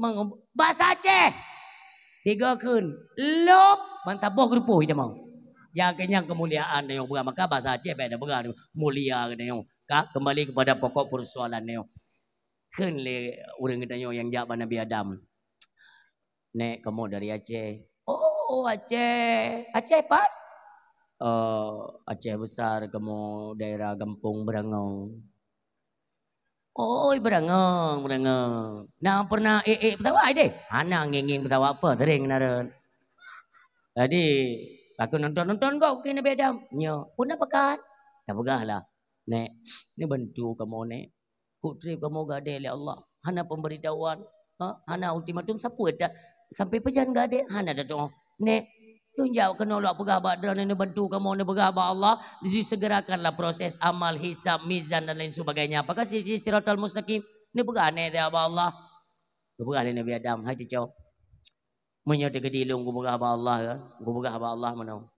Meng-, bahasa Aceh. Tiga kheun, lop, mantap boh geurupoh itamong. Ya, keu nyang keumuliaan nyang beurah, maka bahasa Aceh bèk na beurah mulia geutanyoe. Ka, kembali kepada pokok persoalan nyoe. Kheun lé ureuëng geutanyoe nyang jak bak Nabi Adam. Nék, kamoe dari Aceh. Oh, Aceh. Aceh pat? Oh, Aceh Besar, kamoe daerah Gampông Beurangong. Oi, Beurangong, Beurangong. Na pernah ék-ék pesawat deh? Hana ngieng-ngieng pesawat apa, sering na rot. Jadi, aku nonton-nonton kok ke Nabi Adam. Nyo, pun apa kan? Tak peugah lah. Nék, ni bantu kamoe, Nék. Kok trép kamoe gadée lé Allah, hana pemberitahuan, ha? Hana ultimatum, sapeue ta-, sampai pajan gadée, hana tatuoh. Nék, lôn jak keunoe lôn peugah bak droeneuh neubantu kamoe neupeugah bak Allah, disegerakanlah proses amal, hisab, mizan dan lain sebagainya. Apakah si, si siratal mustaqim? Neupeugah Nék bak Allah. Neupeugah lé Nabi Adam, "Hai cuco, meunyoe teukeudi lôn kupeugah bak Allah, ya, kupeugah bak Allah meunoe.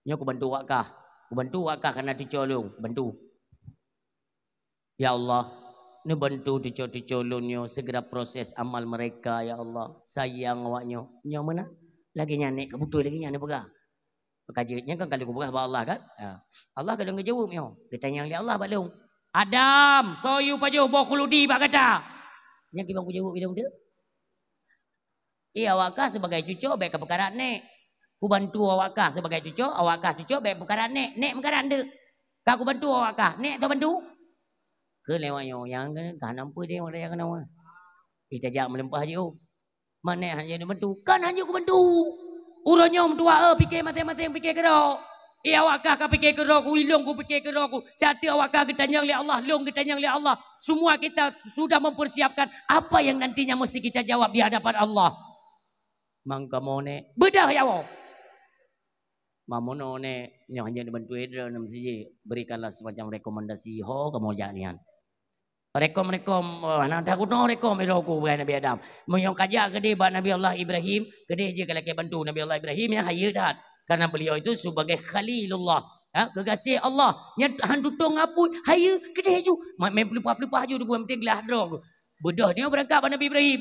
Nyoe kubantu awak kah. Kubantu awak kah karena cuco lôn, bantu." Ya Allah, neubantu cuco-cuco lôn nyoe segera proses amal mereka, ya Allah. Sayang awak nyoe. Nyoe meunan. Lagée nyan Nék, ka beutôi lagée nyan neupeugah. Ka jeuet nyan kan ka lheueh kupeugah bak Allah kan? Ha. Allah ka lheueh geujaweueb nyoe. Geutanyong lé Allah bak lôn. "Adam, soe yue pajoh boh khuludi bak gata?" Nyan kiban kujaweueb ilôn tu. Eh, awak kah sebagai cuco bék ka peukarat Nék. Kubantu awak kah sebagai cuco, awak kah cuco bék peukarat Nék. Nék meukarat nteuk. Ka kubantu awak kah, Nék teubantu. Keu lewat nyoe nyang ka hana meupeue deh, orang yang kena. Ita jak meuleumpah jiôh. Man Nék hana neubantu. Kan hana kubantu. Uroe nyoe meutuah, eh, pike maséng-maséng pike keudroe. Eh, awak kah ka pike keudroe ku, ilôn kupike keudroe ku. Siat teuk awak kah geutanyong lé Allah, lôn geutanyong lé Allah. Semua kita sudah mempersiapkan apa yang nantinya mesti kita jawab di hadapan Allah. Mang kamoe Nék, beudôh ya Allah. Mamono Nék, nyoe hana dibantu droe nam siji, berikanlah semacam rekomendasi ho kamoe jak nian. Rekom-rekom, oh, hana takut no rekom, ira ku bukai Nabi Adam. Meunyoe ka jak keudeh bak Nabi Allah Ibrahim, keudeh jih ka lakée bantu Nabi Allah Ibrahim, ya, hayeue that. Karena beliau itu sebagai Khalilullah, ha, keugaséh Allah. Nyan han tutong apui, hayeue keudeh ju. Ma-, main peulupah-peulupah ju, dua penting gelah droe. Beudôh nyoe beurangkat bak Nabi Ibrahim.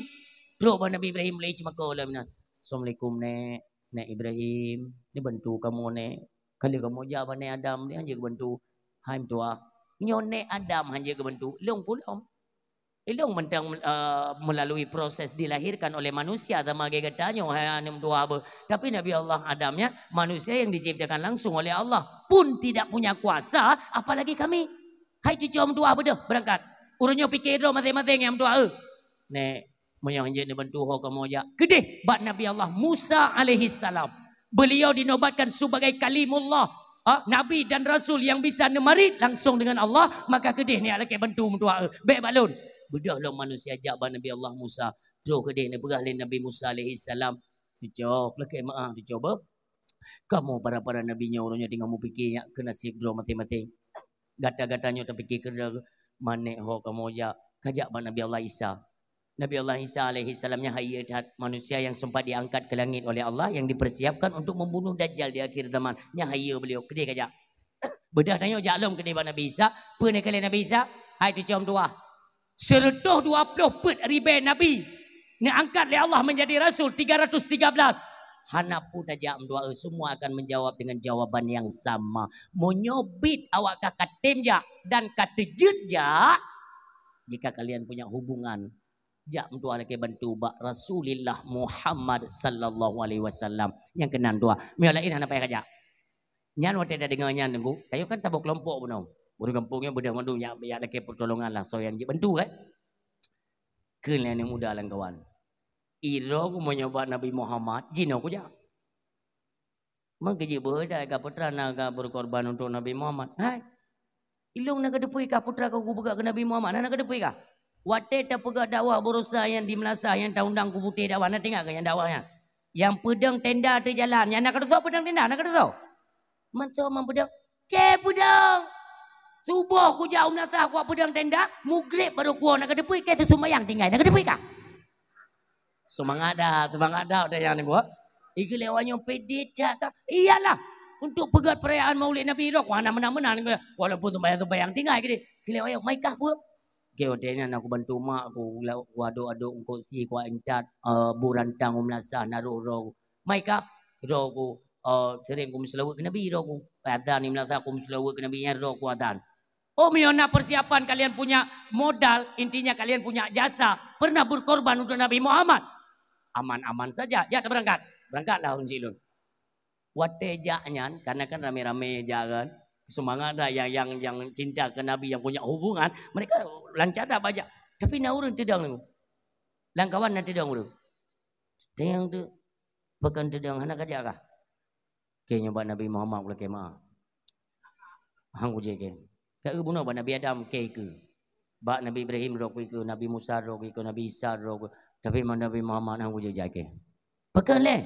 Trok bak Nabi Ibrahim lé ceumako lom nyan. "Assalamualaikum, Nèk. Nèk Ibrahim, neubantu kamoe, Nèk. Ka lheueh kamoe jak bak Nèk Adam, nyan jeuet keubantu." "Hai meutuah, nyoe Nèk Adam han jeuet keubantu, lôn peue lom? Ilôn mantong, eh, melalui proses dilahirkan oleh manusia sama lagèe gata nyoe, hai aneuk meutuah beuh. Tapi Nabi Allah Adam nyan manusia yang diciptakan langsung oleh Allah, pun tidak punya kuasa, apalagi kami. Hai cucoe meutuah beudôh, beurangkat. Uroe nyoe pike droe maséng-maséng nyang meutuah, eh. Nèk, meunyoe han jeuet neubantu ho kamoe jak, keudeh bak Nabi Allah Musa alaihissalam. Beliau dinobatkan sebagai kalimullah, ha, nabi dan rasul yang bisa neumarit langsung dengan Allah, maka keudeh nèk lakèe bantu meutuah, eh. Bèk bak lôn." Beudôh lom manusia jak bak Nabi Allah Musa. Trok keudeh neupeugah lé Nabi Musa alaihissalam, "Cucoe, lakèe meu'ah cucoe beuh. Kamoe para-para nabi nyoe uroe nyoe teungoh mupike nyak keu naseb droe maséng-maséng. Gata-gata nyoe tapike keudroe, ma nèk ho kamoe jak, ka jak bak Nabi Allah Isa." Nabi Allah Isa alaihissalam nyan hayeue that, manusia yang sempat diangkat ke langit oleh Allah, yang dipersiapkan untuk membunuh Dajjal di akhir zaman. Nyan hayeue beliau, keudeh ka jak. Beudôh tanyoe jak lom keudeh bak Nabi Isa, peue neukalon Nabi Isa? "Hai cucoe meutuah, sireutoh dua ploh peuet ribèe nabi neuangkat lé Allah menjadi rasul, tiga ratus tiga belas. Hana peue tajak meutuah, eh, semua akan menjawab dengan jawaban yang sama. Meunyoe bit awak ka katem jak dan ka teujeuet jak, jika kalian punya hubungan, jak meutuah lakèe bantu bak Rasulillah Muhammad sallallahu alaihi wasallam." Nyang keunan tuah. Meunyoe laén hana payah kajak. Nyan watèe tadeungoe nyan, Teungku, tanyoe kan saboh keulompok bunoe. Ureueng gampông nyan beudôh mandum jak, jak lakèe peutolongan lah, soe nyang jeuet bantu, kan? Kheun lé aneuk muda lam kawan, "Uroe ku meunyoe bak Nabi Muhammad, jinoe kujak. Meukeujeuet beuhe dai ka peue teuma na ka beukorban untuk Nabi Muhammad." "Hai, ilôn na kateupeue kah peue teuma ka kupeugah keu Nabi Muhammad, na kateupeue kah? Watèe tapeugah dakwah baroesa nyang di meulasah nyang taundang ku putéh dakwah, na teuingat kah nyang dakwah nyan? Nyang peudong tenda ateueh jalan, nyan na kateusoe peudong tenda, na kateusoe?" "Man soe man peudong?" "Kèe peudong. Suboh kujak u meulasah kuwat peudong tenda, mugreb barô kuwoe, na kateupeue, kèe teusumbayang tinggai, na kateupeue kah?" Seumangat that, seumangat that, watèe nyan, Teungku. Ikheun lé awak nyoe, "Peuet that kah?" "Iyalah, untuk peugèt peurayaan Maulid Nabi droe, ku hana meunan-meunan, walaupun sumbayang-sumbayang tinggai keudeh." Ikheun lé awak nyoe, "Mai kah peue?" "Kèe watèe nyan na kubantu mak ku, la-, kuadôk-adôk eungkôt sie, kuintat, eh, bu rantang u meulasah, na rôh droe ku." "Mai kah?" "Droe ku, eh, sering kumeuseulaweuet keu Nabi droe ku. Azan di meulasah kumeuseulaweuet keu Nabi, nyan droe ku azan." Oh, meunyoe na persiapan, kalian punya modal, intinya kalian punya jasa, pernah berkorban untuk Nabi Muhammad. Aman-aman saja. Ya, tabeurangkat. Beurangkatlah ureueng cit lôn. Watèe jak nyan, karena kan ramé-ramé jak kan. Seumangat that nyang, nyang, nyang cinta keu Nabi, nyang punya hubungan, mereka lancar that bak jak. Tapi na ureueng teudong nyoe. Lam kawan na teudong ureueng. Teudong tu, pakon teudong hana kajak kah? Kèe nyoe bak Nabi Muhammad lakèe meu'ah. Han kujak kèe. Ka bunoe bak Nabi Adam kèe ikeue. Bak Nabi Ibrahim droe ku ikeue, Nabi Musa droe ku ikeue, Nabi Isa droe ku. Tapi bak Nabi Muhammad han kujak kèe. Pakon lé?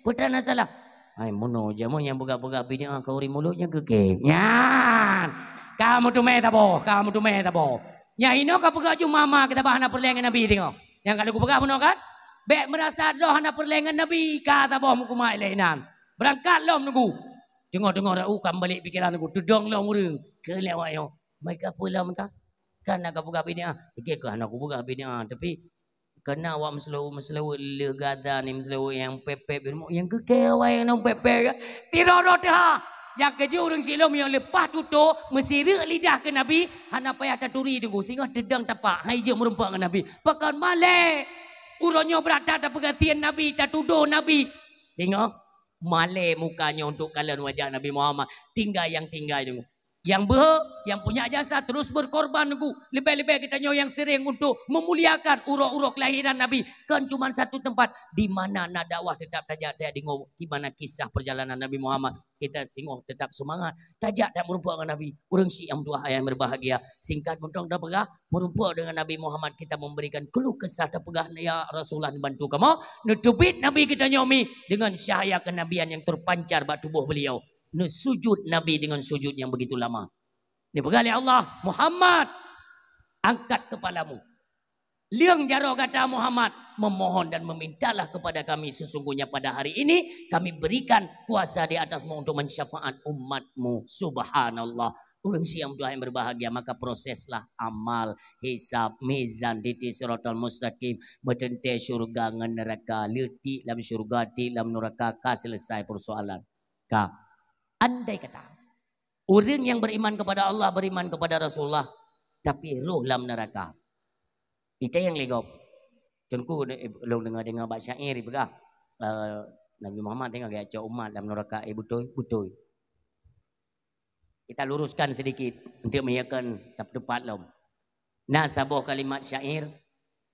Peue teuma na salah? Hai, bunoe jameun nyang peugah-peugah bid'ah keu ureueng mulod nyan keu kèe. Nyan. Ka meuteumé saboh, ka meuteumé saboh. Nyang inoe ka peugah ju mama kita bah hana peureulèe ngon Nabi teungoh. Nyang ka lôn peugah bunoe kan? Bèk meurasa droe hana peureulèe ngon Nabi, ka saboh meukumat lé inan. Beurangkat lom Teungku. Teungoh-teungoh rot, ka meubalek pikeran Teungku, teudong lom ureueng. Kheun lé awak nyoe, "Mai kah peue lom kah? Kan na kapeugah bid'ah." "Oke, kah hana kupeugah bid'ah, tapi kan na awak meuseulaweuet, meuseulaweuet le gada ni, meuseulaweuet nyang pèp-pèp, nyang keu kèe awak nyang pèp-pèp kan?" Sidroe-droe teuhah. Nyang keujeuet ureueng sileumèe nyang leupah tutoe, meusireuk lidah keu Nabi, hana payah taturi Teungku, singoh teudong tapak, han jeuet meurumpok ngon Nabi. Pakon malèe. Uroe nyoe brat that tapeugah sien Nabi, tatudoh Nabi. Singoh malèe muka nyoe untuk kalon wajah Nabi Muhammad. Tinggai nyang tinggai Teungku. Nyang beuhe, nyang punya jasa terus berkorban Teungku. Leubeh-leubeh geutanyoe nyang sering untuk memuliakan uroe-uroe kelahiran Nabi. Kon cuma satu tempat, di mana na dakwah tetap tajak, tajak deungoe di mana kisah perjalanan Nabi Muhammad. Kita singoh tetap seumangat. Tajak that meurumpok ngon Nabi. Ureueng syiah meutuah ayah berbahagia. Singkat mantong tapeugah, meurumpok dengan Nabi Muhammad kita memberikan keluh kesah tapeugah, "Ya Rasulullah, neubantu kamoe." Neuteubiet Nabi geutanyoe mi dengan cahaya kenabian yang terpancar bak tuboh beliau. Neusujud Nabi dengan sujud yang begitu lama. Dipeugah lé Allah, "Muhammad, angkat kepalamu. Leueng jaroe gata Muhammad, memohon dan memintalah kepada Kami, sesungguhnya pada hari ini Kami berikan kuasa di atasmu untuk mensyafaat umatmu." Subhanallah. Ureuëng siang tuha yang berbahagia, maka proseslah amal, hisab, mizan, titi siratal mustaqim, meuteuntée syurga ngon neuraka, leutik lam syurga, tik lam neuraka, ka selesai persoalan. Ka. Andai kata, ureuëng yang beriman kepada Allah, beriman kepada Rasulullah, tapi roh lam neuraka. Ita yang legop. Teungku, eh, lôn dengar-dengar bak syair peugah, eh, Nabi Muhammad tengok geucok umat lam neuraka, eh, beutôi, beutôi. Kita luruskan sedikit untuk meyakinkan tepat lom. Na saboh kalimat syair,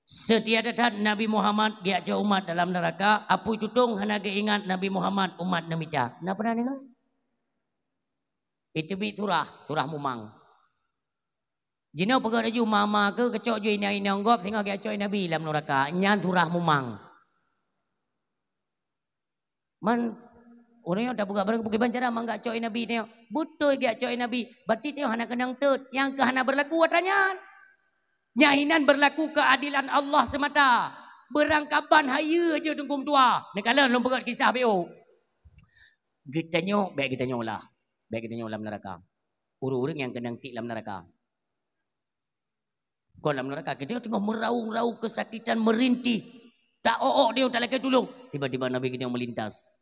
setiada that Nabi Muhammad geucok umat dalam neuraka, apui tutong hana geuingat Nabi Muhammad umat neumita. Na pernah dengar? Itu bi turah, turah mumang. Jinoe peugah laju mama ke keucok ju inong-inong gob singoh geucok Nabi lam neuraka. Nyan turah mumang. Man, ureuëng nyang tapeugah barang bukit bancara mangat cok Nabi nyoe. Beutôi geucok Nabi. Berarti nyoe hana keunong teut. Nyang keu hana berlaku atra nyan. Nyan hinan berlaku keadilan Allah semata. Beurangkaban hayeue je teungku meutuah. Neukalon lôn peugah kisah B O. Geutanyoe, bék geutanyoe lah. Bék geutanyoe lam neuraka. Ureuëng-ureuëng nyang keunong tik lam neuraka. Kon lam neuraka, geutanyoe teungoh meuraung-raung keusakitan, meurintih. Tak ôk-ôk dia tak lakée tulông. Tiba-tiba Nabi geutanyoe meulintas.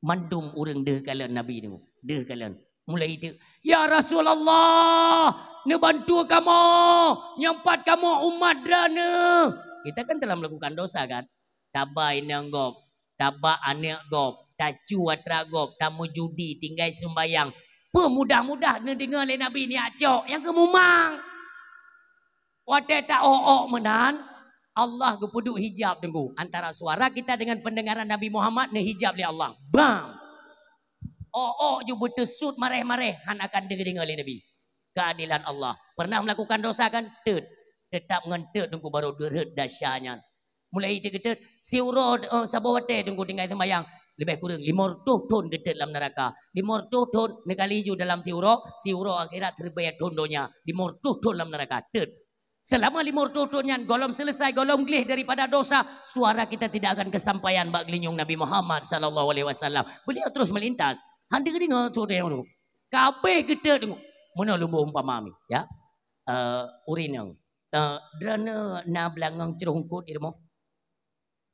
Mandum ureuëng deuh kalon Nabi tu. Deuh kalon. Mulai itu, "Ya Rasulullah, neubantu kamoe, nyang pat kamoe umat Droeneueh." Kita kan telah melakukan dosa kan? Taba inong gob, taba aneuëk gob, tacu atra gob, tameujudi, tinggai seumbayang. Peumudah-mudah neudeungoe lé Nabi nyak cok nyang keu mumang. Watée ta-ôk-ôk meunan, Allah geupeuduek hijab teungku antara suara kita dengan pendengaran Nabi Muhammad, neuhijab lé Allah. Bam! Ôk-ôk ju beuteusut maréh-maréh, hana akan deungoe lé Nabi. Keadilan Allah. Pernah melakukan dosa kan? Teut. Tetap ngon teut teungku baru deureut dahsyat nyan. Mulai teukeuteuet, siuroe, eh, saboh watée teungku tinggai seumbayang, leubeh kureueng lima reutôh thon geuteut lam neuraka. Lima reutôh thon neukali ju dalam siuroe, siuroe akhirat siribée thon donya. Lima reutôh thon lam neuraka, teut. Seulama lima reutôh thon nyan, gohlom selesai, gohlom gleh daripada dosa, suara kita tidak akan kesampaian bak geulinyueng Nabi Muhammad sallallahu alaihi wasallam. Beliau terus melintas. Hana geudeungoe tu teuh nyoe. Kabeh geuteut teungku. Meunoe lôn beuumpama mi, ya. Eh, ureuëng inong. Eh, droeneueh na beulangong cruh eungkôt di rumoh?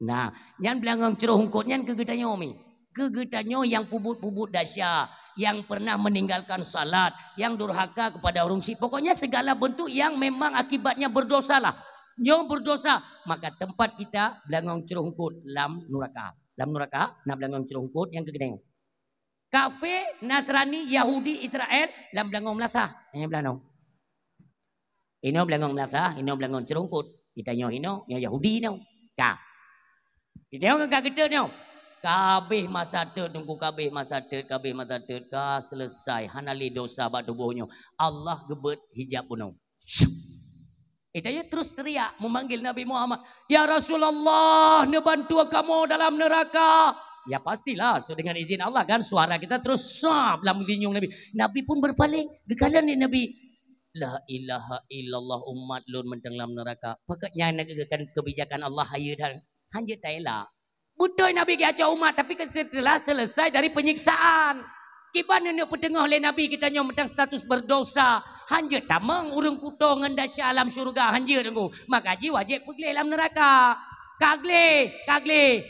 Nah, nyan beulangong cruh eungkôt nyan keu geutanyoe mi. Keu geutanyoe nyang peubuet-peubuet desya, nyang pernah meninggalkan salat, nyang durhaka kepada ureuëng syik. Pokoknya segala bentuk yang memang akibatnya berdosalah. Nyoe berdosa, maka tempat kita beulangong cruh eungkôt lam nuraka. Lam nuraka na beulangong cruh eungkôt nyang keu geutanyoe. Kafé, Nasrani, Yahudi, Israel, lam beulangong meulasah. Nyang beulangong. Inoe beulangong meulasah, inoe beulangong cruh eungkôt. Geutanyoe inoe, nyoe Yahudi inoe. Ka. Geutanyoe ka geuteut nyoe. Kabeh masa teut teungku, kabeh masa teut, kabeh masa teut, ka selesai. Hana lé dosa bak tuboh nyoe. Allah geubeuet hijab bunoe. Geutanyoe terus teriak memanggil Nabi Muhammad, "Ya Rasulullah, neubantu kamoe dalam neuraka." Ya pastilah, sesuai dengan izin Allah kan, suara kita terus sab lam geulinyueng Nabi. Nabi pun berpaling, geukalon lé Nabi. "La ilaha illallah, umat lôn mantong lam neuraka." Pakon nyan na geukan kebijakan Allah hayeue that. Hanjeuet taela. Beutôi Nabi geuacoe umat, tapi kan setelah selesai dari penyiksaan. Kiban neuk peuteungoh lé Nabi geutanyoe mantong status berdosa. Hanjeuet tamong ureuëng kuto ngon desya lam syurga, hanjeuet teungku. Maka ji wajéb peugleh lam neuraka. Ka gleh, ka gleh.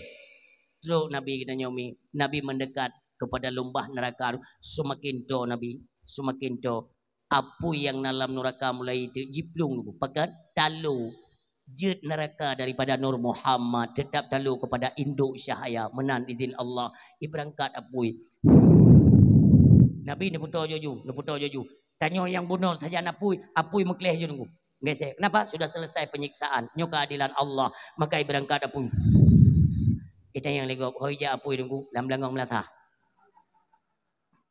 Trok Nabi geutanyoe mi, Nabi mendekat kepada lumbah neuraka. Seumaken toe Nabi, seumaken toe. Apui nyang na lam nuraka mulai teuk jiplueng, pakon? Talo. Jeuet nuraka daripada Nur Muhammad, teutap talo kepada induk cahaya, meunan idhin Allah. Ibeurangkat apui. Nabi neupeutoe jaju, neupeutoe jaju. Tanyoe nyang bunoe sajan apui, apui meukleh ju teungku. Gesek. Kenapa? Sudah selesai penyiksaan. Nyoe keadilan Allah. Maka ibeurangkat apui. Itanyong lé gob, hôi jak apui teungku, lam beulangong meulasah.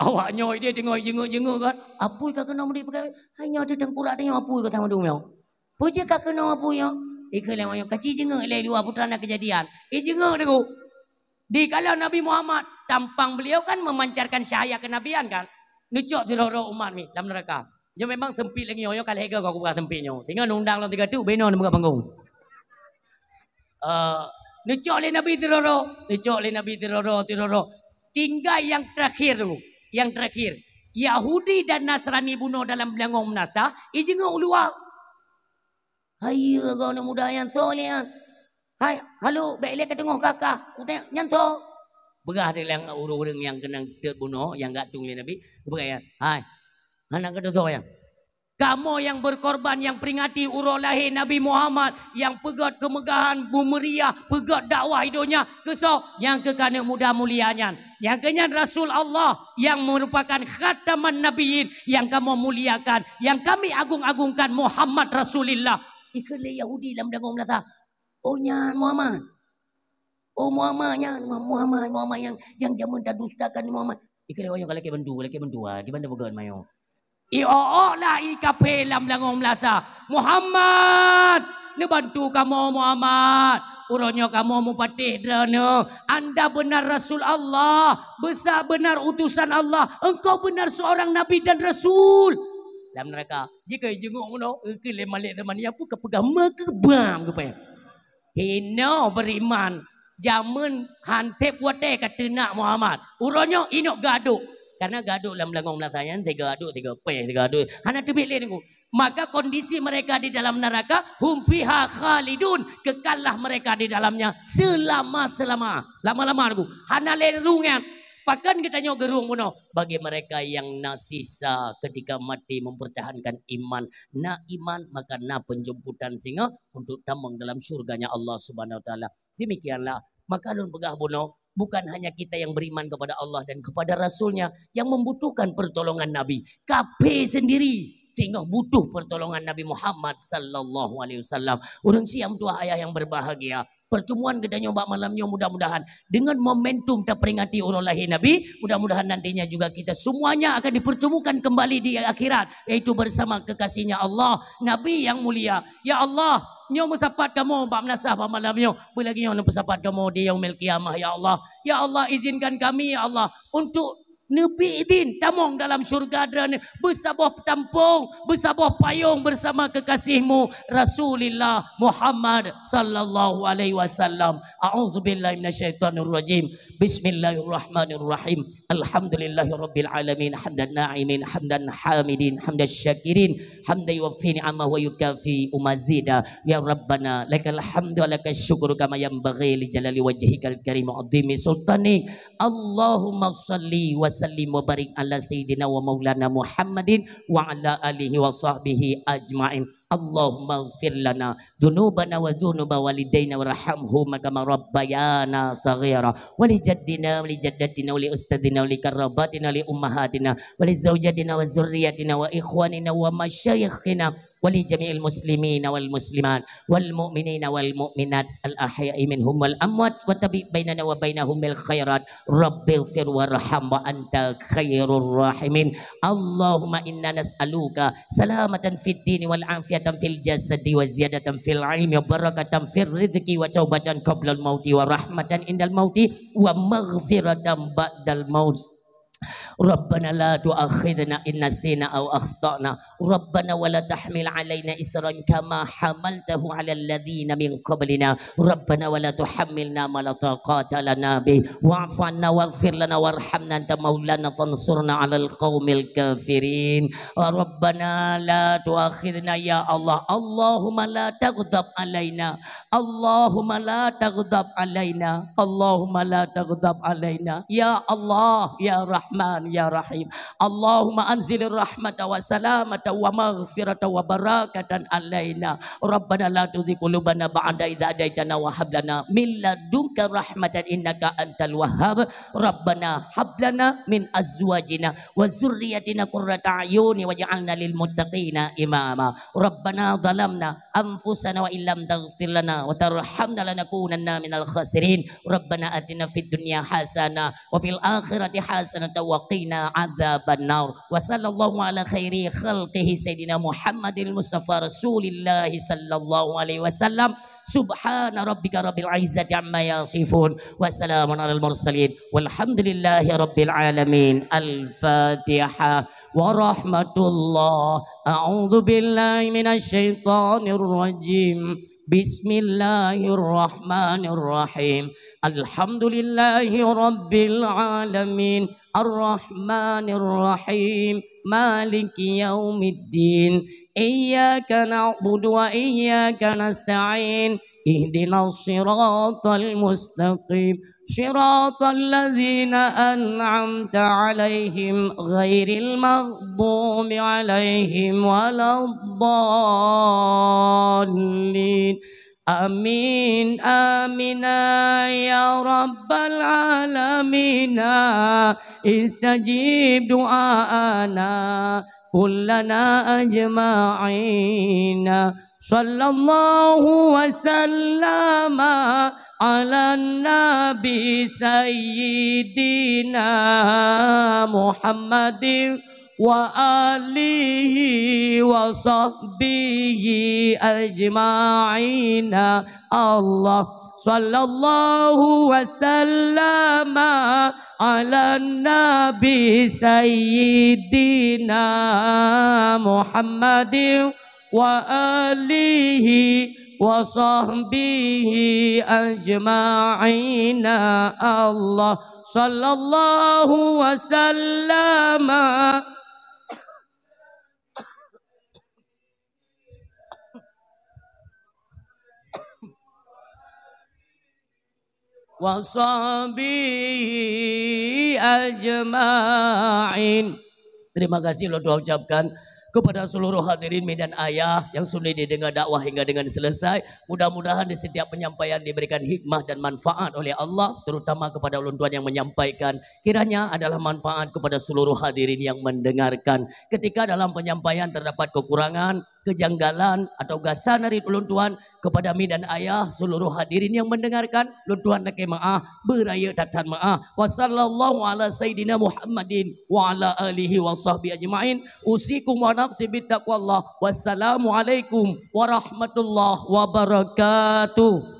Awak nyoe idéh teungoh jingok-jingok kan. Apui ka keunoe meudeh peugawe. Hai nyoe teuh teungkurak tanyoe apui ka sama dumoe. Peue jeuet ka keunoe apui nyoe? Ikheun lé awak nyoe, "Ka ci jingok lé luwa putra na keujadian." Ijingok teungku. Di kala Nabi Muhammad, tampang beliau kan memancarkan cahaya kenabian kan. Neucok sidroe-droe umat mi lam neuraka. Nyoe memang sempit lagèe nyoe, nyoe ka lhèe goe kubuka sempit nyoe. Tinggai undang lom tiga tu, beno neubuka panggong. Eh, neucok lé Nabi sidroe-droe, neucok lé Nabi sidroe-droe, sidroe-droe. Tinggai nyang terakhir tu, nyang terakhir. Yahudi dan Nasrani bunoe dalam beulangong meunasah, ijingeuk u luwa. Hai, agoe aneuk muda nyang soe lé nyan? Hai, halo, bèk lé ka teungoh kakah. Utée nyan soe? Peugah lé lam ureuëng-ureuëng nyang keunong teuk bunoe, nyang geutueng lé Nabi, geupeugah nyan, "Hai, hana ka teusoe nyan. Kamoe nyang berkorban, nyang peringati uroe lahé Nabi Muhammad, nyang peugét keumeugahan, beumeriah, peugét dakwah i donya, keu soe? Nyang keu keuneuk muda mulia nyan. Nyang keu nyan Rasul Allah, nyang merupakan khataman nabiyyin, nyang kamoe muliakan, nyang kami agung-agungkan, Muhammad Rasulillah." Ikheun lé Yahudi lam dangoe meunasah, "Oh, nyan Muhammad. Oh, Muhammad nyan, Muhammad, Muhammad nyang, nyang jameun tadustakan Muhammad." Ikheun lé, "Oh, nyoe ka lakée bantu, ka lakée bantu, ah, kiban tapeugét manyang." I-, oh, oh, lah i kafé lam dangoe meunasah, "Muhammad, neubantu kamoe Muhammad. Uroe nyoe kamoe mupatéh droeneuh. Anda benar Rasul Allah, beusa benar utusan Allah, engkau benar seorang nabi dan rasul." Lam neuraka, jikheun jingok bunoe, ikheun lé Malik Zamaniyah, "Peue kapeugah meukeubang keupeue?" Hinoe beriman, jameun han sép watée ka teunak Muhammad. Uroe nyoe inok geuadok. Karena geuadok lam langong meunasah nyan, sigoe adok, sigoe péh, sigoe adok. Hana teubiet lé nunggu. Maka kondisi mereka di dalam neraka, hum fiha khalidun, kekallah mereka di dalamnya selama-selama. Lama-lama nunggu. Hana lé rueng nyan. Pakon geutanyoe geurueng bunoe? Bagi mereka yang na sisa ketika mati mempertahankan iman. Na iman, maka na penjemputan singoh untuk tamong dalam syurganya Allah Subhanahu Wa Taala. Demikianlah, maka lôn peugah bunoe, bukan hanya kita yang beriman kepada Allah dan kepada Rasul-Nya yang membutuhkan pertolongan Nabi. Kafé sendiri singoh butuh pertolongan Nabi Muhammad sallallahu alaihi wasallam. Ureuëng syiah meutuah ayah yang berbahagia, pertemuan geutanyoe bak malam nyoe mudah-mudahan dengan momentum taperingati uroe lahé Nabi, mudah-mudahan nantinya juga kita semuanya akan dipertemukan kembali di akhirat, yaitu bersama kekasihnya Allah, Nabi yang mulia. Ya Allah, nyoe meusapat kamoe bak meunasah bak malam nyoe, beulagée nyoe neupeusapat kamoe di Yaumil Qiyamah, ya Allah. Ya Allah, izinkan kami, ya Allah, untuk neubi idin tamong dalam syurga Droeneuh beusaboh tampong, beusaboh payong bersama kekasih-Mu, Rasulillah Muhammad sallallahu alaihi wasallam. A'udzubillahi minasyaitonirrajim. Bismillahirrahmanirrahim. Alhamdulillahirabbil alamin, hamdan na'imin, hamdan hamidin, hamdan syakirin, hamdan yuwafi ni'amahu wa yukafi mazida. Ya Rabbana, lakal hamdu wa lakasy syukru kama yanbaghi li jalali wajhikal karim wa 'azimi sultanik. Allahumma shalli wa sallim wa barik ala sayyidina wa maulana Muhammadin wa ala alihi wa sahbihi ajma'in. Allahummaghfir lana dzunubana wa dzunuba walidaina warhamhuma kama rabbayana shaghira. Wa li jaddina wa li jaddatina wa li ustadzina wa li qarabatina wa li ummahatina wa li zaujatina wa dzurriyyatina wa ikhwanina wa masyayikhina wa li jami'il muslimina wal muslimat wal mu'minina wal mu'minat al ahya'i minhum wal amwat wa tabi' bainana wa bainahum bil khairat. Rabbighfir warham wa anta khairur rahimin. Allahumma inna nas'aluka salamatan fid dini wal afiatan fil jasadi wa ziyadatan fil ilmi wa barakatan fir rizqi wa taubatan qablal mauti wa rahmatan indal mauti wa maghfiratan ba'dal maut. Rabbana la tu'akhidna in nasina aw akhtana. Rabbana wa la tahmil alaina isran kama hamaltahu alal ladzina min qablina. Rabbana wa la tuhammilna ma la taqata lana bih. Wa'fu 'anna waghfir lana warhamna anta maulana fansurna 'alal qaumil kafirin. Rabbana la tu'akhidna, ya Allah. Allahumma la taghdab alaina. Allahumma la taghdab alaina. Allahumma la taghdab alaina. Ya Allah, ya Rahman, ya Rahim. Allahumma anzilir rahmata wa salamata wa maghfirata wa barakatan alaina. Rabbana la tuzigh qulubana ba'da idz hadaitana wa hab lana min ladunka rahmatan innaka antal wahhab. Rabbana hab lana min azwajina wa dzurriyyatina qurrata a'yuni waj'alna lil muttaqina imama. Rabbana zalamna anfusana wa illam taghfir lana wa tarhamna lanakunanna minal khasirin. Rabbana atina fid dunya hasanah wa fil akhirati hasanatan wa qina adzabannar. Wa sallallahu ala khairi khalqihi sayyidina Muhammadil Mustafa Rasulillahi sallallahu alaihi wasallam. Subhana rabbika rabbil izzati amma yasifun. Wa salamun alal mursalin. Walhamdulillahi rabbil alamin. Al-Fatihah. Wa rahmatullah. A'udzu billahi minasy syaithanir rajim. بسم الله الرحمن الرحيم. الحمد لله رب العالمين. الرحمن الرحيم. مالك يوم الدين. إياك نعبد وإياك نستعين. اهدنا الصراط المستقيم. صراط الذين أنعمت عليهم غير المغضوب عليهم ولا الضالين. آمين، آمين، يا رب العالمين. استجب دعاءنا كلنا أجمعين. صلى الله وسلم على النبي سيدنا محمد وآله وصحبه أجمعين. الله، صلى الله وسلم على النبي سيدنا محمد وآله وصحبه أجمعين. الله، صلى الله وسلم وصحبه أجمعين. Terima kasih ulôn tuan ucapkan kepada seluruh hadirin mi dan ayah yang sudi didengar dakwah hingga dengan selesai. Mudah-mudahan di setiap penyampaian diberikan hikmah dan manfaat oleh Allah, terutama kepada ulôn tuan yang menyampaikan. Kiranya adalah manfaat kepada seluruh hadirin yang mendengarkan. Ketika dalam penyampaian terdapat kekurangan, kejanggalan atau gasa narit ulôn tuan, kepada mi dan ayah seluruh hadirin yang mendengarkan, ulôn tuan lakée meu'ah, beurayeuk that-that meu'ah. Wa sallallahu ala sayyidina Muhammadin wa ala alihi wa sahbihi ajma'in. Usikum wa nafsi bittaqwallah. Wassalamualaikum warahmatullahi wabarakatuh.